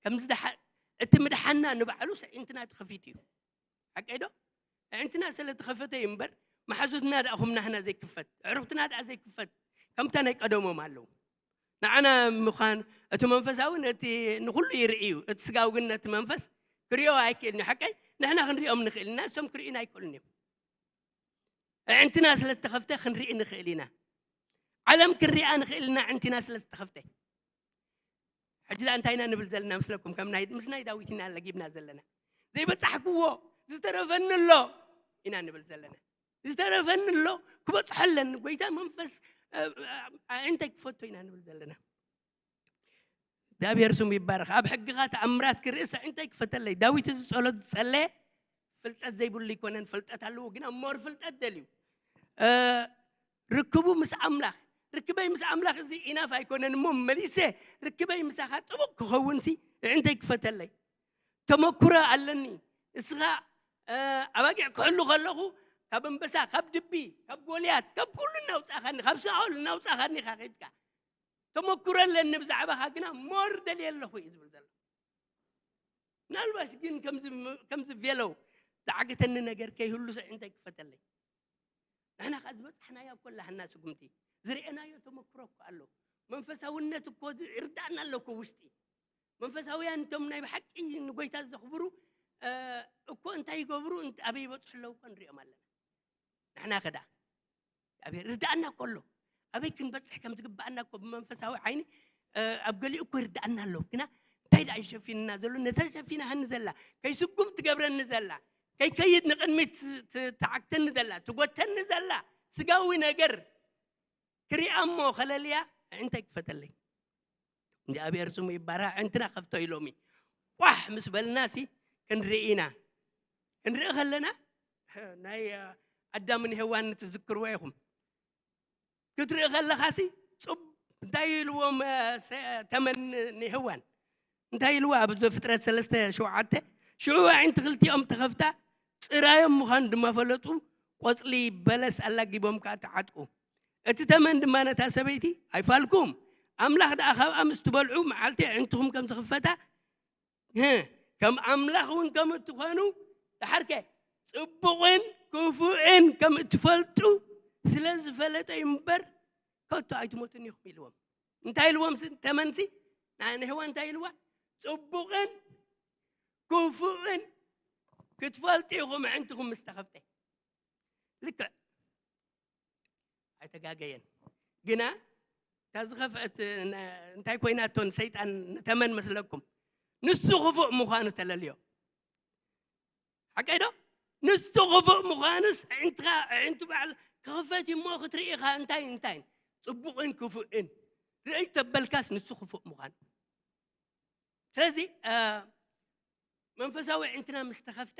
ከምዚ ደሓ-፣ እቲ ምድሓና ንባዕሉ ኣዒንትና ተኸፊቱ እዩ። ሓቀይ ዶ? ኣዒንትና ስለ ተኸፈተ እዩ እምበር፣ መሓዙትና ደኣ ኹም ናህና ዘይክፈት፣ ኣዕሩኽትና ደኣ ዘይክፈት፣ ከምታ ናይ ቀደሞም ኣለዉ። ንዓና ምዃን፣ እቲ መንፈሳዊ ነቲ ንኹሉ ይርኢ እዩ፣ እቲ ስጋዊ ግን ነቲ መንፈስ ክሪኦ ኣይክእልን እዩ። ሓቀይ? ንሕና ክንሪኦም ንኽእል ኢና፣ እሶም ክርእዩና ኣይክእሉን እዮም። ኣዒንትና ስለ ዝተኸፍተ ክንርኢ ንኽእል ኢና። ዓለም ክንሪኣ ንኽእል ኢና፣ ኣዒንትና ስለ ዝተኸፍተ። ሕጂ ደኣ እንታይ ኢና ንብል ዘለና መስለኩም? ከም ናይ፣ ምስ ናይ ዳዊት ኢና ለጊብና ዘለና። ዘይበጻሕክዎ ዝተረፈኒ ኣሎ ኢና ንብል ዘለና። ዝተረፈኒ ኣሎ፣ ክበጽሖ ኣለኒ። ጎይታ መንፈስ፣ እ፣ እ፣ ኣዒንተይ ክፈቶ ኢና ንብል ዘለና። እግዚኣብሔር ስሙ ይባረክ። ኣብ ሕግኻ ተኣምራት ክርእስ ኣዒንተይ ክፈተለይ። ዳዊት እዚ ጸሎት ዝጸለየ ፍልጠት ዘይብሉ ኣይኮነን፣ ፍልጠት ኣለዎ፣ ግና ሞር ፍልጠት ደልዩ። እ፣ ርክቡ ምስ ኣምላኽ፣ ርክበይ ምስ ኣምላኽ እዚ ኢናፍ ኣይኮነን እሞ መሊሰ ርክበይ ምሳኻ ጥቡቕ ክኸውን ሲ ኣዒንተይ ክፈተለይ። ተመኩሮ ኣለኒ። እስኻ፣ እ፣ ኣባጊዕ ክሕሉ ከለኹ ካብ ኣንበሳ፣ ካብ ድቢ፣ ካብ ጎልያት፣ ካብ ኩሉ እናውጻእኻኒ፣ ካብ ሳኦል እናውጻእኻኒ ኢኻ ከይድካ። ተመኩሮ ኣለኒ ብዛዕባኻ፣ ግና ሞር ደልየ ኣለኹ እዩ ዝብል ዘሎ። ምናልባሽ ግን ከምዚ፣ ከምዚ ቬለው ዝዓገተኒ ነገር ከይህሉስ ኣዒንተይ ክፈተለይ። ንሕና ከኣ ዝበጻሕናያ እኮ ኣላህና ስጉምቲ። ዝርአናዮ ተመክሮ እኮ ኣሎ። መንፈሳውነት እኮ ይርዳእና ኣሎ እኮ ውሽጢ። መንፈሳውያን እቶም ናይ ብሓቂ ንጎይታ ዘኽብሩ እኮ እንታይ ይገብሩ፣ ኣበይ ይበፅሑ ኣለዉ እኮ ንሪኦም ኣለና። ንሕና ከዳ እግዚኣብሔር ይርዳእና እኮ ኣሎ። ኣበይ ክንበፅሕ ከም ዝግባኣና እኮ ብመንፈሳዊ ዓይኒ ኣብ ገሊኡ እኮ ይርዳእና ኣሎ። ግና እንታይ ደኣ ይሸፊንና ዘሎ? ነተን ሸፊናሃኒ ዘላ፣ ከይስጉም ትገብረኒ ዘላ፣ ከይከይድ ንቕድሚት ትዓግተኒ ዘላ፣ ትጎተኒ ዘላ ስጋዊ ነገር ክሪኣ እሞ ከለልያ፣ ኣዒንተይ ክፈተለይ። እግዚኣብሔር ስሙ ይባረኽ። ኣዒንትና ከፍቶ ኢሎሚ ቋሕ ምስ በልና ሲ ክንርኢ ኢና። ክንርኢ ከለና ናይ ኣዳምን ሄዋን ትዝክርዎ ኢኹም። ክትርኢ ከለኻ ሲ ፅብ እንታይ ኢልዎም ተመን ንሄዋን እንታይ ኢልዋ ኣብ ዘፍጥረት ሰለስተ ሸውዓተ ሽዑ ኣዒንቲ ክልቲኦም ተኸፍታ ጽራዮም ምዃኑ ድማ ፈለጡ። ቆጽሊ በለስ ኣላጊቦም ከኣ ተዓጥቁ። እቲ ተመን ድማ ነታ ሰበይቲ ኣይፋልኩም፣ ኣምላኽ ደኣ ካብኣ ምስ ትበልዑ መዓልቲ ኣዒንትኹም ከም ዝኽፈታ ከም ኣምላኽ እውን ከም እትኾኑ ደሓርከ ጽቡቕን ክፉእን ከም እትፈልጡ ስለ ዝፈለጠ እዩ እምበር ከቶ ኣይትሞትን ኢኹም ኢልዎም። እንታይ ኢልዎም ተመንሲ ንሄዋ እንታይ ኢልዋ? ጽቡቕን ክፉእን ክትፈልጡ ኢኹም ኣዒንትኹም ምስ ተኸፍተ። ልክዕ ኣይተጋገየን። ግና እታ ዝኸፍአት እንታይ ኮይናቶ ንሰይጣን ንተመን መስለኩም? ንሱ ክፉእ ምዃኑ ተለልዮ። ሓቀይ ዶ? ንሱ ክፉእ ምዃኑስ ኣዒንትኻ ኣዒንቱ በዓል ክኽፈት እዩ እሞ ክትርኢ ኢኻ። እንታይ እንታይ ጽቡቕን ክፉእን ርእይ ተበልካስ ንሱ ክፉእ ምዃኑ። ስለዚ መንፈሳዊ ኣዒንትና ምስ ተኸፍተ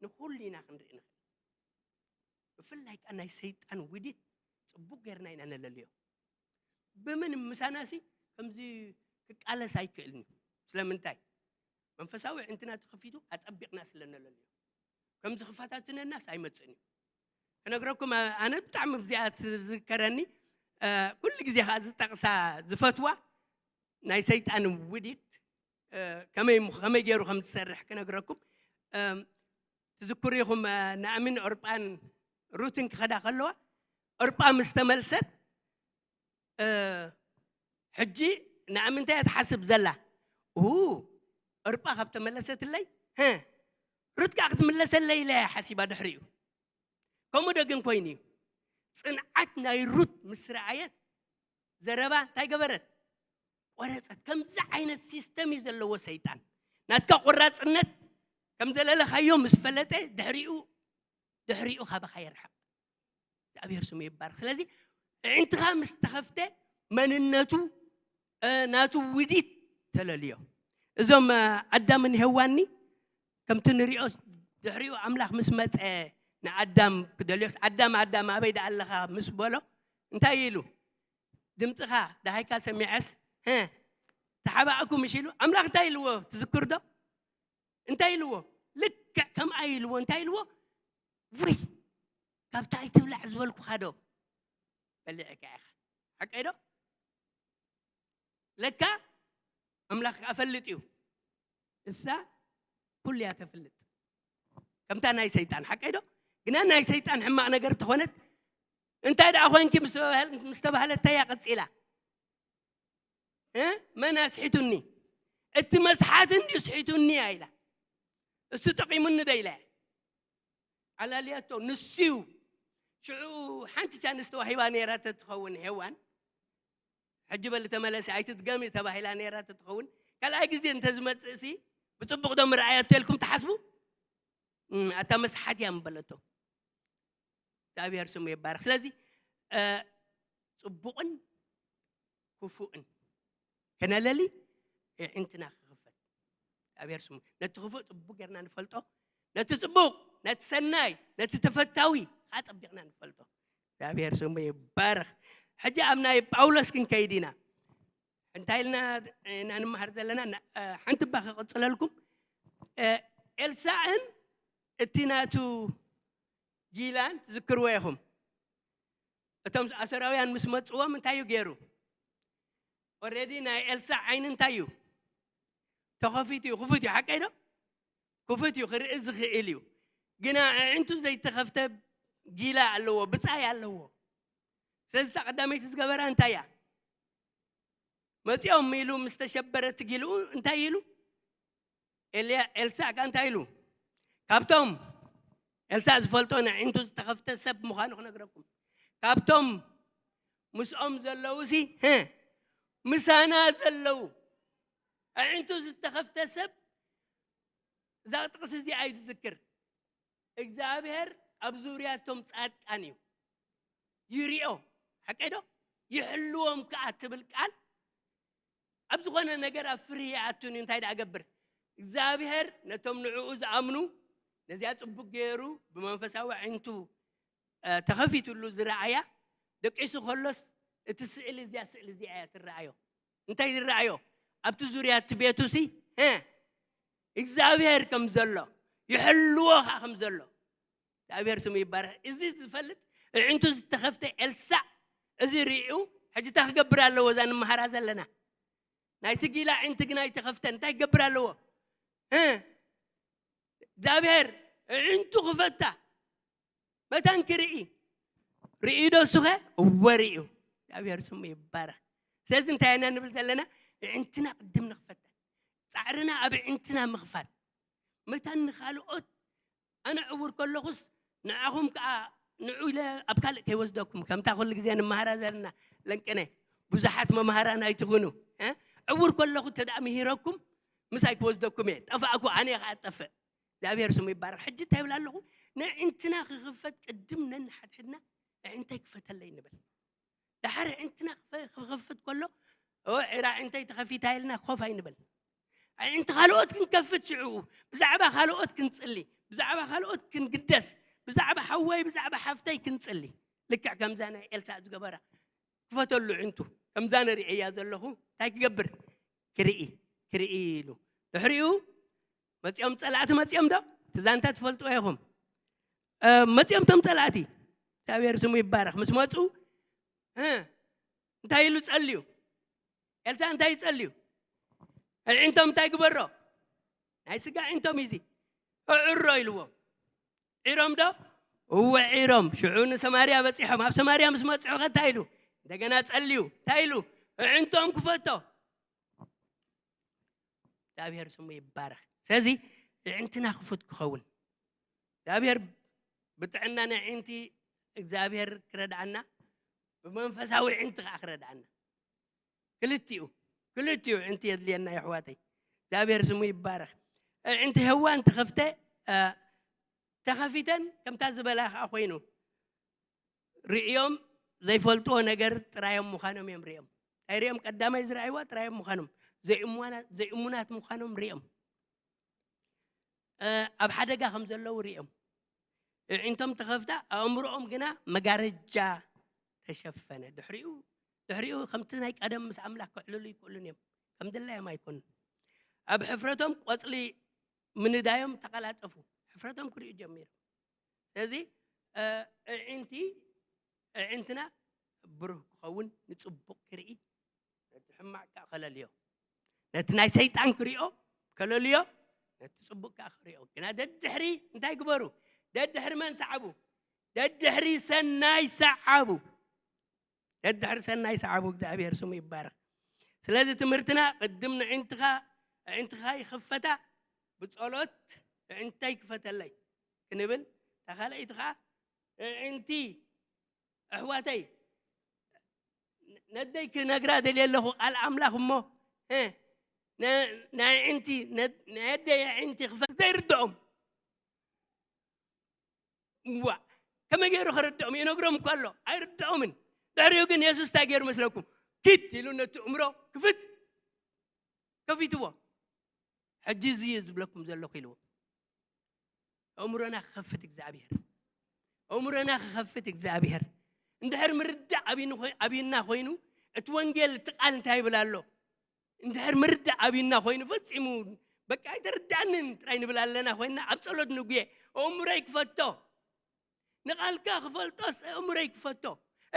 ንኹሉ ኢና ክንርኢ ንኽእል። ብፍላይ ከኣ ናይ ሰይጣን ውዲት ጽቡቕ ጌርና ኢና ነለልዮ። ብምን ምሳናሲ ከምዚ ክቃለስ ኣይክእልን እዩ። ስለምንታይ? መንፈሳዊ ኣዒንትና ተኸፊቱ ኣጸቢቕና ስለ ነለልዮ። ከምዚ ክፈታትነናስ ኣይመጽእን እዩ። ክነግረኩም ኣነ ብጣዕሚ ብዚኣ ትዝከረኒ ኩሉ ግዜ ከዓ ዝጠቕሳ ዝፈትዋ ናይ ሰይጣን ውዲት ከመይ ከመይ ገይሩ ከም ዝሰርሕ ክነግረኩም። ትዝክሩ ኢኹም ናእምን ኦርጳን ሩትን ክኸዳ ከለዋ ኦርጳ ምስ ተመልሰት ሕጂ ናእምን እንታይ እያ ትሓስብ ዘላ? ኡ ኦርጳ ካብ ተመለሰትለይ ሩት ከዓ ክትምለሰለይ ኢለ እያ ሓሲባ ድሕሪኡ። ከምኡ ዶ ግን ኮይኑ እዩ? ጽንዓት ናይ ሩት ምስ ረኣየት ዘረባ እንታይ ገበረት? ቆረጸት። ከምዚ ዓይነት ሲስተም እዩ ዘለዎ ሰይጣን። ናትካ ቆራጽነት ከም ዘለለኻዮ ምስ ፈለጠ ድሕሪኡ ድሕሪኡ ካባኻ የርሕቕ። እግዚኣብሔር ስሙ ይባረክ። ስለዚ ኣዒንትኻ ምስ ተኸፍተ መንነቱ ናቱ ውዲት ተለልዮ። እዞም ኣዳምን ሄዋኒ ከምቲ ንሪኦ ድሕሪኡ ኣምላኽ ምስ መፀ ንኣዳም ክደልዮስ ኣዳም ኣዳም ኣበይ ደኣ ኣለኻ ምስ በሎ እንታይ ኢሉ? ድምፅኻ ደሃይካ ሰሚዐስ ተሓባእኩ ምሽ ኢሉ ኣምላኽ እንታይ ኢልዎ ትዝክር ዶ? እንታይ ኢልዎ? ልክዕ ከምኣ ኢልዎ። እንታይ ኢልዎ? ውይ ካብታ ኣይትብላዕ ዝበልኩኻ ዶ በሊዕካ ኢኻ። ሓቀይ ዶ? ለካ ኣምላኽ ከኣ ፈልጥ እዩ። እሳ ኩሉ እያ ተፍልጥ። ከምታ ናይ ሰይጣን ሓቀይ ዶ? ግና ናይ ሰይጣን ሕማቕ ነገር ተኾነት እንታይ ደኣ ኮንኪ ምስ ተባህለት እንታይ እያ ቀጺላ? መን ኣስሒቱኒ? እቲ መስሓት እንድዩ ስሒቱኒ እያ ኢላ። እሱ ጠቂሙኒ ዶ ኢላ እያ? ኣላልያቶ ንሱ እዩ። ሽዑ ሓንቲ ቻንስ ተዋሂባ ነይራ ተትኸውን ሄዋን ሕጂ በሊ ተመለሲ ኣይትድገሚ ተባሂላ ነይራ ተትኸውን ካልኣይ ግዜ እንተዝመፅእሲ ብፅቡቕ ዶ ምርኣየቶ ኢልኩም ትሓስቡ? ኣታ መስሓት እያ ምበለቶ። እግዚኣብሔር ስሙ ይባረክ። ስለዚ ፅቡቕን ክፉእን ከነለሊ ኣዒንትና ክኽፈት እግዚኣብሔር ስሙ። ነቲ ክፉእ ፅቡቅ ጌርና ንፈልጦ፣ ነቲ ፅቡቅ፣ ነቲ ሰናይ፣ ነቲ ተፈታዊ ከዓ ፀቢቕና ንፈልጦ። እግዚኣብሔር ስሙ ይባረክ። ሕጂ ኣብ ናይ ጳውሎስ ክንከይድ ኢና። እንታይ ኢልና ኢና ንምሃር ዘለና? ሓንቲ እባ ክቕፅለልኩም። ኤልሳእን እቲ ናቱ ጊላን ትዝክርዎ ኢኹም። እቶም ኣሶራውያን ምስ መፅዎም እንታይ እዩ ገይሩ? ኦረዲ ናይ ኤልሳዕ ዓይኒ እንታይ እዩ? ተኸፊቱ እዩ። ክፉት እዩ። ሓቀይ ዶ? ክፉት እዩ። ክርኢ ዝኽእል እዩ። ግና ኣዒንቱ ዘይተኸፍተ ጊላ ኣለዎ፣ ብፃይ ኣለዎ። ስለዚ እታ ቀዳመይቲ ዝገበራ እንታይ እያ? መጺኦም ኢሉ ምስ ተሸበረ እቲ ጊልኡ እንታይ ኢሉ? ኤልያ-፣ ኤልሳዕ ከኣ እንታይ ኢሉ? ካብቶም ኤልሳዕ ዝፈልጦ ንዕንቱ ዝተኸፍተ ሰብ ምዃኑ ክነግረኩም። ካብቶም ምስኦም ዘለዉ ሲ፣ ህ፣ ምሳና ዘለዉ ኣዒንቱ ዝተኸፍተ ሰብ እዛ ጥቕሲ እዚኣ እዩ ዝዝክር። እግዚኣብሔር ኣብ ዙርያቶም ጻድቃን እዩ። ይሪኦ፣ ሓቀይ ዶ? ይሕልዎም ከኣ ትብል ቃል ኣብ ዝኾነ ነገር ኣብ ፍርሂ ይኣቱን እዩ። እንታይ ደኣ ገብር? እግዚኣብሔር ነቶም ንዕኡ ዝኣምኑ ነዚኣ ጽቡቅ ገይሩ ብመንፈሳዊ ኣዒንቱ፣ እ፣ ተኸፊትሉ ዝረኣያ ደቂሱ ከሎስ እቲ ስእሊ እዚኣ ስእሊ እዚኣ እያ ትረኣዮ። እንታይ ዝረኣዮ? ኣብቲ ዙርያ እቲ ቤቱ ሲ፣ እ፣ እግዚኣብሔር ከም ዘሎ ይሕልዎ ከኣ ከም ዘሎ እግዚኣብሔር ስሙ ይባረኽ። እዚ ዝፈልጥ ኣዒንቱ ዝተኸፍተ ኤልሳዕ እዚ ርእዩ ሕጂ እንታይ ክገብር ኣለዎ? እዛ ንመሃራ ዘለና ናይቲ ጊላ ኣዒንቲ ግና ኣይተኸፍተን። እንታይ ክገብር ኣለዎ? እ፣ እግዚኣብሔር ኣዒንቱ ክፈታ መታን ክርኢ። ርእዩ ዶ እሱኸ? እወ ርእዩ። እግዚኣብሔር ስሙ ይባረኽ። ስለዚ እንታይ ኢና ንብል ዘለና? ኣዒንትና ቅድም ንኽፈተን። ጻዕርና ኣብ ኣዒንትና ምኽፋት። መታን ንኻልኦት ኣነ ዕውር ከለኹስ ንዓኹም ከኣ ንዑ ኢለ ኣብ ካልእ ከይወስደኩም፣ ከምታ ኩሉ ግዜ ንመሃራ ዘለና ለንቅነ፣ ብዙሓት መምሃራን ኣይትኹኑ፣ እ? ዕውር ከለኹ እንተ ደኣ ምሂረኩም ምሳይ ክወስደኩም እየ፣ ጠፋእኩ፣ ኣነ እየ ከኣ እጠፍእ። እግዚኣብሔር ስሙ ይባረኽ። ሕጂ እንታይ ይብል ኣለኹ? ነዕንትና ክኽፈት ቅድም ነንሓድሕድና ኣዒንተይ ክፈተለይ ንብል። ደሓር ኣዒንትና ክፈ-፣ ክኸፍት ከሎ፣ "ኦ፣ ዒራ ኣዒንተይ ተኸፊታ" ኢልና ኮፍ ኣይንበል። ኣዒንቲ ካልኦት ክንከፍት ሽዑ፣ ብዛዕባ ካልኦት ክንጽሊ፣ ብዛዕባ ካልኦት ክንግደስ፣ ብዛዕባ ሓወይ፣ ብዛዕባ ሓፍተይ ክንጽሊ። ልክዕ ከምዛ ናይ ኤልሳዕ ዝገበራ፣ ክፈተሉ ኣዒንቱ። ከምዛ ንርእያ ዘለኹ እንታይ ክገብር? ክርኢ፣ ክርኢ ኢሉ። ድሕሪኡ መጺኦም ጸላእቲ መጺኦም ዶ? እቲ ዛንታ ትፈልጥዎ ኢኹም። እ፣ መጺኦም እቶም ጸላእቲ፣ እግዚኣብሔር ስሙ ይባረኽ። ምስ መጹ፣ እ፣ እንታይ ኢሉ ጸልዩ? ኤልሳዕ እንታይ እዩ ጸልዩ? ኣዒንቶም እንታይ ግበሮ? ናይ ስጋ ኣዒንቶም እዩ እዚ። እዕሮ ኢልዎም። ዒሮም ዶ? እወ ዒሮም። ሽዑ ንሰማርያ በጺሖም። ኣብ ሰማርያ ምስ መጽዑ ከ እንታይ ኢሉ? እንደገና ጸልዩ። እንታይ ኢሉ? ኣዒንቶም ክፈቶ። እግዚኣብሔር ስሙ ይባረኽ። ስለዚ ኣዒንትና ክፉት ክኸውን፣ እግዚኣብሔር ብጥዕና ናይ ኣዒንቲ እግዚኣብሔር ክረድኣና፣ ብመንፈሳዊ ኣዒንቲ ከኣ ክረድኣና። ክልቲኡ፣ ክልቲኡ ኣዒንቲ የድልየና የሕዋተይ። እግዚኣብሔር ስሙ ይባረኽ። ኣዒንቲ ሄዋን ተኸፍተ፣ እ፣ ተኸፊተን ከምታ ዝበላ ከኣ ኮይኑ። ርእዮም ዘይፈልጥዎ ነገር ጥራዮም ምዃኖም እዮም ርእዮም። እንታይ ርእዮም? ቀዳማይ ዝረኣይዋ ጥራዮም ምዃኖም። ዘይእሙና-፣ ዘይእሙናት ምዃኖም ርእዮም። እ፣ ኣብ ሓደጋ ከም ዘለዉ ርእዮም። ኣዒንቶም ተኸፍታ፣ ኣእምሮኦም ግና መጋረጃ ተሸፈነ። ድሕሪኡ፣ ድሕሪኡ ከምቲ ናይ ቀደም ምስ ኣምላኽ ክዕልሉ ይክእሉን እዮም። ከም ድላዮም ኣይኮኑን። ኣብ ሕፍረቶም ቆጽሊ ምንዳዮም ተቐላጠፉ። ሕፍረቶም ክርእዩ ጀሚሮም። ስለዚ፣ እ፣ ኣዒንቲ፣ ኣዒንትና ብሩህ ክኸውን፣ ንጽቡቕ ክርኢ፣ ነቲ ሕማቕ ከኣ ከለልዮ። ነቲ ናይ ሰይጣን ክሪኦ ከለልዮ፣ ነቲ ጽቡቕ ከኣ ክሪኦ። ግና ደድሕሪ እንታይ ግበሩ? ደድሕሪ መን ሰዓቡ? ደድሕሪ ሰናይ ሰዓቡ። ደድሕሪ ሰናይ ሰዓቡ። እግዚኣብሔር ስሙ ይባረኽ። ስለዚ ትምህርትና ቅድም ንዕንትኻ፣ ኣዒንትኻ ይኽፈታ ብጸሎት፣ ኣዒንተይ ክፈተለይ ክንብል፣ እታ ካልኣይቲ ኸኣ ኣዒንቲ ኣሕዋተይ፣ ነደይ ክነግራ ደልየ ኣለኹ ቃል ኣምላኽ እሞ፣ እ፣ ነ-፣ ናይ ኣዒንቲ፣ ነ-፣ ናይ ኣደይ ኣዒንቲ ክፈት ዘይርድኦም። እዋ፣ ከመይ ገይሩ ክርድኦም? ይነግሮም እኮ ኣሎ፣ ኣይርድኦምን። ድሕሪኡ ግን የሱስ እንታይ ገይሩ መስለኩም? ኪድ ኢሉ ነቲ እምሮ ክፍት ከፊትዎ። ሕጂ እዚ እዩ ዝብለኩም ዘለኹ ኢልዎ። ኣእምሮና ክኸፍት እግዚኣብሔር፣ ኣእምሮና ክኸፍት እግዚኣብሔር። እንድሕር ምርዳእ ኣብይኑ ኮይ-፣ ኣብዩና ኮይኑ፣ እቲ ወንጌል፣ እቲ ቃል እንታይ ይብል ኣሎ? እንድሕር ምርዳእ ኣብዩና ኮይኑ፣ ፈጺሙ በቃ ኣይተረዳእንን ጥራይ ንብል ኣለና ኮይንና፣ ኣብ ጸሎት ንጉየ፣ ኣእምሮይ ክፈቶ፣ ንቓልካ ክፈልጦስ ኣእምሮይ ክፈቶ፣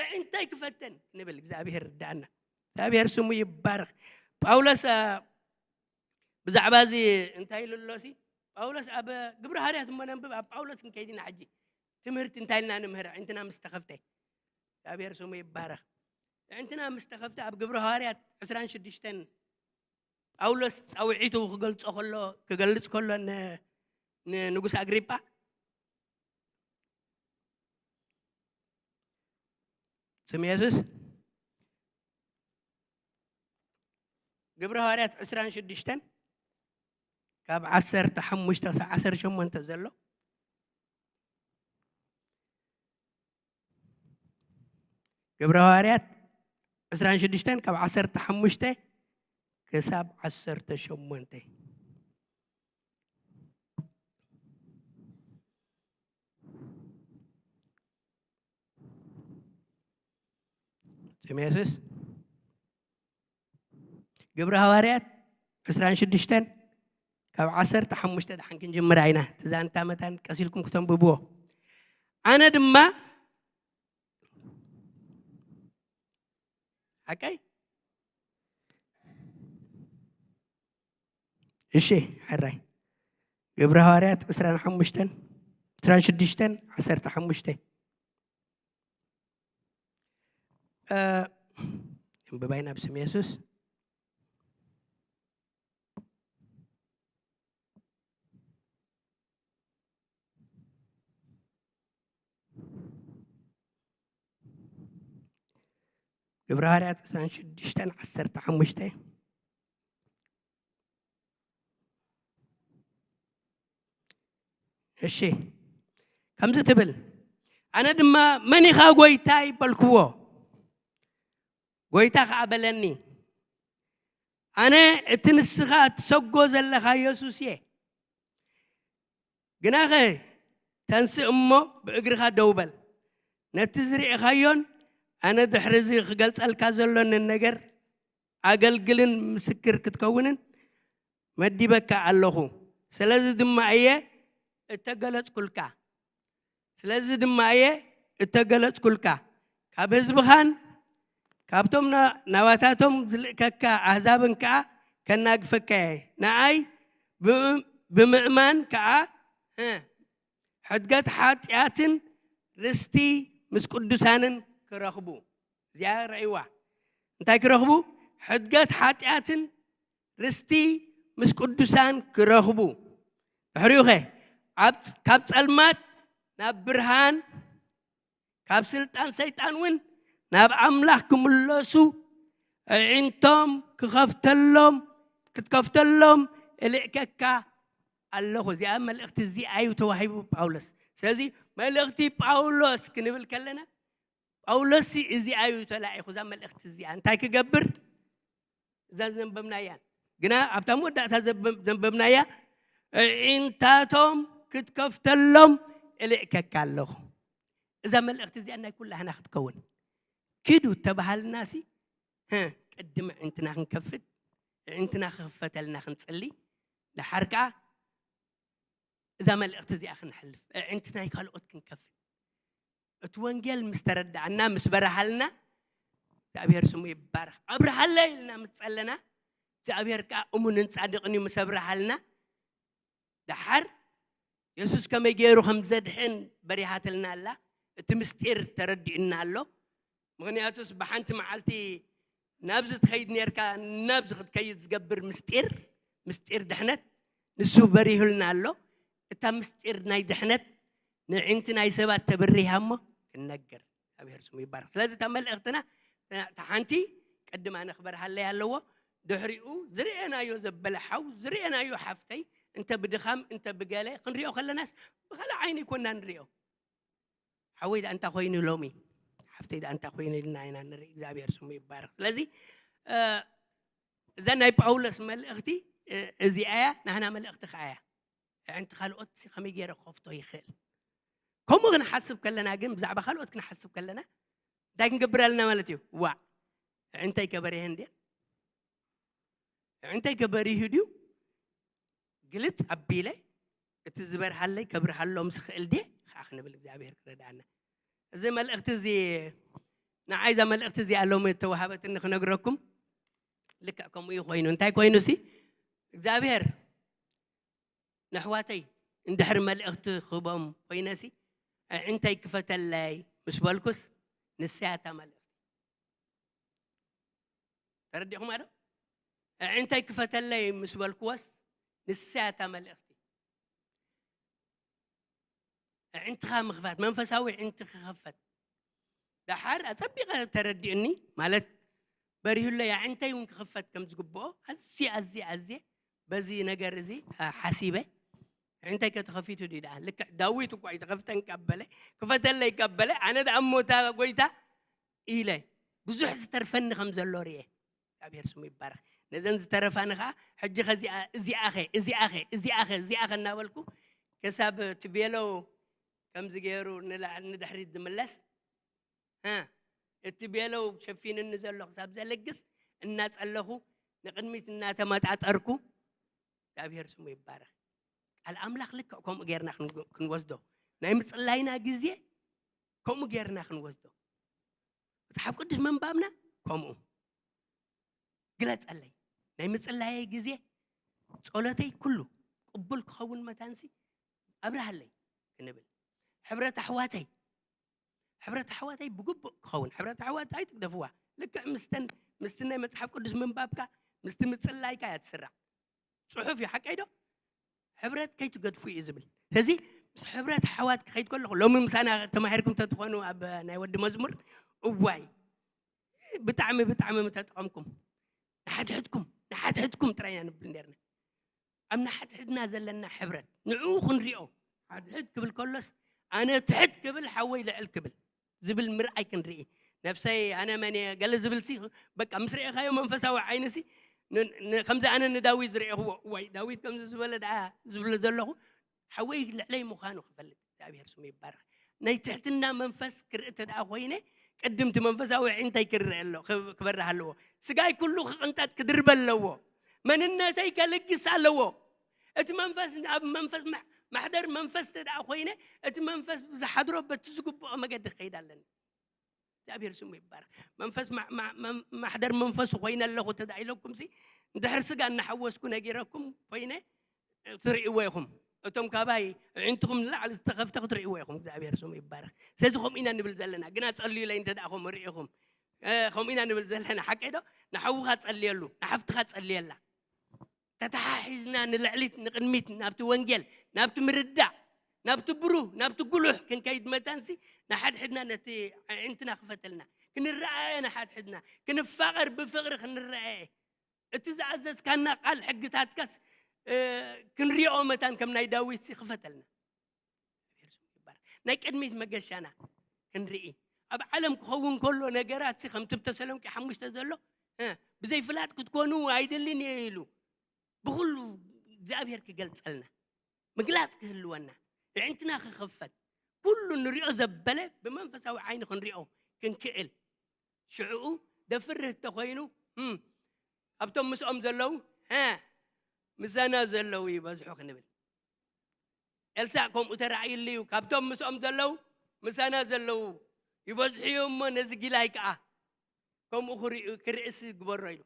ኣዒንተይ ክፈተን ንብል። እግዚኣብሔር ርዳእና። እግዚኣብሔር ስሙ ይባረኽ። ጳውሎስ፣ አ፣ ብዛዕባ እዚ እንታይ ኢሉ ኣሎ ሲ? ጳውሎስ ኣብ ግብረ ሃዋርያት እሞ ነንብብ፣ ኣብ ጳውሎስ ክንከይድ ኢና ሕጂ። ትምህርቲ እንታይ ኢልና ንምህር? ኣዒንትና ምስ ተኸፍተ። እግዚኣብሔር ስሙ ይባረኽ። ኣዕንትና ምስ ተኸፍተ ኣብ ግብረ ሃዋርያት ዕስራን ሽዱሽተን ጳውሎስ ጻውዒቱ ክገልጾ ከሎ፣ ክገልጽ ከሎ ን-፣ ንንጉስ ኣግሪጳ፣ ስም የሱስ፣ ግብረ ሃዋርያት ዕስራን ሽዱሽተን ካብ ዓሰርተ ሓሙሽተ ክሳብ ዓሰርተ ሸሞንተ ዘሎ፣ ግብረ ሃዋርያት ዕስራን ሽዱሽተን ካብ ዓሰርተ ሓሙሽተ ክሳብ ዓሰርተ ሸሞንተ። ስም የሱስ። ግብረ ሃዋርያት ዕስራን ሽዱሽተን ካብ ዓሰርተ ሓሙሽተ ደሓን ክንጅምራ ኢና። እቲ ዛንታ መታን ቀስ ኢልኩም ክተንብብዎ። ኣነ ድማ፣ ሓቀይ? እሺ፣ ሕራይ። ግብረ ሃዋርያት ዕስራን ሓሙሽተን፣ ዕስራን ሽዱሽተን፣ ዓሰርተ ሓሙሽተ። እ፣ እምብባይና ብስም የሱስ። ግብረ ሃዋርያት ዕስራን ሽዱሽተን ዓሰርተ ሓሙሽተ። እሺ፣ ከምዚ ትብል፣ ኣነ ድማ፣ "መን ኢኻ ጐይታይ?" በልክዎ። ጐይታ ኸዓ በለኒ፣ "ኣነ እቲ ንስኻ እትሰጎ ዘለኻ የሱስ እየ። ግናኸ ተንስእ እሞ ብእግርኻ ደው በል። ነቲ ዝርኢኻዮን ኣነ ድሕሪ እዚ ክገልጸልካ ዘሎንን ነገር ኣገልግልን ምስክር ክትከውንን መዲበካ ኣለኹ። ስለዚ ድማ እየ እተገለጽኩልካ። ስለዚ ድማ እየ እተገለጽኩልካ። ካብ ህዝብኻን ካብቶም ና-፣ ናባታቶም ዝልእከካ ኣህዛብን ከኣ ከናግፈካ እየ። ንኣይ ብም-፣ ብምእማን ከኣ፣ እ፣ ሕድገት ሓጢኣትን ርስቲ ምስ ቅዱሳንን ክረኽቡ።" እዚኣ ረእይዋ። እንታይ ክረኽቡ? ሕድገት ሓጢኣትን ርስቲ ምስ ቅዱሳን ክረኽቡ። ድሕሪኡኸ? ኣብ፣ ካብ ጸልማት ናብ ብርሃን፣ ካብ ስልጣን ሰይጣን እውን ናብ ኣምላኽ ክምለሱ፣ ኣዒንቶም ክኸፍተሎም፣ ክትከፍተሎም እልእከካ ኣለኹ። እዚኣ መልእኽቲ እዚኣ እዩ ተዋሂቡ ጳውሎስ። ስለዚ መልእኽቲ ጳውሎስ ክንብል ከለና፣ ጳውሎስ እዚ እዩ ተላኢኹ፣ እዛ መልእኽቲ እዚኣ እንታይ ክገብር? እዛ ዘንበብናያ፣ ግና ኣብታ መወዳእታ ዘንበብ-፣ ዘንበብናያ፣ "ኣዒንታቶም ክትከፍተሎም እልእከካ ኣለኹ።" እዛ መልእኽቲ እዚኣ ናይ ኩላህና ክትከውን። ኪዱ ተባሃልናሲ፣ ህ፣ ቅድሚ ኣዒንትና ክንከፍት፣ ኣዒንትና ክኽፈተልና ክንጽሊ፣ ደሓር ከኣ እዛ መልእኽቲ እዚኣ ክንሕልፍ፣ ኣዒንቲ ናይ ካልኦት ክንከፍት። እቲ ወንጌል ምስ ተረድኣና፣ ምስ በረሃልና፣ እግዚኣብሔር ስሙ ይባረኽ። "ኣብርሃለይ" ኢልና ምስ ጸለና፣ እግዚኣብሔር ከኣ እሙንን ጻድቕን እዩ ምስ ኣብርሃልና። ደሓር የሱስ ከመይ ገይሩ ከም ዘድሕን በሪሃትልና ኣላ። እቲ ምስጢር ተረዲኡና ኣሎ። ምኽንያቱስ ብሓንቲ መዓልቲ ናብዚ ትኸይድ ኔርካ፣ ናብዚ ክትከይድ ዝገብር ምስጢር፣ ምስጢር ድሕነት ንሱ በሪሁልና ኣሎ። እታ ምስጢር ናይ ድሕነት ንዕንቲ ናይ ሰባት ተበሪሃ እሞ ክንነግር፣ እግዚኣብሔር ስሙ ይባረኽ። ስለዚ እታ መልእኽትና፣ እታ ሓንቲ ቅድም ኣነ ክበርሃለይ ኣለዎ። ድሕሪኡ ዝርኤናዮ ዘበለ ሓው፣ ዝርኤናዮ ሓፍተይ፣ እንተ ብድኻም፣ እንተ ብገለ ክንሪኦ ከለናስ ብኻልእ ዓይኒ ይኮንና ንሪኦ። ሓወይ ደኣ እንታይ ኮይኑ ሎሚ፣ ሓፍተይ ደኣ እንታይ ኮይኑ ኢልና ኢና ንርኢ። እግዚኣብሔር ስሙ ይባረኽ። ስለዚ፣ እ፣ እዛ ናይ ጳውሎስ መልእኽቲ፣ እ፣ እዚኣ እያ፣ ናህና መልእኽቲ ከኣ እያ። ኣዒንቲ ካልኦት ሲ ከመይ ገይረ ክኸፍቶ ይኽእል? ከምኡ ክንሓስብ ከለና ግን፣ ብዛዕባ ካልኦት ክንሓስብ ከለና፣ እንታይ ክንገብር ኣለና ማለት እዩ? ዋእ፣ ኣዒንተይ ከበሪሀን ድየን? ኣዒንተይ ከበሪሁ ድዩ? ግልጽ ኣቢለ እቲ ዝበርሃለይ ከብርሃሎም ዝኽእል ድየ? ከዓ ክንብል እግዚኣብሔር ክረድኣና። እዚ መልእኽቲ እዚ፣ ንዓይ እዛ መልእኽቲ እዚኣ ሎሚ እተዋሃበትኒ ክነግረኩም፣ ልክዕ ከምኡ እዩ ኮይኑ። እንታይ ኮይኑ ሲ? እግዚኣብሔር ንኣሕዋተይ እንድሕር መልእኽቲ ክህቦም ኮይነሲ፣ ኣዒንተይ ክፈተለይ ምስ በልኩስ፣ ንሳ እያ እታ መልእኽቲ። ተረዲኹማ ዶ? ኣዒንተይ ክፈተለይ ምስ በልክዎስ፣ ንሳ እያ እታ መልእኽቲ። ኣዒንትኻ ምኽፋት፣ መንፈሳዊ ኣዒንቲ ክኸፈት። ደሓር ኣጸቢቐ ተረዲኡኒ፣ ማለት በሪሁለይ ኣዒንተይ እውን ክኽፈት ከም ዝግብኦ ኣዝየ፣ ኣዝየ፣ ኣዝየ በዚ ነገር እዚ፣ አ፣ ሓሲበ። ኣዒንተይ ከ ተኸፊቱ ድዩ ደኣ? ልክዕ ዳዊት እኳ ኣይተኸፍተን ካብ በለ፣ ክፈተለይ ካብ በለ፣ ኣነ ደኣ እሞ እታ ጎይታ ኢለ ብዙሕ ዝተርፈኒ ከም ዘሎ ርእየ። እግዚኣብሔር ስሙ ይባረኽ። ነዘን ዝተረፋኒ ኸዓ ሕጂ ኸ እዚኣ፣ እዚኣኸ፣ እዚኣኸ፣ እዚኣኸ፣ እዚኣኸ እናበልኩ ክሳብ እቲ ቤሎ ከምዚ ገይሩ ንላዕሊ ንድሕሪት ዝምለስ፣ እ፣ እቲ ቤሎ ሸፊንኒ ዘሎ ክሳብ ዘልግስ እናጸለኹ ንቕድሚት እናተመጣጠርኩ፣ እግዚኣብሔር ስሙ ይባረኽ። ቃል ኣምላኽ ልክዕ ከምኡ ጌርና ክንጎ-፣ ክንወስዶ፣ ናይ ምጽላይና ግዜ ከምኡ ጌርና ክንወስዶ። መጽሓፍ ቅዱስ ምንባብና ከምኡ። ግለጸለይ። ናይ ምጽላየይ ግዜ፣ ጸሎተይ ኩሉ ቅቡል ክኸውን መታንሲ ኣብርሃለይ ክንብል። ሕብረት ኣሕዋተይ፣ ሕብረት ኣሕዋተይ ብግቡእ ክኸውን። ሕብረት ኣሕዋት ኣይትግደፍዋ። ልክዕ ምስተን፣ ምስቲ ናይ መጽሓፍ ቅዱስ ምንባብካ፣ ምስቲ ምጽላይካ እያ ትስራዕ። ጽሑፍ እዩ፣ ሓቀይ ዶ? ሕብረት ከይትገድፉ እዩ ዝብል። ስለዚ ምስ ሕብረት ኣሕዋት ክኸይድ ከለኹ፣ ሎሚ ምሳና ተማሂርኩም ተትኾኑ ኣብ ናይ ወዲ መዝሙር፣ እዋይ፣ ብጣዕሚ፣ ብጣዕሚ ምተጠቐምኩም። ንሓድሕድኩም፣ ንሓድሕድኩም ጥራይ ኢና ንብል ነርና። ኣብ ንሓድሕድና ዘለና ሕብረት፣ ንዕኡ ክንሪኦ። ሓድሕድ ክብል ከሎስ፣ ኣነ ትሕት ክብል፣ ሓወይ ልዕል ክብል ዝብል ምርኣይ ክንርኢ። ነፍሰይ፣ ኣነ መን እየ? ገለ ዝብልሲ፣ በቃ ምስ ርኤኻዮ መንፈሳዊ ዓይንሲ፣ ን-፣ ን-፣ ከምዚ ኣነ ንዳዊት ዝረኤኽዎ፣ እዋይ፣ ዳዊት ከምዚ ዝበለ ደኣ ዝብሎ ዘለኹ፣ ሓወይ ልዕለይ ምዃኑ ክፈልጥ፣ እግዚኣብሔር ስሙ ይባረኽ። ናይ ትሕትና መንፈስ ክርኢ እንተ ደኣ ኮይነ፣ ቅድም እቲ መንፈሳዊ ኣዒንተይ ክርእ ኣሎ፣ ክብ-፣ ክበርህ ኣለዎ። ስጋይ ኩሉ ክቕንጠጥ ክድርበ ኣለዎ። መንነተይ ከልግስ ኣለዎ። እቲ መንፈስ፣ ኣብ መንፈስ ማሕ-፣ ማሕደር መንፈስ እንተ ደኣ ኮይነ፣ እቲ መንፈስ ብዝሓድሮ በቲ ዝግብኦ መገዲ ክኸይድ ኣለኒ። እግዚኣብሔር ስሙ ይባረኽ። መንፈስ ማ-፣ ማ-፣ መም-፣ ማሕደር መንፈሱ ኮይነ ኣለኹ እንተ ደኣ ኢለኩምሲ፣ እንድሕር ስጋ እናሓወስኩ ነጊረኩም ኮይነ፣ ትርእይዎ ኢኹም። እቶም ካባይ ኣዒንትኹም ንላዕሊ ዝተኸፍተ ክትርእይዎ ኢኹም። እግዚኣብሔር ስሙ ይባረኽ። ስለዚ ከምኡ ኢና ንብል ዘለና። ግና ጸልዩለይ እንተ ደኣ ከምኡ ርኢኹም፣ እ፣ ከምኡ ኢና ንብል ዘለና። ሓቀይ ዶ? ንሓውኻ ጸልየሉ፣ ንሓፍትኻ ጸልየላ። ተተሓሒዝና ንልዕሊት፣ ንቕድሚት፣ ናብቲ ወንጌል፣ ናብቲ ምርዳእ፣ ናብቲ ብሩህ፣ ናብቲ ጉሉሕ ክንከይድ መታንሲ፣ ንሓድሕድና ነቲ ኣዒንትና ክፈተልና። ክንረኣየ ንሓድሕድና። ክንፋቐር ብፍቕሪ ክንረኣየ። እቲ ዝኣዘዝካና ቃል ሕግታትካስ፣ እ፣ ክንሪኦ መታን ከም ናይ ዳዊትሲ ክፈተልና። ናይ ቅድሚት መገሻና ክንርኢ። ኣብ ዓለም ክኸውን ከሎ ነገራትሲ ከምቲ ኣብ ተሰሎንቄ ሓሙሽተ ዘሎ፣ እ፣ ብዘይ ፍላጥ ክትኮኑ ኣይደልን እየ ኢሉ። ብኹሉ እግዚኣብሔር ክገልጸልና። ምግላጽ ክህልወና። ኣዒንትና ክኽፈት። ኩሉ ንሪኦ ዘበለ ብመንፈሳዊ ዓይኒ ክንሪኦ ክንክእል። ሽዕኡ ደፍርህ እንተኾይኑ፣ እም፣ ኣብቶም ምስኦም ዘለዉ፣ ሀ፣ ምሳና ዘለዉ ይበዝሑ ክንብል። ኤልሳዕ ከምኡ ተራእይሉ እዩ። ካብቶም ምስኦም ዘለዉ፣ ምሳና ዘለዉ ይበዝሑ እዮም እሞ ነዚ ጊላይ ከኣ ከምኡ ክርእዩ-፣ ክርእስ ግበሮ ኢሉ።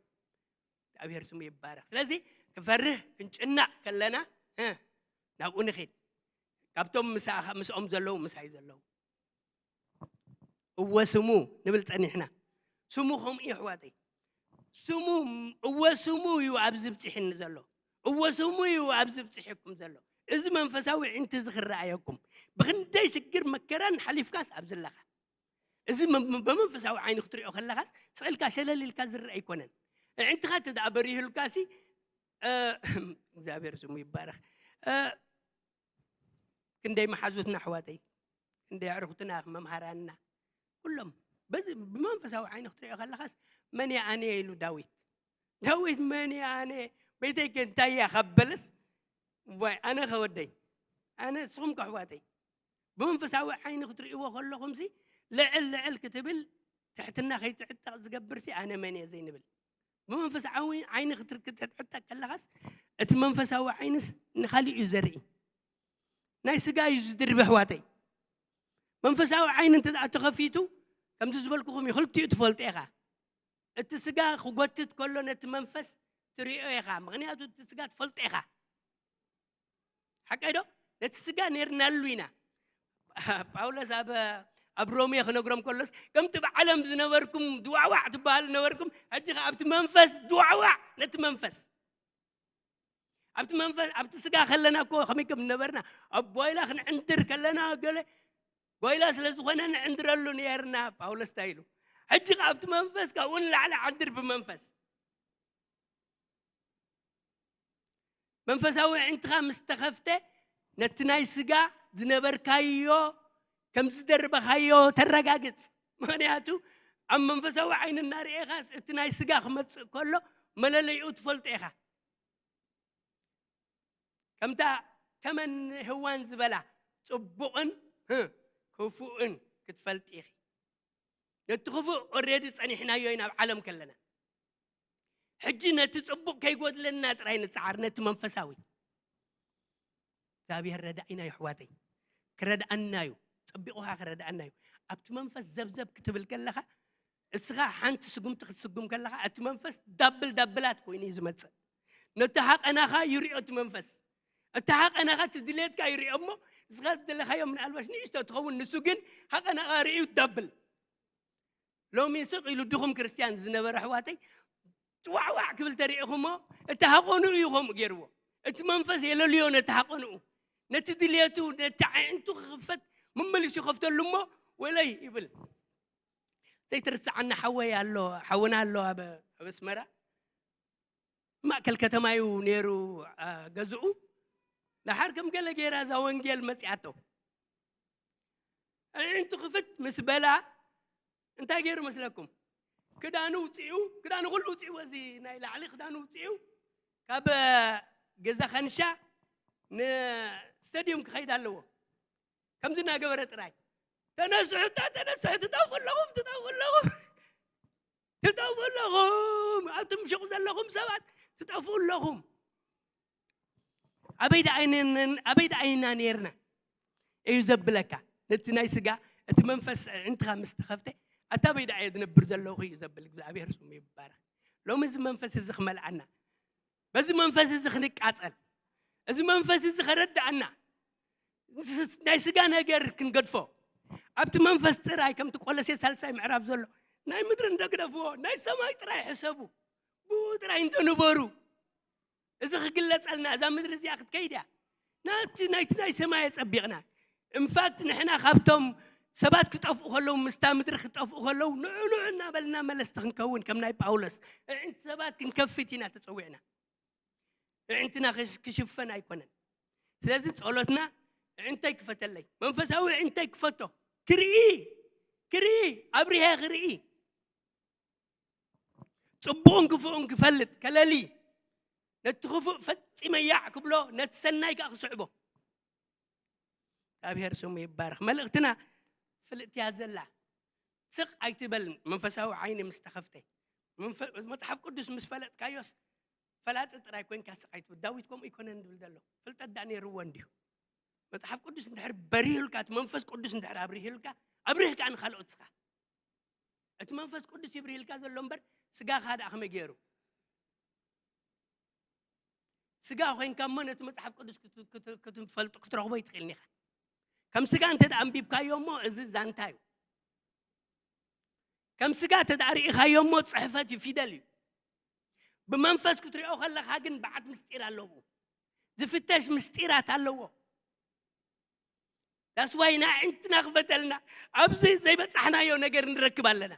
እግዚኣብሔር ስሙ ይባረኽ። ስለዚ ክፈርህ ክንጭነቕ ከለና፣ እ፣ ናብኡ ንኺድ። ካብቶም ምሳኻ-፣ ምስኦም ዘለዉ፣ ምሳይ ዘለዉ። እወ ስሙ ንብል ጸኒሕና። ስሙ ከምኡ እዩ ኣሕዋተይ። ስሙ፣ እወ ስሙ እዩ ኣብዚ ብጽሒኒ ዘሎ። እወ ስሙ እዩ ኣብዚ ብጽሒኩም ዘሎ። እዚ መንፈሳዊ ኣዒንቲ እዚ ክረኣየኩም። ብኽንደይ ሽግር መከራን ሓሊፍካስ ኣብዚ ኣለኻ። እዚ መ-፣ መ-፣ ብመንፈሳዊ ዓይኒ ክትሪኦ ከለኻስ ስቕ ኢልካ ሸለል ኢልካ ዝረአ ኣይኮነን። ኣዒንትኻ እንተ ደኣ በሪሁልካሲ፣ እ፣ እግዚኣብሔር ስሙ ይባረኽ። እ፣ ክንደይ መሓዙትና ኣሕዋተይ፣ ክንደይ ኣዕሩኽትና፣ መምሃራንና፣ ኩሎም በዚ ብመንፈሳዊ ዓይኒ ክትሪኦ ከለኻስ፣ "መን እየ ኣነ?" ኢሉ ዳዊት። ዳዊት "መን እየ ኣነ? ቤተይ ከ እንታይ እያ?" ካብ በለስ፣ ዋይ፣ ኣነ ከ ወደይ፣ ኣነ፣ ንስኹም ከ ኣሕዋተይ፣ ብመንፈሳዊ ዓይኒ ክትርእይዎ ከለኹምሲ፣ ልዕል ልዕል ክትብል፣ ትሕትና ከይትዕጠቕ ዝገብርሲ፣ ኣነ መን እየ ዘይንብል። ብመንፈሳዊ ዓይኒ ክትር-፣ ክትዕጠቕ ከለኻስ፣ እቲ መንፈሳዊ ዓይንስ ንኻሊእ እዩ ዘርኢ። ናይ ስጋ እዩ ዝድርቢ፣ ኣሕዋተይ። መንፈሳዊ ዓይኒ እንተ ደኣ ተኸፊቱ፣ ከምዚ ዝበልኩኹም እዩ፣ ክልቲኡ ትፈልጦ ኢኻ። እቲ ስጋ ክጎትት ከሎ ነቲ መንፈስ ትሪኦ ኢኻ፣ ምኽንያቱ እቲ ስጋ ትፈልጦ ኢኻ። ሓቀይ ዶ? ነቲ ስጋ ኔርናሉ ኢና። ጳውሎስ ኣብ ኣብ ሮሜ ክነግሮም ከሎስ፣ ከምቲ ብዓለም ዝነበርኩም ድዋዕዋዕ ትበሃሉ ነበርኩም፣ ሕጂ ከኣ ኣብቲ መንፈስ ድዋዕዋዕ፣ ነቲ መንፈስ። ኣብቲ መንፈስ፣ ኣብቲ ስጋ ከለና እኮ ከመይ ከም ዝነበርና፣ ኣብ ጓይላ ክንዕንድር ከለና ገለ ጓይላ ስለ ዝኾነ ንዕንድረሉ ነርና፣ ጳውሎስ እንታይ ኢሉ? ሕጂ ከኣ ኣብቲ መንፈስ ካብኡ ንላዕሊ ዓንድር ብመንፈስ። መንፈሳዊ ኣዒንትኻ ምስ ተኸፍተ፣ ነቲ ናይ ስጋ ዝነበርካዮ ከም ዝደርበኻዮ ተረጋግጽ። ምኽንያቱ ኣብ መንፈሳዊ ዓይኒ እናርኤኻስ እቲ ናይ ስጋ ክመጽእ ከሎ መለለይኡ ትፈልጦ ኢኻ። ከምታ ተመን ህዋን ዝበላ ጽቡቕን፣ ህ፣ ክፉእን ክትፈልጢ ኢኺ። ነቲ ክፉእ ኦሬዲ ጸኒሕናዮ ኢና ኣብ ዓለም ከለና። ሕጂ ነቲ ጽቡቕ ከይጎድለና ጥራይ ንጽዓር፣ ነቲ መንፈሳዊ። እግዚኣብሔር ረዳኢና እዩ፣ ኣሕዋተይ። ክረድኣና እዩ። ጸቢቑ ኸኣ ክረድኣና እዩ። ኣብቲ መንፈስ ዘብዘብ ክትብል ከለኻ፣ እስኻ ሓንቲ ስጉምቲ ክትስጉም ከለኻ፣ እቲ መንፈስ ዳብል ዳብላት ኮይኑ እዩ ዝመጽእ። ነቲ ሃቐናኻ ይሪኦ እቲ መንፈስ። እቲ ሃቐናኻ፣ እቲ ድሌትካ ይሪኦ እሞ፣ እስኻ ዝደለኻዮ ምናልባሽ ንእሽቶ ትኸውን፣ ንሱ ግን ሃቐናኻ ርእዩ ዳብል። ሎሚ ስቕ ኢሉ ድኹም ክርስትያን ዝነበረ ኣሕዋተይ፣ ጥዋዕዋዕ ክብል ተሪኢኹሞ፣ እቲ ሃቐንኡ እዩ ከምኡ ገይርዎ። እቲ መንፈስ የለልዮ ነቲ ሃቐንኡ። ነቲ ድሌቱ፣ ነቲ ኣዒንቱ ክኽፈት መመሊሱ ይኸፍተሉ እሞ፣ ወለይ ይብል። ዘይትርስዓኒ ሓወይ ኣሎ፣ ሓውና ኣሎ ኣብ፣ ኣብ ኣስመራ። ማእከል ከተማ እዩ ነይሩ፣ አ፣ ገዝኡ። ደሓር ከም ገለ ገይራ እዛ ወንጌል መጺኣቶ። ኣዒንቱ ክፍት ምስ በላ፣ እንታይ ገይሩ መስለኩም? ክዳኑ ውጺኡ፣ ክዳኑ ኩሉ ውጺኡ፣ እዚ ናይ ላዕሊ ክዳኑ ውጺኡ፣ ካብ ገዛ ከንሻ ንስታድዩም ክኸይድ ኣለዎ። ከምዚ እናገበረ ጥራይ፣ "ተነስሑ፣ እታ ተነስሑ፣ ትጠፍኡ ኣለኹም፣ ትጠፍኡ ኣለኹም፣ ትጠፍኡ ኣለኹም፣ ኣብቲ ምሹቕ ዘለኹም ሰባት ትጠፍኡ ኣለኹም." ኣበይ ደኣ ኣይነ-፣ ኣበይ ደኣ ኣይና ነይርና እዩ ዘብለካ። ነቲ ናይ ስጋ፣ እቲ መንፈስ ኣዒንትኻ ምስ ተኸፍተ፣ ኣታ ኣበይ ደኣ እየ ዝነብር ዘለኹ እዩ ዘብል። እግዚኣብሔር ስሙ ይባረክ። ሎሚ እዚ መንፈስ እዚ ክመልኣና፣ በዚ መንፈስ እዚ ክንቃጸል፣ እዚ መንፈስ እዚ ከረድኣና፣ ናይ ስጋ ነገር ክንገድፎ፣ ኣብቲ መንፈስ ጥራይ፣ ከምቲ ቆሎሴ ሳልሳይ ምዕራፍ ዘሎ፣ ናይ ምድሪ እንደግደፍዎ፣ ናይ ሰማይ ጥራይ ሕሰቡ፣ ብኡ ጥራይ እንደንበሩ። እዚ ክግለጸልና፣ እዛ ምድሪ እዚኣ ክትከይድ እያ። ናቲ፣ ናይቲ ናይ ሰማይ ኣጸቢቕና። ኢንፋክት፣ ንሕና ካብቶም ሰባት ክጠፍኡ ከለዉ፣ ምስታ ምድሪ ክጠፍኡ ከለዉ፣ ንዑ፣ ንዑ እናበልና መለስቲ ክንከውን፣ ከም ናይ ጳውሎስ፣ ኣዒንቲ ሰባት ክንከፍት ኢና ተጸዊዕና። ኣዒንትና ክሽ-፣ ክሽፈን ኣይኮነን። ስለዚ ጸሎትና ኣዒንተይ ክፈተለይ፣ መንፈሳዊ ኣዒንተይ ክፈቶ፣ ክርኢ፣ ክርኢ፣ ኣብሪሀ ክርኢ፣ ጽቡቕን ክፉእን ክፈልጥ፣ ከለሊ፣ ነቲ ክፉእ ፈጺመ ያዕ ክብሎ፣ ነቲ ሰናይ ከኣ ክስዕቦ። እግዚኣብሔር ስሙ ይባረኽ። መልእኽትና ፍልጥቲ እያ ዘላ። ስቕ ኣይትበል፣ መንፈሳዊ ዓይኒ ምስ ተኸፍተ። መንፈ-፣ መጽሓፍ ቅዱስ ምስ ፈለጥካዮስ፣ ፈላጢ ጥራይ ኮንካ ስቕ ኣይትበል። ዳዊት ከምኡ ኣይኮነን ዝብል ዘሎ። ፍልጠት ደኣ ነይርዎ እንድዩ። መጽሓፍ ቅዱስ እንድሕር በሪህልካ፣ እቲ መንፈስ ቅዱስ እንድሕር ኣብሪህልካ፣ ኣብርህ ከኣ ንኻልኦት እስኻ። እቲ መንፈስ ቅዱስ ይብርህልካ ዘሎ እምበር፣ ስጋኻ ደኣ ከመይ ገይሩ? ስጋ ኮይንካ እሞ ነቲ መጽሓፍ ቅዱስ ክት-፣ ክት-፣ ክትፈልጦ፣ ክትረኽቦ ይትኽእልን ኢኻ። ከም ስጋ እንተ ደኣ ኣንቢብካዮ እሞ፣ እዚ ዛንታ እዩ። ከም ስጋ እንተ ደኣ ርኢኻዮ እሞ፣ ጽሕፈት እዩ፣ ፊደል እዩ። ብመንፈስ ክትሪኦ ከለኻ ግን በዓት ምስጢር ኣለዎ። ዝፍተሽ ምስጢራት ኣለዎ። ዳስ ዋይ ንኣዒንትና ክፈተልና። ኣብዚ ዘይበጻሕናዮ ነገር ንረክብ ኣለና።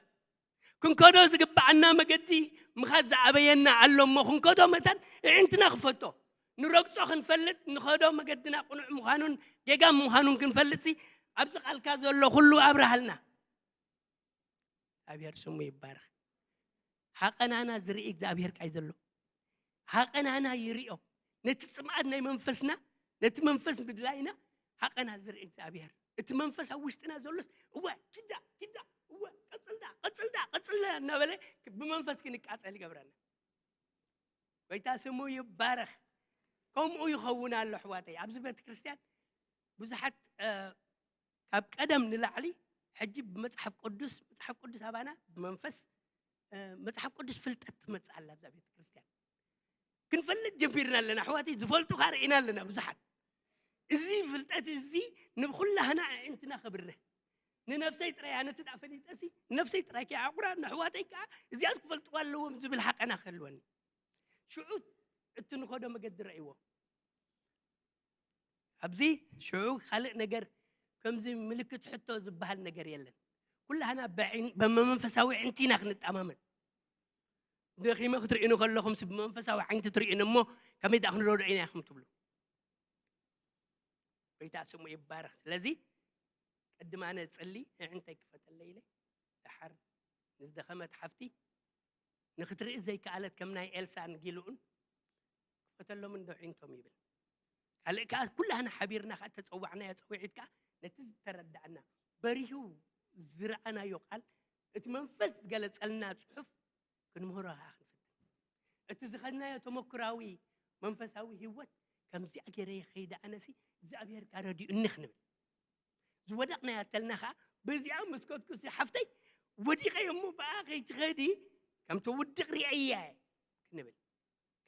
ክንከዶ ዝግብኣና መገዲ ምኻድ ዝኣበየና ኣሎ እሞ፣ ክንከዶ መታን ኣዒንትና ክፈቶ። ንረግጾ ክንፈልጥ፣ ንኸዶ መገድና ቅኑዕ ምዃኑን ጌጋ ምዃኑን ክንፈልጥሲ፣ ኣብዚ ቃልካ ዘሎ ኩሉ ኣብርሃልና። እግዚኣብሔር ስሙ ይባረኽ። ሃቐናና ዝርኢ እግዚኣብሔር ቃይ ዘሎ። ሃቐናና ይርእዮ። ነቲ ጽምኣት ናይ መንፈስና፣ ነቲ መንፈስ ምድላይና፣ ሃቐና ዝርኢ እግዚኣብሔር። እቲ መንፈስ ኣብ ውሽጥና ዘሎስ፣ "እወ፣ ኪዳ፣ ኪዳ፣ እወ፣ ቀጽልዳ፣ ቀጽልዳ፣ ቀጽልዳ" እናበለ ብመንፈስ ክንቃጸል ይገብረና። ጎይታ ስሙ ይባረኽ። ከምኡ ይኸውን ኣሎ ኣሕዋተይ። ኣብዚ ቤተ ክርስቲያን ብዙሓት፣ እ፣ ካብ ቀደም ንላዕሊ ሕጂ ብመጽሓፍ ቅዱስ፣ መጽሓፍ ቅዱስ ኣባና ብመንፈስ፣ እ፣ መጽሓፍ ቅዱስ ፍልጠት ትመጽእ ኣላ ኣብዛ ቤተ ክርስቲያን። ክንፈልጥ ጀሚርና ኣለና ኣሕዋተይ፣ ዝፈልጡ ከኣ ርኢና ኣለና ብዙሓት። እዚ ፍልጠት እዚ ንኹላህና ኣዒንትና ከብርህ፣ ንነፍሰይ ጥራይ ኣነ እቲ ደኣ ፈሊጠሲ ንነፍሰይ ጥራይ ከይዓቑራ፣ ንኣሕዋተይ ከኣ እዚኣስ ክፈልጥዋ ኣለዎም ዝብል ሃቀና ክህልወኒ። ሽዑ እቲ ንኸዶ መገዲ ረእይዎ። ኣብዚ ሽዑ ካልእ ነገር፣ ከምዚ ምልክት ሕቶ ዝበሃል ነገር የለን። ኩላህና ብመንፈሳዊ ዕንቲ ኢና ክንጠማመት። ደኺመ ክትርእዩኒ ከለኹም ብመንፈሳዊ ዓይንቲ ትርእዩኒ እሞ፣ ከመይ ደኣ ክንረድኦ ኢና ኢኹም ትብሉ። ጎይታ ስሙ ይባረኽ። ስለዚ ቅድም ኣነ እጽሊ፣ ኣዒንተይ ክፈተለይ ኢለ፣ ደሓር ንዝደኸመት ሓፍቲ ንክትርኢ ዘይከኣለት ከም ናይ ኤልሳን ጊልኡን ክፈተሎም እንዶ ኣዒንቶም ይብል። ካልእ ከኣ ኩላህና ሓቢርና ከኣ ተጸዋዕናዮ ጸውዒት ከኣ ነቲ ዝተረዳእና በሪሁ ዝረኣናዮ ቃል እቲ መንፈስ ዝገለጸልና ጽሑፍ ክንምህሮ ከኣ ክንፍትን። እቲ ዝኸድናዮ ተመኩራዊ መንፈሳዊ ህይወት ከምዚኣ ገይረ ይኸይደ ኣነሲ እግዚኣብሔር ከኣ ረዲኡኒ ክንብል። ዝወደቕናያ ተልና ከኣ በዚኣ ምስ ከድኩሲ ሓፍተይ ወዲቐ እሞ ብኣ ከይትኸዲ ከም ትውድቕ ሪኣያ ክንብል።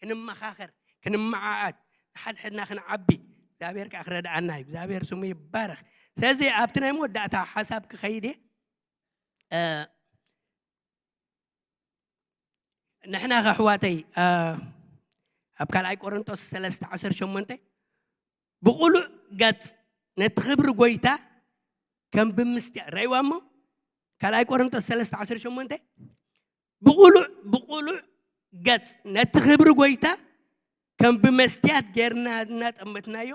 ክንመኻኸር፣ ክንመዓዓድ፣ ንሓድሕድና ክንዓቢ እግዚኣብሔር ከኣ ክረድኣና እዩ። እግዚኣብሔር ስሙ ይባረኽ። ስለዚ ኣብቲ ናይ መወዳእታ ሓሳብ ክኸይድ እየ። ንሕና ከሕዋተይ ኣብ ካልኣይ ቆሮንጦስ ሰለስተ ዓሰርተ ሸሞንተ ብቕሉዕ ገጽ ነቲ ክብሪ ጎይታ ከም ብምስትያ ረይዋ እሞ ካልኣይ ቆሮንጦስ ሰለስተ ዓሰርተ ሸሞንተ ብቕሉዕ ብቕሉዕ ገጽ ነቲ ክብሪ ጎይታ ከም ብመስትያት ጌርና እናጠመትናዮ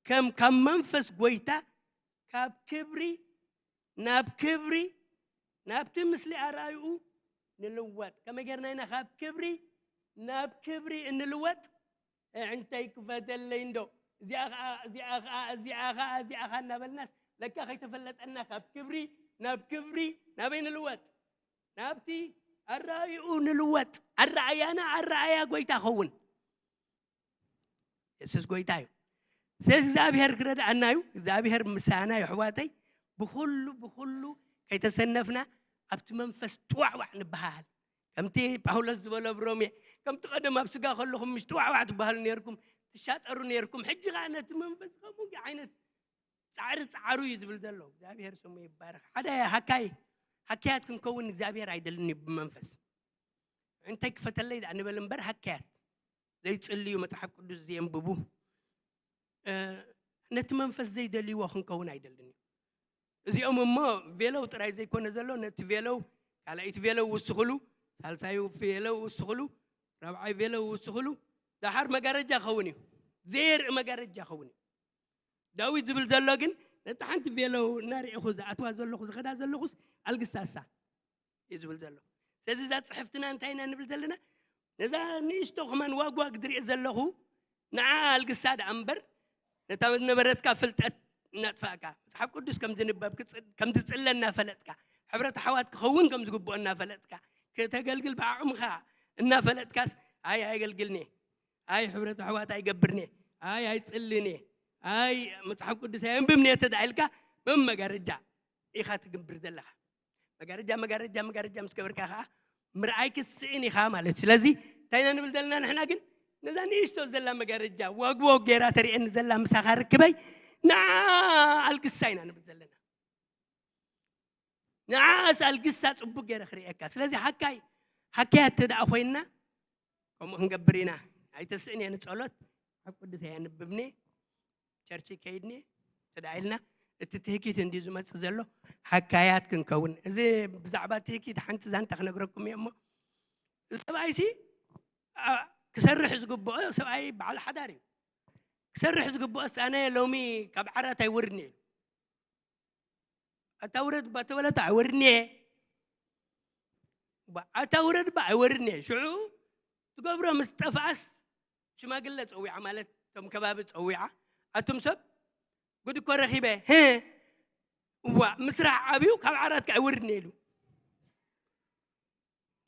ከም ካብ መንፈስ ጎይታ ካብ ክብሪ ናብ ክብሪ ናብቲ ምስሊ ኣርኣይኡ ንልወጥ። ከመይ ጌርና ኢና ካብ ክብሪ ናብ ክብሪ እንልወጥ? ኣዒንተይ ክፈተለይ እንዶ፣ እዚኣ ኸዓ እዚኣ ኸዓ እዚኣ ኸዓ እዚኣ ኸዓ እናበልናስ ለካ ከይተፈለጠና ካብ ክብሪ ናብ ክብሪ ናበይ ንልወጥ? ናብቲ ኣረኣይኡ ንልወጥ። ኣረኣያና ኣረኣያ ጎይታ ኸውን። የሱስ ጎይታ እዩ። ስለዚ እግዚኣብሔር ክረድኣና እዩ። እግዚኣብሔር ምሳና እዩ ኣሕዋተይ። ብኹሉ ብኹሉ ከይተሰነፍና ኣብቲ መንፈስ ጥዋዕዋዕ ንበሃሃል። ከምቲ ጳውሎስ ዝበሎ ኣብ ሮሜ፣ ከምቲ ቀደም ኣብ ስጋ ከለኹም ምሽ ጥዋዕዋዕ ትበሃሉ ነርኩም፣ ትሻጠሩ ነርኩም፣ ሕጂ ኸዓ ነቲ መንፈስ ከምኡ ዓይነት ጻዕሪ ጻዕሩ እዩ ዝብል ዘሎ። እግዚኣብሔር ስሙ ይባረኽ። ሓደ ሃካይ ሃካያት ክንከውን እግዚኣብሔር ኣይደልን እዩ ብመንፈስ። እንታይ ክፈተለይ ደኣ ንበል እምበር ሃካያት ዘይጽልዩ፣ መጽሓፍ ቅዱስ ዘየንብቡ፣ ነቲ መንፈስ ዘይደልይዎ ክንከውን ኣይደልን እዩ። እዚኦም እሞ ቬሎው ጥራይ ዘይኮነ ዘሎ፣ ነቲ ቬሎው ካልኣይቲ ቬሎው ውስኽሉ፣ ሳልሳዩ ቬሎው ውስኽሉ፣ ራብዓይ ቬሎው ውስኽሉ፣ ደሓር መጋረጃ ክኸውን እዩ። ዘየርኢ መጋረጃ ክኸውን እዩ። ዳዊት ዝብል ዘሎ ግን ነቲ ሓንቲ ቬሎው እናርኢኹ ዝኣትዋ ዘለኹ ዝኸዳ ዘለኹስ ኣልግሳሳ እዩ ዝብል ዘሎ። ስለዚ እዛ ጽሕፍትና እንታይ ኢና ንብል ዘለና? ነዛ ንእሽቶ ከማን ዋግዋግ ዝርኢ ዘለኹ ንዓ ኣልግሳ ደኣ እምበር ነታ ዝነበረትካ ፍልጠት እናጥፋእካ መጽሓፍ ቅዱስ ከም ዝንበብ ክጽ- ከም ዝጽለ እናፈለጥካ ሕብረት ኣሕዋት ክኸውን ከም ዝግብኦ እናፈለጥካ ክተገልግል ብዓቕምኻ እናፈለጥካስ ኣይ ኣየገልግልኒ ኣይ ሕብረት ኣሕዋት ኣይገብርኒ ኣይ ኣይጽልኒ ኣይ መጽሓፍ ቅዱስ ኣየንብብኒ እተ ደኣ ኢልካ መመጋረጃ ኢኻ ትግብር ዘለኻ። መጋረጃ መጋረጃ መጋረጃ ምስ ገበርካ ከዓ ምርኣይ ክትስእን ኢኻ ማለት እዩ። ስለዚ እንታይ ኢና ንብል ዘለና ንሕና ግን ነዛ ንእሽቶ ዘላ መጋረጃ ዋግ ዋግ ገይራ ተርእየኒ ዘላ ምሳኻ ርክበይ ንዓ ኣልግሳ ኢና ንብል ዘለና። ንዓስ ኣልግሳ ጽቡቅ ገይረ ክርእየካ። ስለዚ ሓካይ ሓካያት ተደኣ ኮይንና ከምኡ ክንገብር ኢና። ኣይተስእን እየ ንጸሎት ኣብ ቅዱስ ኣየንብብኒ ቸርች ከይድኒ ተደኣ ኢልና እቲ ትህኪት እንዲ ዝመጽእ ዘሎ ሓካያት ክንከውን። እዚ ብዛዕባ ትህኪት ሓንቲ ዛንታ ክነግረኩም እየ እሞ እዚ ሰብኣይሲ ኣ- ክሰርሕ ዝግብኦ ሰብኣይ በዓል ሓዳር እዩ። ክሰርሕ ዝግብኦ ኣነ ሎሚ ካብ ዓራት ኣይወርድን እየ። ኣታ ውረድ እባ ተበለታ ኣይወርድን እየ። እባ ኣታ ውረድ እባ ኣይወርድን እየ። ሽዑ ትገብሮ ምስ ጠፍኣስ ሽማግለ ጸዊዓ ማለት እቶም ከባቢ ጸዊዓ ኣቱም ሰብ ጉድ እኮ ረኺበ ህ እዋ ምስራሕ ዓብዩ ካብ ዓራትካ ኣይወርድን እየ ኢሉ።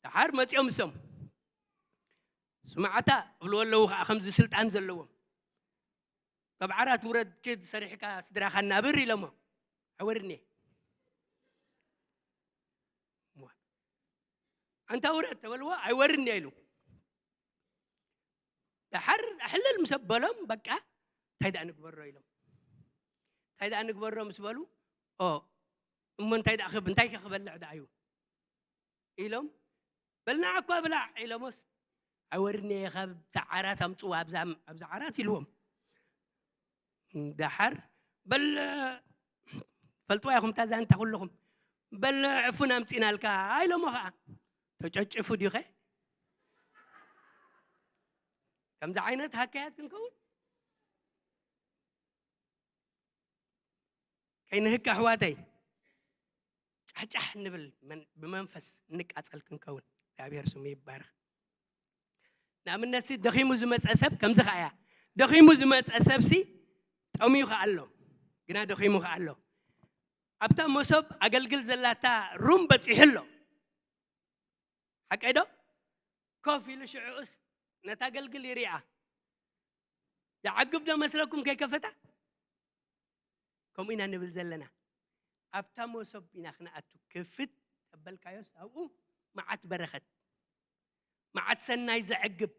ደሓር መጺኦም እሶም ስማዕታ እብልዎ ኣለዉ ከዓ ከምዚ ስልጣን ዘለዎም ካብ ዓራት ውረድ ኪድ ሰሪሕካ ስድራኻ ናብር ኢሎሞ ኣይወርድን እየ። ኣንታ ውረድ ተበልዎ ኣይወርድን እየ ኢሉ። ደሓር ኣሕልል ምስ ኣበሎም በቃ እንታይ ደኣ ንግበሮ ኢሎም እንታይ ደኣ ንግበሮ ምስ በሉ ኦ እሞ እንታይ ደኣ ክብ እንታይ ከ ክበልዕ ደኣ እዩ ኢሎም፣ በልና እኳ ብላዕ ኢሎሞስ፣ ኣይወርድን እየ፣ ካብዛ ዓራት ኣምፅዋ፣ ኣብዛ ኣብዛ ዓራት ኢልዎም። ደሓር በል ፈልጥዋ ኢኹም እታ ዛንታ ኩልኹም፣ በል ዕፉን ኣምፂናልካ ኢሎሞ ከዓ፣ ተጨጭፉ ድዩኸ? ከምዚ ዓይነት ሃካያት ክንከውን ከይንህካ ኣሕዋተይ፣ ጫሕጫሕ እንብል መን- ብመንፈስ እንቃጸል ክንከውን እግዚኣብሔር ስሙ ይባረኽ። ንኣብነት ሲ ደኺሙ ዝመፀ ሰብ ከምዚ ከኣ እያ። ደኺሙ ዝመፀ ሰብ ሲ ጠምዩ ከኣ ኣሎ፣ ግና ደኺሙ ከኣ ኣሎ። ኣብታ መሶብ ኣገልግል ዘላታ ሩም በፂሑ ኣሎ። ሓቀይ ዶ? ኮፍ ኢሉ ሽዑኡስ ነታ ኣገልግል ይሪኣ። ይዓግብ ዶ መስለኩም ከይከፈታ? ከምኡ ኢና ንብል ዘለና። ኣብታ መሶብ ኢና ክንኣቱ። ክፍት ተበልካዮስ ኣብኡ መዓት በረኸት፣ መዓት ሰናይ ዘዕግብ፣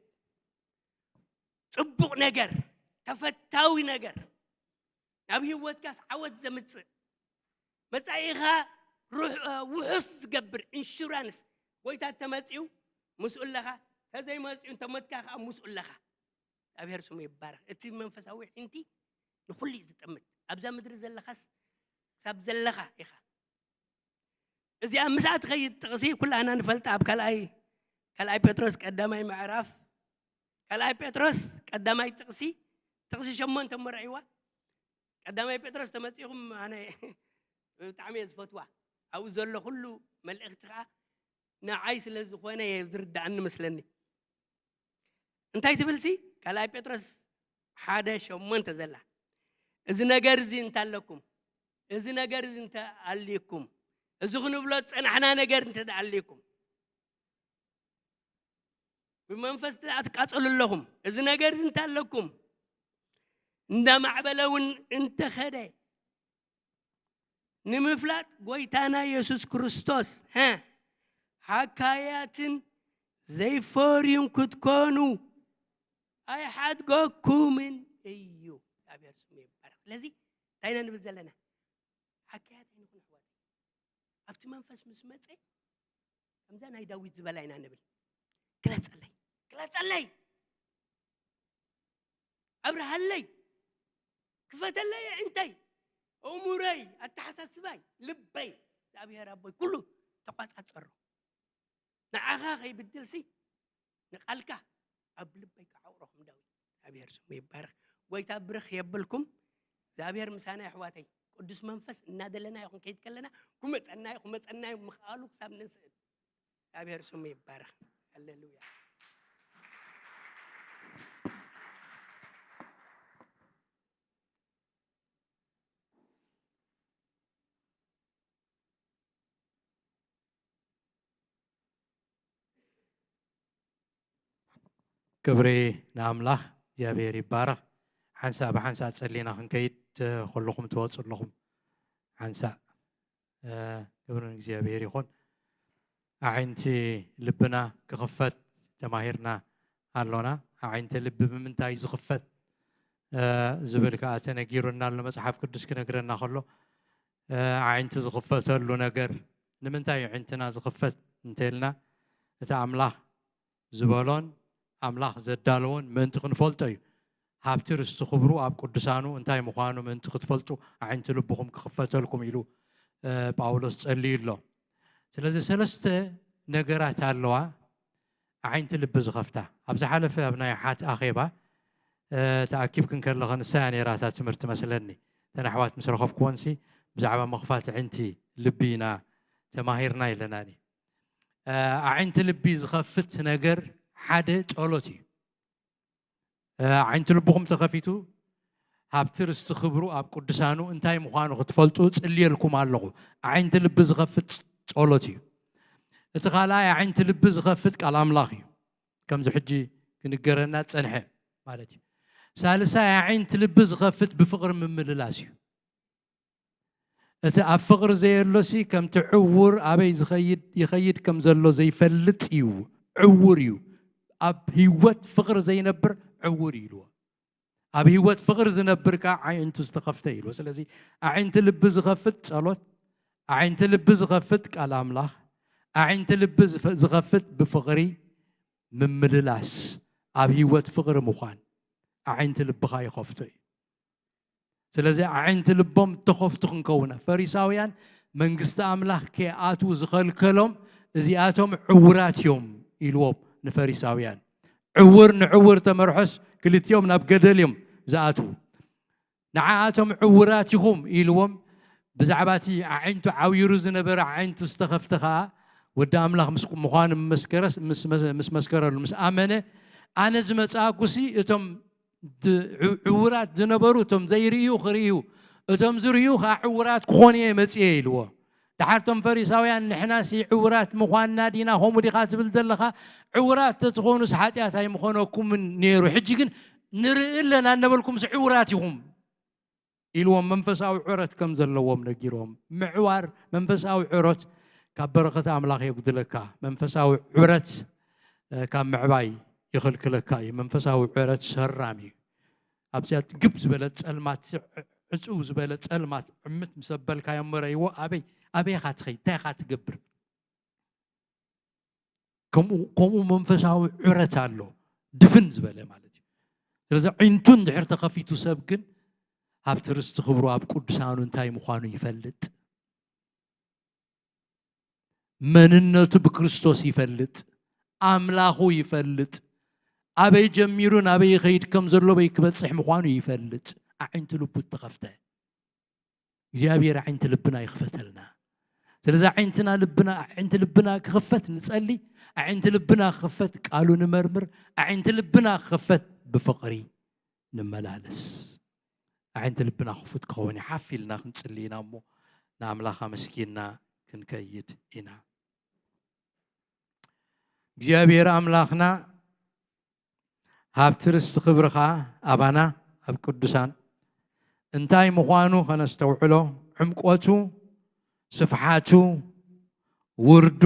ጽቡቕ ነገር፣ ተፈታዊ ነገር፣ ናብ ህይወትካስ ዓወት ዘምጽእ፣ መጻኢኻ ሩሕ- እ፣ ውሑስ ዝገብር ኢንሹራንስ፣ ጎይታ ተመጺኡ ምስኡ ኣለኻ፣ ተዘይመጺኡ እንተሞትካ ከኣ ምስኡ ኣለኻ። እግዚኣብሔር ስሙ ይባረኽ። እቲ መንፈሳዊ ዒንቲ ንኹሉ እዩ ዝጥምት። ኣብዛ ምድሪ ዘለኻስ ክሳብ ዘለኻ ኢኻ። እዚኣ ምስኣ ትኸይድ ጥቕሲ ኩላና ንፈልጣ። ኣብ ካልኣይ ካልኣይ ጴጥሮስ ቀዳማይ ምዕራፍ፣ ካልኣይ ጴጥሮስ ቀዳማይ ጥቕሲ፣ ጥቕሲ ሸሞንተ እሞ ርኣይዋ። ቀዳማይ ጴጥሮስ ተመጺኹም ኣነ ብጣዕሚ እየ ዝፈትዋ። ኣብኡ ዘሎ ኩሉ መልእኽቲ ኸዓ ንዓይ ስለ ዝኾነ እየ ዝርድኣኒ መስለኒ። እንታይ ትብል ሲ? ካልኣይ ጴጥሮስ ሓደ ሸሞንተ ዘላ፣ እዚ ነገር እዚ እንተ ኣለኩም፣ እዚ ነገር እዚ እንተ ኣልይኩም፣ እዚ ክንብሎ ዝጸናሕና ነገር እንተ ኣልይኩም፣ ብመንፈስ ደኣ ትቃጸሉ ኣለኹም። እዚ ነገር እዚ እንተ ኣለኩም፣ እንዳማዕበለ እውን እንተኸደ፣ ንምፍላጥ ጎይታና የሱስ ክርስቶስ፣ ሀ፣ ሃካያትን ዘይፈርዩን ክትኮኑ ኣይሓድገኩምን እዩ። እግዚኣብሔር ስሙ ይባረኽ። ስለዚ እንታይ ኢና ንብል ዘለና? ሃካያት ኣይንኹን ኣሕዋት። ኣብቲ መንፈስ ምስ መጸ፣ ከምዛ ናይ ዳዊት ዝበላ ኢና ንብል። ግለጸለይ፣ ግለጸለይ፣ ኣብርሃለይ፣ ክፈተለይ፣ እንታይ፣ እሙረይ፣ ኣተሓሳስባይ፣ ልበይ፣ እግዚኣብሔር ኣቦይ ኩሉ ተቋጻጸሮ። ንዓኻ ከይብድልሲ ንቓልካ ኣብ ልበይ ክዓቑሮ ከም ዳዊት። እግዚኣብሔር ስሙ ይባረኽ። ጎይታ ብርኽ የብልኩም። እግዚኣብሔር ምሳና ኣሕዋተይ። ቅዱስ መንፈስ እናደለና ይኹን ከይድ ከለና፣ ኩመፀና እዩ፣ ኩመፀና እዩ ምኽኣሉ ክሳብ ንስእል። እግዚኣብሔር ስሙ ይባረኽ። ሃሌሉያ። ክብሪ ንኣምላኽ። እግዚኣብሔር ይባረኽ። ሓንሳእ ብሓንሳእ ጸሊና ክንከይድ፣ እ፣ ኩልኹም ትወጹ ኣለኹም። ሓንሳእ፣ እ፣ ክብሪ ንእግዚኣብሔር ይኹን። ኣዒንቲ ልብና ክኽፈት ተማሂርና ኣሎና። ኣዒንቲ ልቢ ብምንታይ ዝኽፈት፣ እ፣ ዝብል ከኣ ተነጊሩና ኣሎ። መጽሓፍ ቅዱስ ክነግረና ከሎ፣ እ፣ ኣዒንቲ ዝኽፈተሉ ነገር ንምንታይ እዩ ኣዒንትና ዝኽፈት እንተልና፣ እቲ ኣምላኽ ዝበሎን ኣምላኽ ዘዳለዎን ምእንቲ ክንፈልጦ እዩ። ሃብቲ ርስቲ ክብሩ ኣብ ቅዱሳኑ እንታይ ምዃኑ ምእንቲ ክትፈልጡ ኣዒንቲ ልብኹም ክኽፈተልኩም ኢሉ፣ እ፣ ጳውሎስ ጸልዩ ኣሎ። ስለዚ ሰለስተ ነገራት ኣለዋ ኣዒንቲ ልቢ ዝኸፍታ። ኣብ ዝሓለፈ ኣብ ናይ ሓት ኣኼባ፣ እ፣ ተኣኪብክን ከለኽን ንሳ እያ ነይራ እታ ትምህርቲ መስለኒ። እተን ኣሕዋት ምስ ረኸብክወንሲ ብዛዕባ ምኽፋት ኣዒንቲ ልቢ ኢና ተማሂርና ኢለናኒ። እ፣ ኣዒንቲ ልቢ ዝኸፍት ነገር ሓደ ጸሎት እዩ። እ፣ ኣዒንቲ ልብኹም ተኸፊቱ ሃብቲ ርስቲ ክብሩ ኣብ ቅዱሳኑ እንታይ ምዃኑ ክትፈልጡ ጽልየልኩም ኣለኹ። ኣዒንቲ ልቢ ዝኸፍት ጸሎት እዩ። እቲ ካልኣይ ኣዒንቲ ልቢ ዝኸፍት ቃል ኣምላኽ እዩ። ከምዚ ሕጂ ክንገረና ዝጸንሐ ማለት እዩ። ሳልሳይ ኣዒንቲ ልቢ ዝኸፍት ብፍቕሪ ምምልላስ እዩ። እቲ ኣብ ፍቕሪ ዘየሎሲ ከምቲ ዕዉር ኣበይ ዝኸይድ፣ ይኸይድ ከም ዘሎ ዘይፈልጥ እዩ። ዕዉር እዩ። ኣብ ህይወት ፍቕሪ ዘይነብር ዕዉር እዩ ኢልዎ። ኣብ ህይወት ፍቕሪ ዝነብር ከኣ ኣዒንቱ ዝተኸፍተ እዩ ኢልዎ። ስለዚ ኣዒንቲ ልቢ ዝኸፍት ጸሎት፣ ኣዒንቲ ልቢ ዝኸፍት ቃል ኣምላኽ፣ ኣዒንቲ ልቢ ዝኸፍት ብፍቕሪ ምምልላስ፣ ኣብ ህይወት ፍቕሪ ምዃን ኣዒንቲ ልብኻ ይኸፍቶ እዩ። ስለዚ ኣዒንቲ ልቦም እተኸፍቱ ክንከውና፣ ፈሪሳውያን መንግስቲ ኣምላኽ ከይኣትዉ ዝኸልከሎም እዚኣቶም ዕውራት እዮም ኢልዎም ንፈሪሳውያን። ዕውር ንዕውር ተመርሖስ ክልቲኦም ናብ ገደል እዮም ዝኣትዉ። ንዓኣቶም ዕውራት ኢኹም ኢልዎም። ብዛዕባ እቲ ኣዒንቱ ዓውይሩ ዝነበረ ኣዒንቱ ዝተኸፍተ ኸዓ ወዲ ኣምላኽ ምስ ምዃኑ መመስከረስ ምስ መስ- ምስ መስከረሉ ምስ ኣመነ ኣነ ዝመጻእኩሲ እቶም ድ- ዕው- ዕውራት ዝነበሩ እቶም ዘይርእዩ ክርእዩ እቶም ዝርእዩ ከዓ ዕውራት ክኾኑ እየ መጽየ ኢልዎ። ደሓር እቶም ፈሪሳውያን ንሕናሲ ዕውራት ምዃንና ዲና ከምኡ ዲኻ ትብል ዘለኻ? ዕውራት ተትኾኑስ ሓጢኣት ኣይምኾነኩምን ነይሩ። ሕጂ ግን ንርኢ ኣለና እናበልኩምስ ዕውራት ኢኹም ኢልዎም መንፈሳዊ ዕረት ከም ዘለዎም ነጊሮም። ምዕዋር መንፈሳዊ ዕረት ካብ በረኸት ኣምላኽ የጉድለካ። መንፈሳዊ ዕረት ካብ ምዕባይ ይኽልክለካ እዩ። መንፈሳዊ ዕረት ሰራም እዩ። ኣብዚኣ ግብ ዝበለ ጸልማት ዕጽው ዝበለ ጸልማት ዕምት ምስ ኣበልካዮ መረይዎ ኣበይ ኣበይ ኢኻ ትኸይድ እንታይ ኢኻ ትገብር? ከምኡ መንፈሳዊ ዕረት ኣሎ ድፍን ዝበለ ማለት እዩ። ስለዚ ዒንቱ እንድሕር ተኸፊቱ ሰብ ግን ኣብቲ ርስቲ ክብሩ ኣብ ቅዱሳኑ እንታይ ምዃኑ ይፈልጥ። መንነቱ ብክርስቶስ ይፈልጥ። ኣምላኹ ይፈልጥ። ኣበይ ጀሚሩ ናበይ ይኸይድ ከም ዘሎ በይ ክበጽሕ ምዃኑ ይፈልጥ። ኣዒንቲ ልቡ እተኸፍተ እግዚኣብሔር ኣዒንቲ ልብና ይኽፈተልና። ስለዚ ኣዒንትና ልብና ኣዒንቲ ልብና ክኽፈት ንጸሊ። ኣዒንቲ ልብና ክኽፈት ቃሉ ንመርምር። ኣዒንቲ ልብና ክኽፈት ብፍቕሪ ንመላለስ። ኣዒንቲ ልብና ክፉት ክኸውን ሓፍ ኢልና ክንጽሊ ኢና እሞ ንኣምላኽ ኣመስጊና ክንከይድ ኢና። እግዚኣብሔር ኣምላኽና ሃብቲ ርስቲ ክብርኻ ኣባና ኣብ ቅዱሳን እንታይ ምዃኑ ከነስተውዕሎ ዕምቆቱ ስፍሓቱ ውርዱ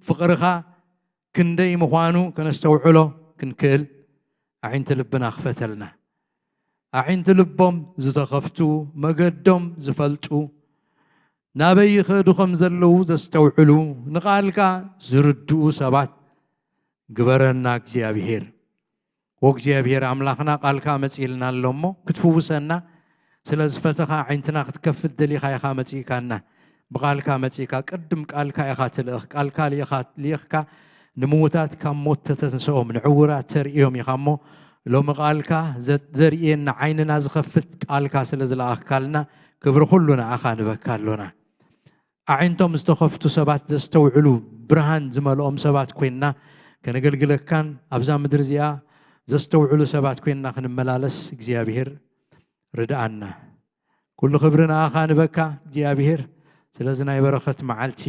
ፍቕርኻ ክንደይ ምዃኑ ከነስተውዕሎ ክንክእል ኣዒንቲ ልብና ክፈተልና። ኣዒንቲ ልቦም ዝተኸፍቱ መገዶም ዝፈልጡ ናበይ ይኸዱ ከም ዘለዉ ዘስተውዕሉ ንቓልካ ዝርድኡ ሰባት ግበረና እግዚኣብሔር። ወእግዚኣብሔር ኣምላኽና ቃልካ መጺእልና ኣሎ እሞ ክትፍውሰና ስለ ዝፈተኻ ኣዒንትና ክትከፍት ደሊኻ ኢኻ መጺእካና። ብቓልካ መጺእካ ቅድም ቃልካ ኢኻ ትልእኽ። ቃልካ ልኢኻ ልኢኽካ ንምዉታት ካብ ሞት ተተንስኦም ንዕዉራት ተርእዮም ኢኻ እሞ ሎሚ ቃልካ ዘ- ዘርእየና ዓይንና ዝኸፍት ቃልካ ስለ ዝለኣኽካልና ክብሪ ኩሉ ንኣኻ ንበካ ኣሎና። ኣዒንቶም ዝተኸፍቱ ሰባት ዘስተውዕሉ ብርሃን ዝመልኦም ሰባት ኮይንና ከነገልግለካን ኣብዛ ምድሪ እዚኣ ዘስተውዕሉ ሰባት ኮይንና ክንመላለስ እግዚኣብሔር ርድኣና። ኩሉ ክብሪ ንኣኻ ንበካ እግዚኣብሔር ስለዚ ናይ በረኸት መዓልቲ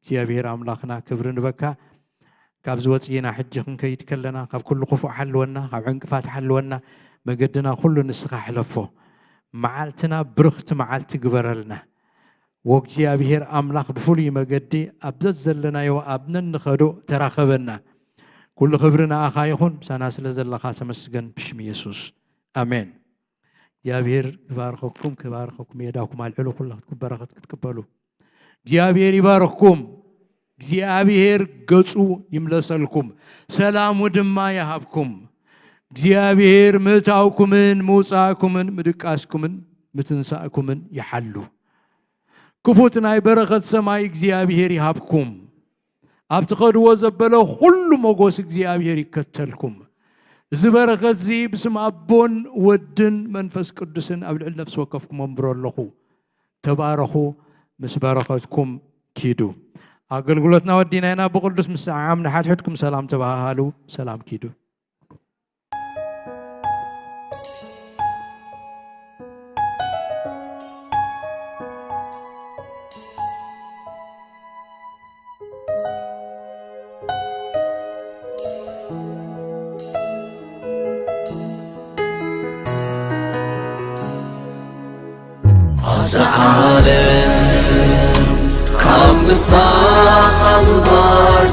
እግዚኣብሔር ኣምላኽና ክብሪ ንበካ። ካብ ዝወፅእና ሕጂ ክንከይድ ከለና ካብ ኩሉ ክፉእ ሓልወና ካብ ዕንቅፋት ሓልወና መገድና ኩሉ ንስኻ ሕለፎ። መዓልትና ብርኽቲ መዓልቲ ግበረልና። ወእግዚኣብሔር ኣምላኽ ብፍሉይ መገዲ ኣብ ዘዘለናዮ ኣብ ነንኸዶ ተራኸበና። ኩሉ ክብሪ ንኣኻ ይኹን ምሳና ስለ ዘለኻ ተመስገን ብሽም የሱስ ኣሜን። እግዚኣብሔር ይባርኸኩም ክባርኸኩም የዳኩም ኣልዕሉ ኩላትኩም በረኸት ክትቅበሉ እግዚኣብሔር ይባርኽኩም። እግዚኣብሔር ገጹ ይምለሰልኩም ሰላሙ ድማ ይሃብኩም። እግዚኣብሔር ምእታውኩምን ምውፃእኩምን ምድቃስኩምን ምትንሳእኩምን ይሓሉ። ክፉት ናይ በረኸት ሰማይ እግዚኣብሔር ይሃብኩም። ኣብ ትኸድዎ ዘበለ ኩሉ መጎስ እግዚኣብሔር ይከተልኩም። እዚ በረኸት እዚ ብስም ኣቦን ወድን መንፈስ ቅዱስን ኣብ ልዕሊ ነፍሲ ወከፍኩም ኣንብሮ ኣለኹ። ተባረኹ። ምስ በረኸትኩም ኪዱ። ኣገልግሎትና ወዲና ኢና። ብቅዱስ ምስዓም ንሓድሕድኩም ሰላም ተባሃሃሉ። ሰላም ኪዱ። ኣዛ ዓለም ካብ ምሳኻ ምንባር